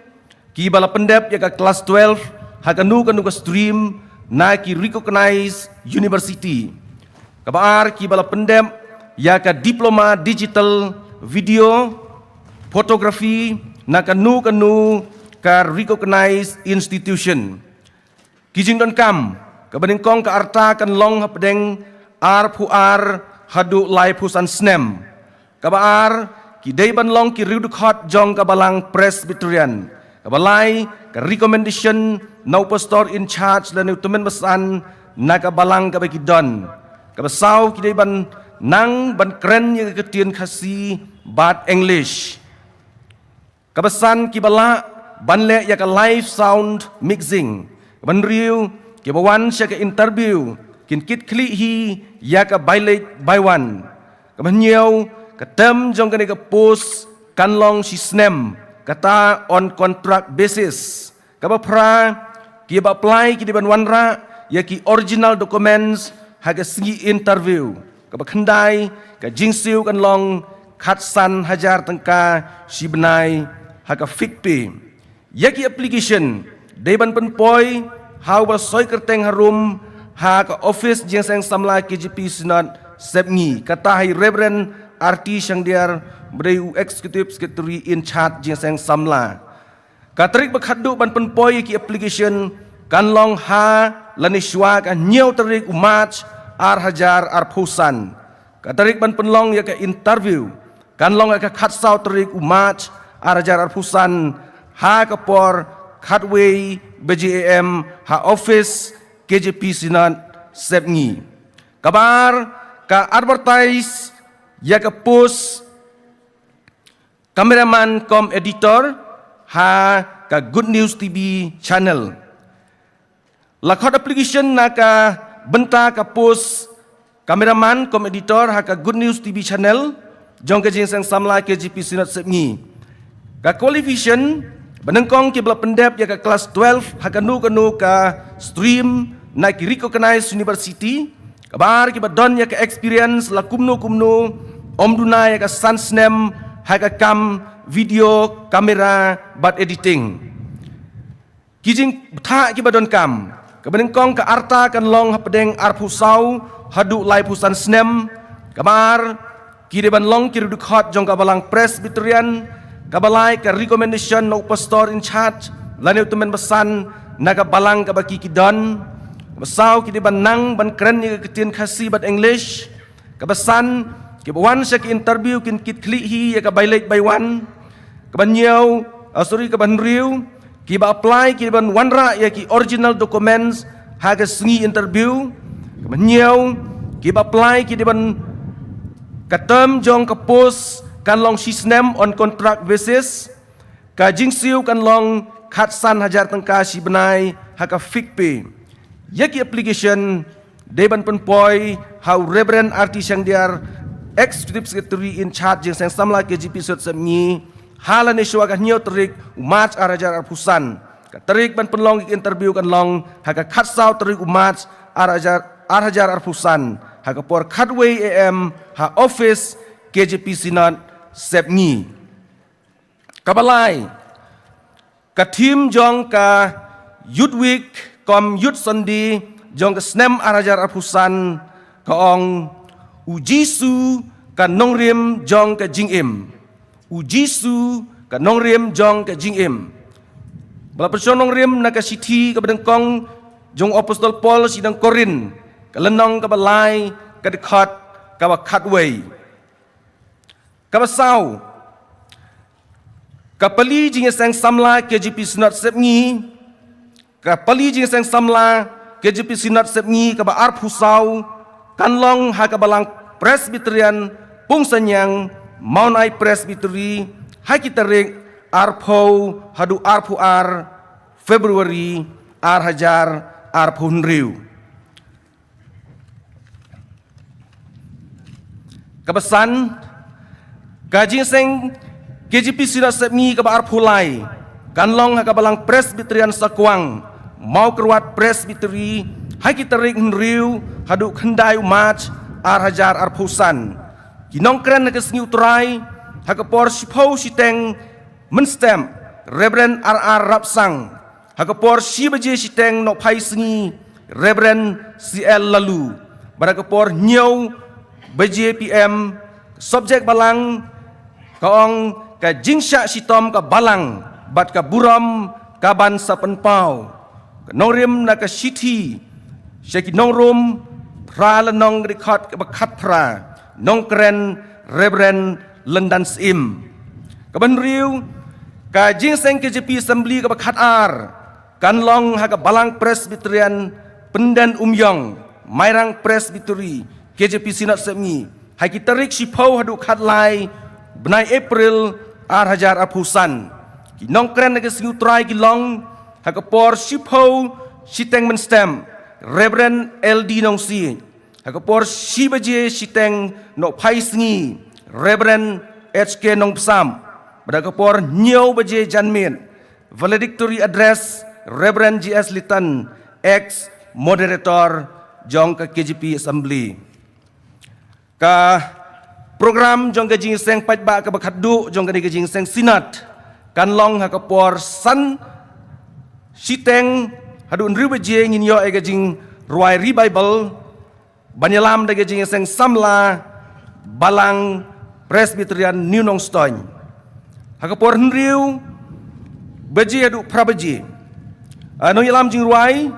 kiba la pyndep ïa ka class twelve ha kano kano ka stream na ki recognized university. Kaba ar, kiba la pyndep ïa ka diploma digital video photography na kano kano ka recognized institution. Ki jingdonkam, kaba nyngkong, ka rta kan long hapdeng arphew ar haduh laiphew san snem. Kaba ar, ki dei ban long ki riewdkhot jong ka Balang Presbyterian. Kaba lai, ka recommendation na u pastor in charge lane u tymmen basan na ka Balang kaba ki don. Kaba saw, ki dei ban nang ban kren ïa ka ktien Khasi bad English. Kaba san, kiba lah ban leh ïa ka live sound mixing. Kaba hynriew, kiba wan sha ka interview kin kit khlieh hi ïa ka bai leit bai wan. Kaba hynñiew, ka term jong kane ka post kan long shi snem, kata on contract basis. Kaba phra, kiba apply ki dei ban wanrah ïa ki original documents ha ka sngi interview. Kaba khyndai, ka jingsiew kan long khatsan hajar tyngka shi bnai ha ka fixed pay. Ïa ki application dei ban pynpoi ha uba soi kyrteng harum ha ka office Jingïaseng Samla K J P Synod Sepngi, kata ha i Reverend R T Shangdiar, ba dei u Executive Secretary in charge Jingïaseng Samla. Ka tarik ba khatduh ban pynpoi ïa ki application kan long ha lane shwa ka hynñiew tarik u March ar hajar arphew san. Ka tarik ban pynlong ïa ka interview kan long ha ka khatsaw tarik u March ar hajar arphew san, ha ka por khatwei baje A M ha office K J P Synod Sepngi. Kaba ar, ka advertise ïa ka post cameraman cum editor ha ka Good News T V channel. La khot application na ka bynta ka post cameraman cum editor ha ka Good News T V channel. jong ka Jingïaseng Samla K J P Synod Sepngi. Ka qualification, ba nyngkong kiba la pyndep ïa ka klas twelve ha kano kano ka stream na ki recognized university. Kaba ar, kiba don ïa ka experience la kumno kumno, ym duna ïa ka san snem ha ka kam video, camera bad editing. Ki jingbthah kiba donkam. Kaba nyngkong, ka rta kan long hapdeng arphew saw haduh laiphew san snem. Kaba ar, ki dei ban long ki riewdkhot jong ka Balang Presbyterian. Kaba lai, ka recommendation na u pastor in charge lane u tymmen basan na ka balang kaba ki ki don. Kaba saw, ki dei ban nang ban kren ïa ka ktien Khasi bad English. Kaba san, kiba wan sha ki interview kin kit khlieh hi ïa ka bai leit bai wan. Kaba hynñiew, ah, sorry, kaba hynriew, kiba apply ki dei ban wanrah ïa ki original documents ha ka sngi interview. Kaba hynñiew, kiba apply ki dei ban, ka term jong ka post kan long shi snem on contract basis. Ka jingsiew kan long khatsan hajar tyngka shi bnai ha ka fixed pay. Ïa ki application dei ban pynpoi ha u Reverend R T Shangdiar, Executive Secretary in charge Jingïaseng Samla K J P Synod Sepngi, ha lane shuwa ka hynñiew tarik u March ar hajar arphew san. Ka tarik ban pynlong ïa ki interview kan long ha ka khatsaw tarik u March ar hajar, ar hajar arphew san, ha ka por khatwei A M ha office K J P Synod Sepngi. Kaba lai, ka theme jong ka Youth Week kum Youth Sunday jong ka snem ar hajar arphew san ka ong, U Jisu ka nongrim jong ka jingim. U Jisu ka nongrim jong ka jingim. Ba la pynshong nongrim na ka shithi kaba nyngkong jong u Apostol Paul sha ki nong Korinth, ka lynnong kaba lai, ka dkhot kaba khatwei. Kaba saw, ka pali Jingïaseng Samla K J P Synod Sepngi, ka pali Jingïaseng Samla K J P Synod Sepngi kaba arphew saw kan long ha ka Balang Presbyterian Pungsanyang, Mawlai Presbytery, ha ki tarik arphew haduh arphew ar February ar hajar arphew hynriew. Kaba san, ka Jingïaseng K J P Synod Sepngi kaba arphew lai kan long ha ka Balang Presbyterian Sakwang, Mawkyrwat Presbytery, ha ki tarik hynriew haduh khyndai u March ar hajar arphew san. Ki nongkren ha ka sngi U Trai, ha ka por shiphew shiteng mynstep, Reverend R R Rapsang. Ha ka por shi baje shiteng nohphai sngi, Reverend C L Laloo. Bad ha ka por hynñiew baje P M, subject balang ka ong, Ka Jingshah Shitom ka Balang bad ka Burom kaban sa pynpaw. Ka nongrim na ka shithi sha ki nong Rom, phra lynnong, dkhot kaba khatphra, nongkren Reverend Lyndan Syiem. Kaba hynriew, ka Jingïaseng K J P Assembly kaba khatar kan long ha ka Balang Presbyterian Pyndenumïong, Mairang Presbytery, K J P Synod Sepngi, ha ki tarik shiphew haduh khatlai bnai April ar hajar arphew san. Ki nongkren ha ka sngi U Trai ki long, ha ka por shiphew shiteng mynstep, Reverend L D Nongsiej. Ha ka por shi baje shiteng nohphai sngi, Reverend H K Nongbsap. Bad ha ka por hynñiew baje janmiet, valedictory address, Reverend G S Litan, ex moderator jong ka K J P Assembly. Ka program jong ka Jingïaseng Paidbah kaba khatduh jong kane ka Jingïaseng Synod kan long ha ka por san shiteng haduh hynriew baje, ngin ïoh ïa ka jingrwai revival ban ïalam da ka Jingïaseng Samla Balang Presbyterian New Nongstoiñ. Ha ka por hynriew baje haduh phra baje, ah, nongïalam jingrwai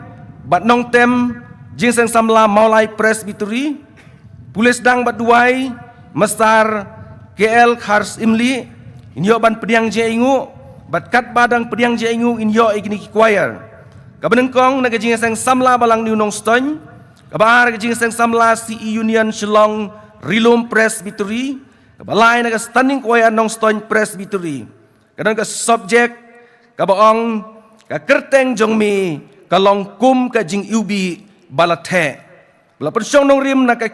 bad nongtem Jingïaseng Samla Mawlai Presbytery, pule sdang bad duwai, Master K L Kharsyiemlieh, ngin ïoh ban pdiang jingaiñguh, bad katba dang pdiang jingaiñguh ngin ïoh ïa kine ki choir. Kaba nyngkong na ka Jingïaseng Samla Balang New Nongstoiñ, kaba ar ka Jingïaseng Samla C E Union Shillong Rilum Presbytery, kaba lai na ka Standing Choir Nongstoiñ Presbytery. Ka don ka subject kaba ong, Ka Kyrteng Jong Me ka Long Kum ka Jingiwbih ba La Theh. Ba la pynshong nongrim na ka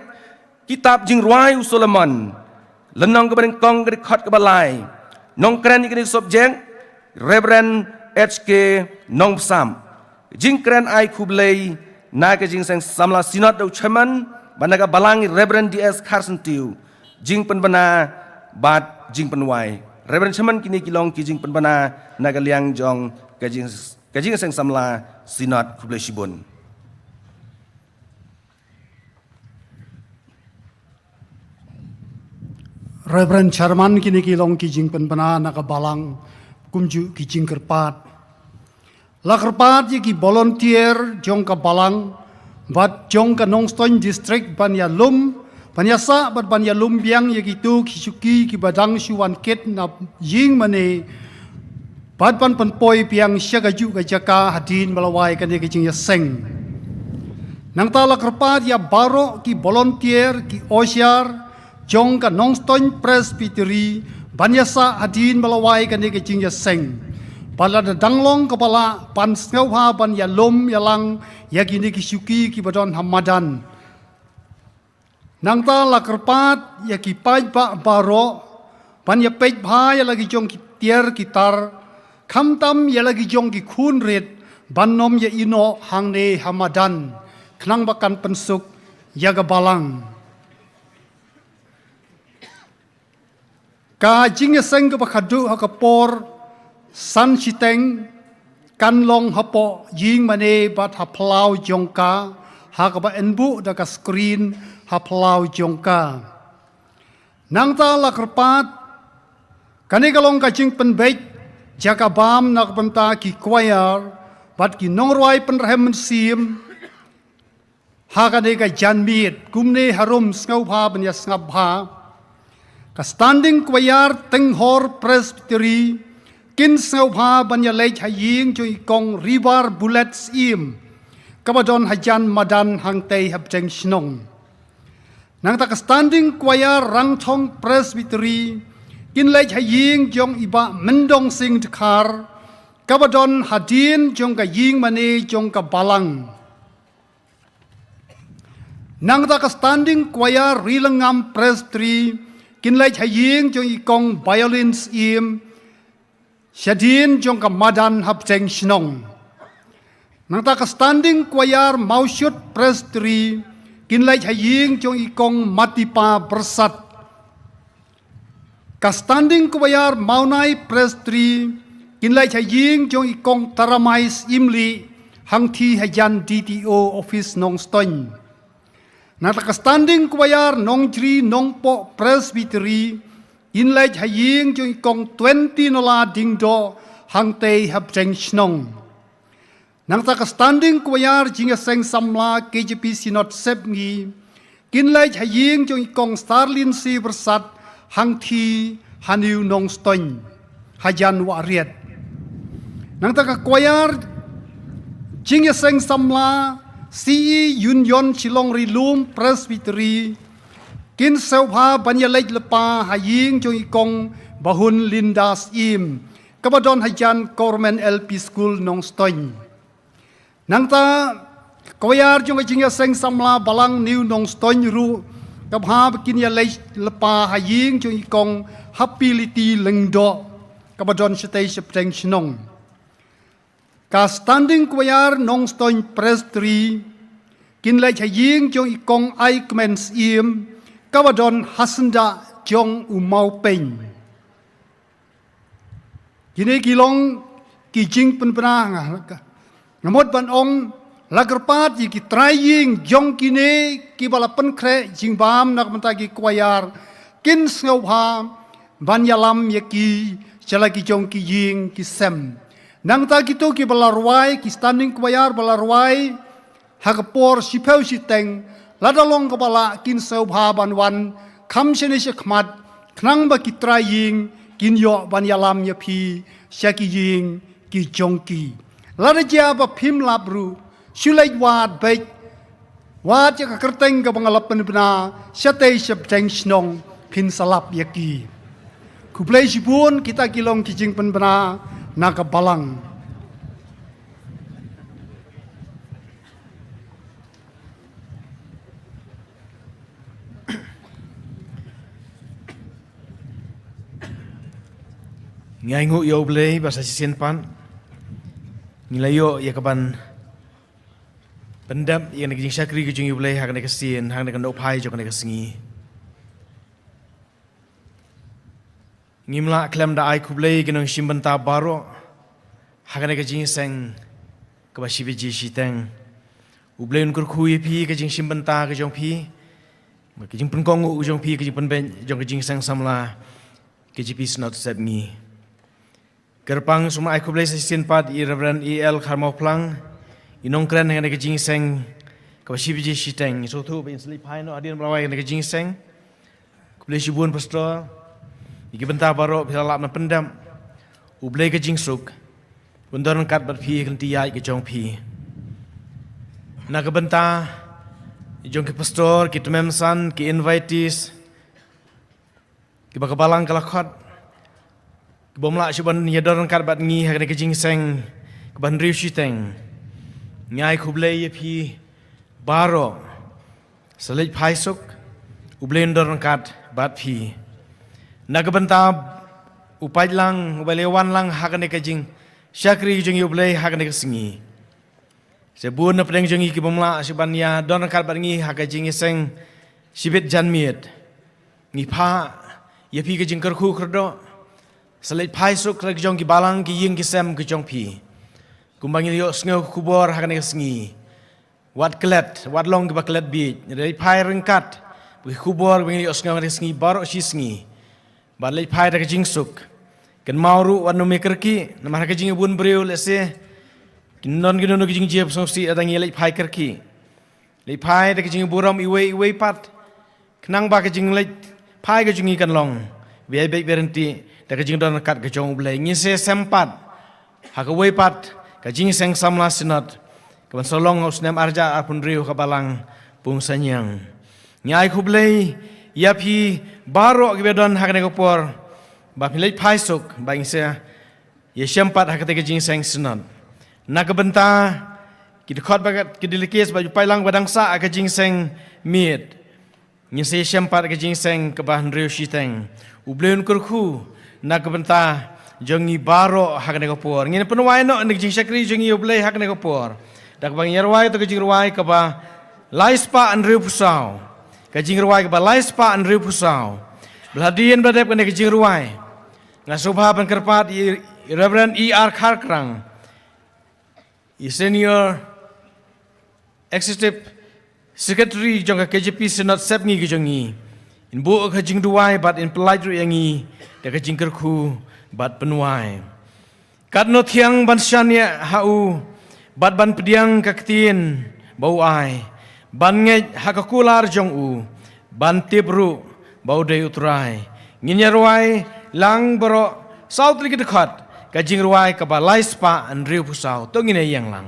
kitab Jingrwai u Solomon, Lynnong kaba nyngkong, ka dkhot kaba lai. Nongkren ïa kane ka subject, Reverend H K Nongpsap. Jingkren ai khublei na ka jingseng samla Synod da u Chairman, bad na ka Balang i Reverend D S Kharsyntiew. Jingpynbna bad jingpynwai. Reverend Chairman, kine ki long ki jingpynbna na ka liang jong ka jing, ka jingseng samla Synod. Khublei shibun. Reverend Chairman, kine ki long ki jingpynbna na ka Balang, kumjuh ki jingkyrpad. La kyrpad ïa ki volunteer jong ka Balang bad jong ka Nongstoiñ District ban ïalum, ban ïasah bad ban ïalum biang ïa kito ki shuki kiba dang shu wan kit na ïing mane, bad ban pynpoi biang sha kajuh ka jaka hadien ba la wai kane ka jingïaseng. Nangta la kyrpad ïa baroh ki volunteer, ki usher jong ka Nongstoiñ Presbytery ban ïasah hadien ba la wai kane ka jingïaseng. Bad lada dang long kaba lah, ban sngewbha ban ïalum ïalang ïa kine ki shuki kiba don ha madan. Nangta la kyrpad ïa ki paidbah baroh ban ïapeit bha ïa la ki jong ki tiar ki tar, khamtam ïa la ki jong ki khun rit, ban ym ïa ïehnoh hangne ha madan, khnang ba kan pynsuk ïa ka Balang. Ka jingïaseng kaba khadduh ha ka por san shiteng kan long hapoh ïing mane bad ha phyllaw jong ka, ha kaba yn buh da ka screen ha phyllaw jong ka. Nangta la kyrpad, kane ka long ka jingpynbeit jaka bam na ka bynta ki choir bad ki nongrwai pynrhem mynsiem, ha kane ka janmiet, kumne harum sngewbha ban ïa sngap bha. Ka Standing Choir Tynghor Presbytery kin sngewbha ban ïa leit ha ïing jong i Kong River Bullet Syiem, kaba don hajan madan hangtei ha pdeng shnong. Nangta ka Standing Choir Rangthong Presbytery kin leit ha ïing jong i Bah Myndong Sing Dkhar, kaba don hadien jong ka ïing mane jong ka Balang. Nangta ka Standing Choir Rilangam Presbytery kin leit ha ïing jong i Kong Violin Syiem, shadien jong ka madan ha pdeng shnong. Nangta ka Standing Choir Mawshut Presbytery kin leit ha ïing jong i Kong Matipa Byrsat. Ka Standing Choir Mawnai Presbytery kin leit ha ïing jong i Kong Taramai Syiemlieh, hangthie hajan D T O office Nongstoiñ. Nangta ka Standing Choir Nongjri Nongpoh Presbytery kin leit ha ïing jong i Kong Twenty Nala Diengdoh, hangtei ha pdeng shnong. Nangta ka Standing Choir Jingïaseng Samla K J P Synod Sepngi kin leit ha ïing jong i Kong Starlin C Byrsat, hangthie ha New Nongstoiñ, hajan Wahriat. Nangta ka Choir Jingïaseng Samla C E Union Shillong Ri Lum Presbytery kin sngewbha ban ïa leit lypa ha ïing jong i Kong Bahun Linda Syiem, kaba don hajan Government L P School Nongstoiñ. Nangta ka Choir jong ka Jingïaseng Samla Balang New Nongstoiñ ruh ka bha ba kin ïa leit lypa ha ïing jong i Kong Hapiliti Lyngdoh, kaba don shatei shapdeng shnong. Ka Standing Choir Nongstoiñ Presbytery kin leit ha ïing jong i Kong Aikmen Syiem, kaba don ha syndah jong u Mawpeiñ. Kine ki long ki jingpynbna, nga, nga mut ban ong, la kyrpad ïa ki trai ïing jong kine kiba la pynkhreh jingbam na ka bynta ki choir, kin sngewbha ban ïalam ïa ki sha la ki jong ki ïing ki sem. Nangta kito kiba la rwai, ki Standing Choir ba la rwai ha ka por shiphew shiteng, lada long kaba lah, kin sngewbha ban wan kham shane shakhmat, khnang ba ki trai ïing kin ïoh ban ïalam ïa phi sha ki ïing ki jong ki. Lada jia ba phim lap ruh, shu leit wad beit, wad ïa ka kyrteng kaba nga la pynbna shatei shapdeng shnong, phin sa lap ïa ki. Khublei shibun. Kita ki long ki jingpynbna na ka Balang. Ngi ainguh ïa U Blei ba sa shisien pat ngi la ïoh ïa kaban pyndep ïa kane ka jingshakri ka jong U Blei ha kane ka sien, ha kane ka nohphai jong kane ka sngi. Ngim lah khlem da ai khublei ki nongshim bynta baroh ha kane ka jingïaseng kaba shi baje shiteng. U Blei un kyrkhu ïa phi ka jingshim bynta ka jong phi, ka jingpynkohnguh ka jong phi, ka jingpynbeit jong ka jingïaseng samla K J P Synod Sepngi. Kyrpang sngewbha ai khublei sa shisien pat ïa i Reverend E L Kharmawphlang, i nongkren ha kane ka jingïaseng kaba shi baje shiteng. Ngi sngewthuh ba in sa leit phai noh hadien ba la wai kane ka jingïaseng. Khublei shibun Pastor, ïa ki bynta baroh phi la lah ban pyndep. U Blei ka jingsuk un don ryngkat bad phi ha ka lynti ïaid ka jong phi. Na ka bynta jong ki Pastor, ki tymmen san, ki invitees kiba ka Balang ka la khot, kibym lah shuh ban ïadon ryngkat bad ngi ha kane ka jingïaseng kaba hynriew shiteng. Ngi ai khublei ïa phi baroh. Sa leit phai suk, U Blei un don ryngkat bad phi. Na ka bynta u paidlang uba la wan lang ha kane ka jingshakri jong U Blei ha kane ka sngi. Sa bun na pdeng jong ngi kibym lah shuh ban ïadon ryngkat bad ngi ha ka jingïaseng shibit janmiet, ngi phah ïa phi ka jingkyrkhu kyrdoh. Sa leit phai suk la ki jong ki balang, ki ïing ki sem ki jong phi. Kumba ngi la ïohsngew ka khubor ha kane ka sngi, wat klet, wat long kiba klet bieit. Leit phai ryngkat bad ki khubor ba ngi la ïohsngew ha kane ka sngi baroh shi sngi. Bad leit phai da ka jingsuk. Kynmaw ruh wat nym ïakyrkieh namar ha ka jingïabun briew lehse kin don kino kino ki jingjia ba sngewsih lada ngi leit phai kyrkieh. Leit phai da ka jingïaburom iwei iwei pat, khnang ba ka jingleit phai ka jong ngi kan long ba ïai beit ba ïai ryntih da ka jingdon ryngkat ka jong U Blei. Ngin sa ïashem pat ha kawei pat ka jingïaseng samla Synod kaban sa long ha u snem arhajar arphew hynriew ha ka Balang Pung Saniang. Ngi ai khublei ïa phi baroh kiba don ha kane ka por ba phi leit phai suk ba ngin sa ïashem pat ha katei ka jingïaseng Synod. Na ka bynta ki dkhot bad ki delegates bad u paidlang ba dang sah ha ka jingïaseng miet, ngin sa ïashem pat ha ka jingïaseng kaba hynriew shiteng. U Blei un kyrkhu na ka bynta jong ngi baroh ha kane ka por. Ngin pynwai noh na ka jingshakri jong ngi ïa U Blei ha kane ka por da kaba ngin ïarwai ïa ka jingrwai kaba lai spah hynriew phew saw. Ka jingrwai kaba lai spah hynriew phew saw. Ba la dien ba la dep kane ka jingrwai, nga sngewbha ban kyrpad ïa i Reverend E R Kharkrang, i Senior Executive Secretary jong ka K J P Synod Sepngi ka jong ngi, in buh ka jingduwai bad in pyllait ruh ïa ngi da ka jingkyrkhu bad pynwai. Katno thiang ban shaniah ha u bad ban pdiang ka ktien ba u ai, ban ngeit ha ka kular jong u, ban tip ruh ba u dei U Trai. Ngin ïarwai lang baroh saw tylli ki dkhot ka jingrwai kaba lai spah hynriew phew saw. To ngin ïa ïeng lang.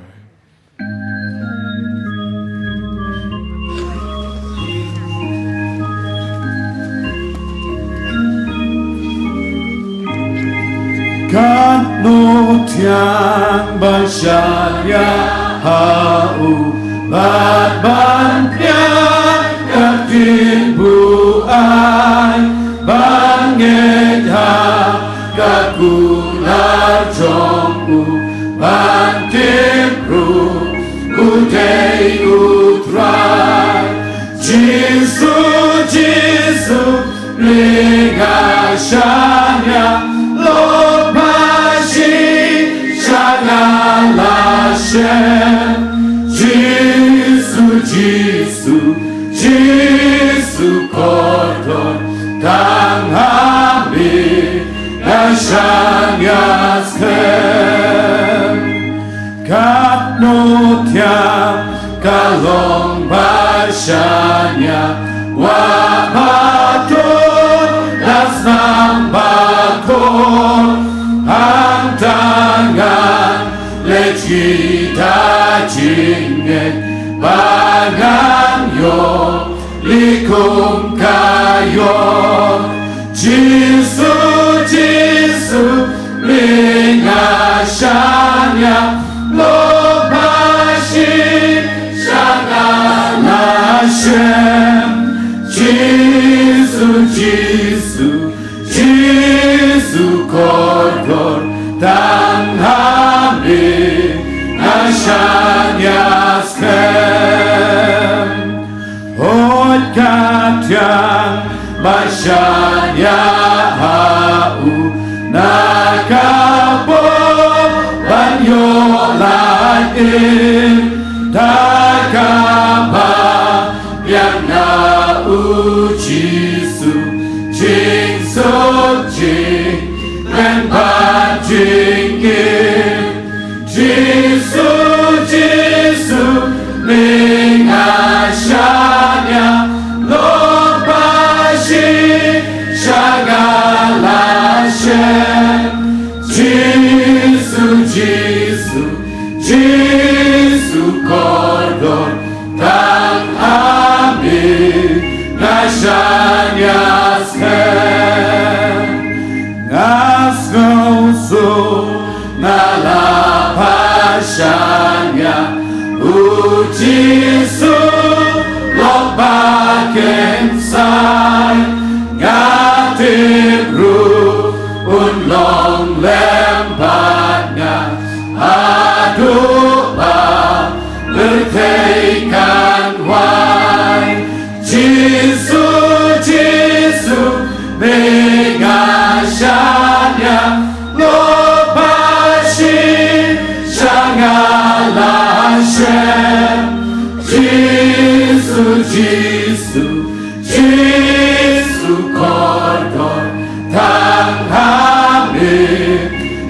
Katno thiang ban shaniah ha u bad ban pdiang ka ktien ba u ai, ban ngeit ha ka kular jong u, ban tip ruh u dei U Trai. Jisu, Jisu, lynga shaniah, lok ba shi shaniah la shem. Jisu, Jisu, Jisu kordor, tang ha me nga shaniah skhem. Katno thiang ka long ba shaniah, wah ba tut da snam ba khor, hangta ngan leit sha ka jingngeit ba ngan ïoh leh kum ka ïoh. Jisu, Jisu, lynga shaniah, lok ba shi shaniah la shem. Jisu, Jisu, Jisu kordor. Ka thiang ba shaniah ha u na ka bor ban ïoh lait im da kaba biang na u Jisu, jingsuk jingkmen bad jingim. Jisu, Jisu, me nga shaniah, lok ba shi sha nga la shem. Jisu, Jisu, Jisu kordor, tang ha me nga shaniah skhem. Nga sngewsuk nga la ba shaniah, u Jisu lok ba kynsai. Nga tip ruh un long lem bad nga haduh ba pyrthei kan wai. Jisu, Jisu, me nga shaniah, lok ba shi sha nga la shem. Jisu, Jisu, Jisu kordor, tang ha me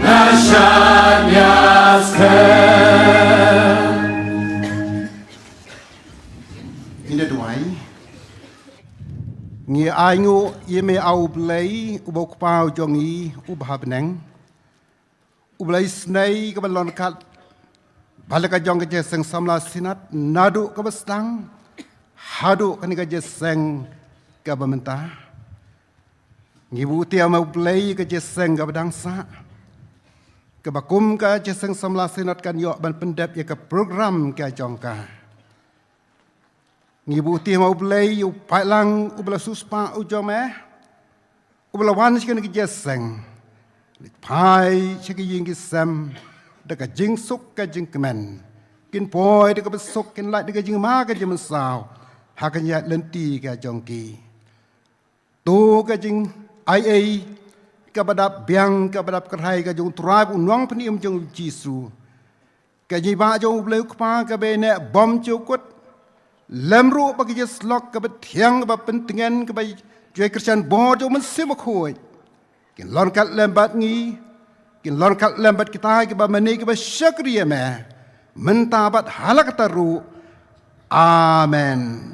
nga shaniah skhem. Ngin ïa duwai. Ngi ainguh ïa me, A U Blei, uba U Kpa u jong ngi uba ha bneng, uba la isynei kaba lyngkot bad la ka jong ka Jingïaseng Samla Synod naduh kaba sdang haduh kane ka jingïaseng kaba mynta. Ngi buh ïa me, A U Blei, ka jingïaseng kaba dang sah, kaba kum ka Jingïaseng Samla Synod kan ïoh ban pyndep ïa ka program ka jong ka. Ngi buh ïa me, A U Blei, ïa u paidlang uba la siewspah u jong me, uba la wan sha kane ka jingïaseng, leit phai sha ki ïing ki sem da ka jingsuk ka jingkmen. Kin poi da kaba suk, kin lait da ka jingma ka jingmynsaw ha kane ka lynti ka jong ki. To ka jingaiei kaba dap biang, kaba dap kyrhai ka jong U Trai bad U Nongpynim jong U Jisu, ka jingibah jong U Blei U Kpa kaba ïaineh bymjukut, lem ruh bad ka jingïasyllok kaba thiang, kaba pyntngen, kaba ju ai kyrshan bor jong U Mynsiem Bakhuid, kin lyngkot lem bad ngi, kin lyngkot lem bad kita kiba mane kiba shakri ïa me, mynta bad ha la katta ruh. Amen.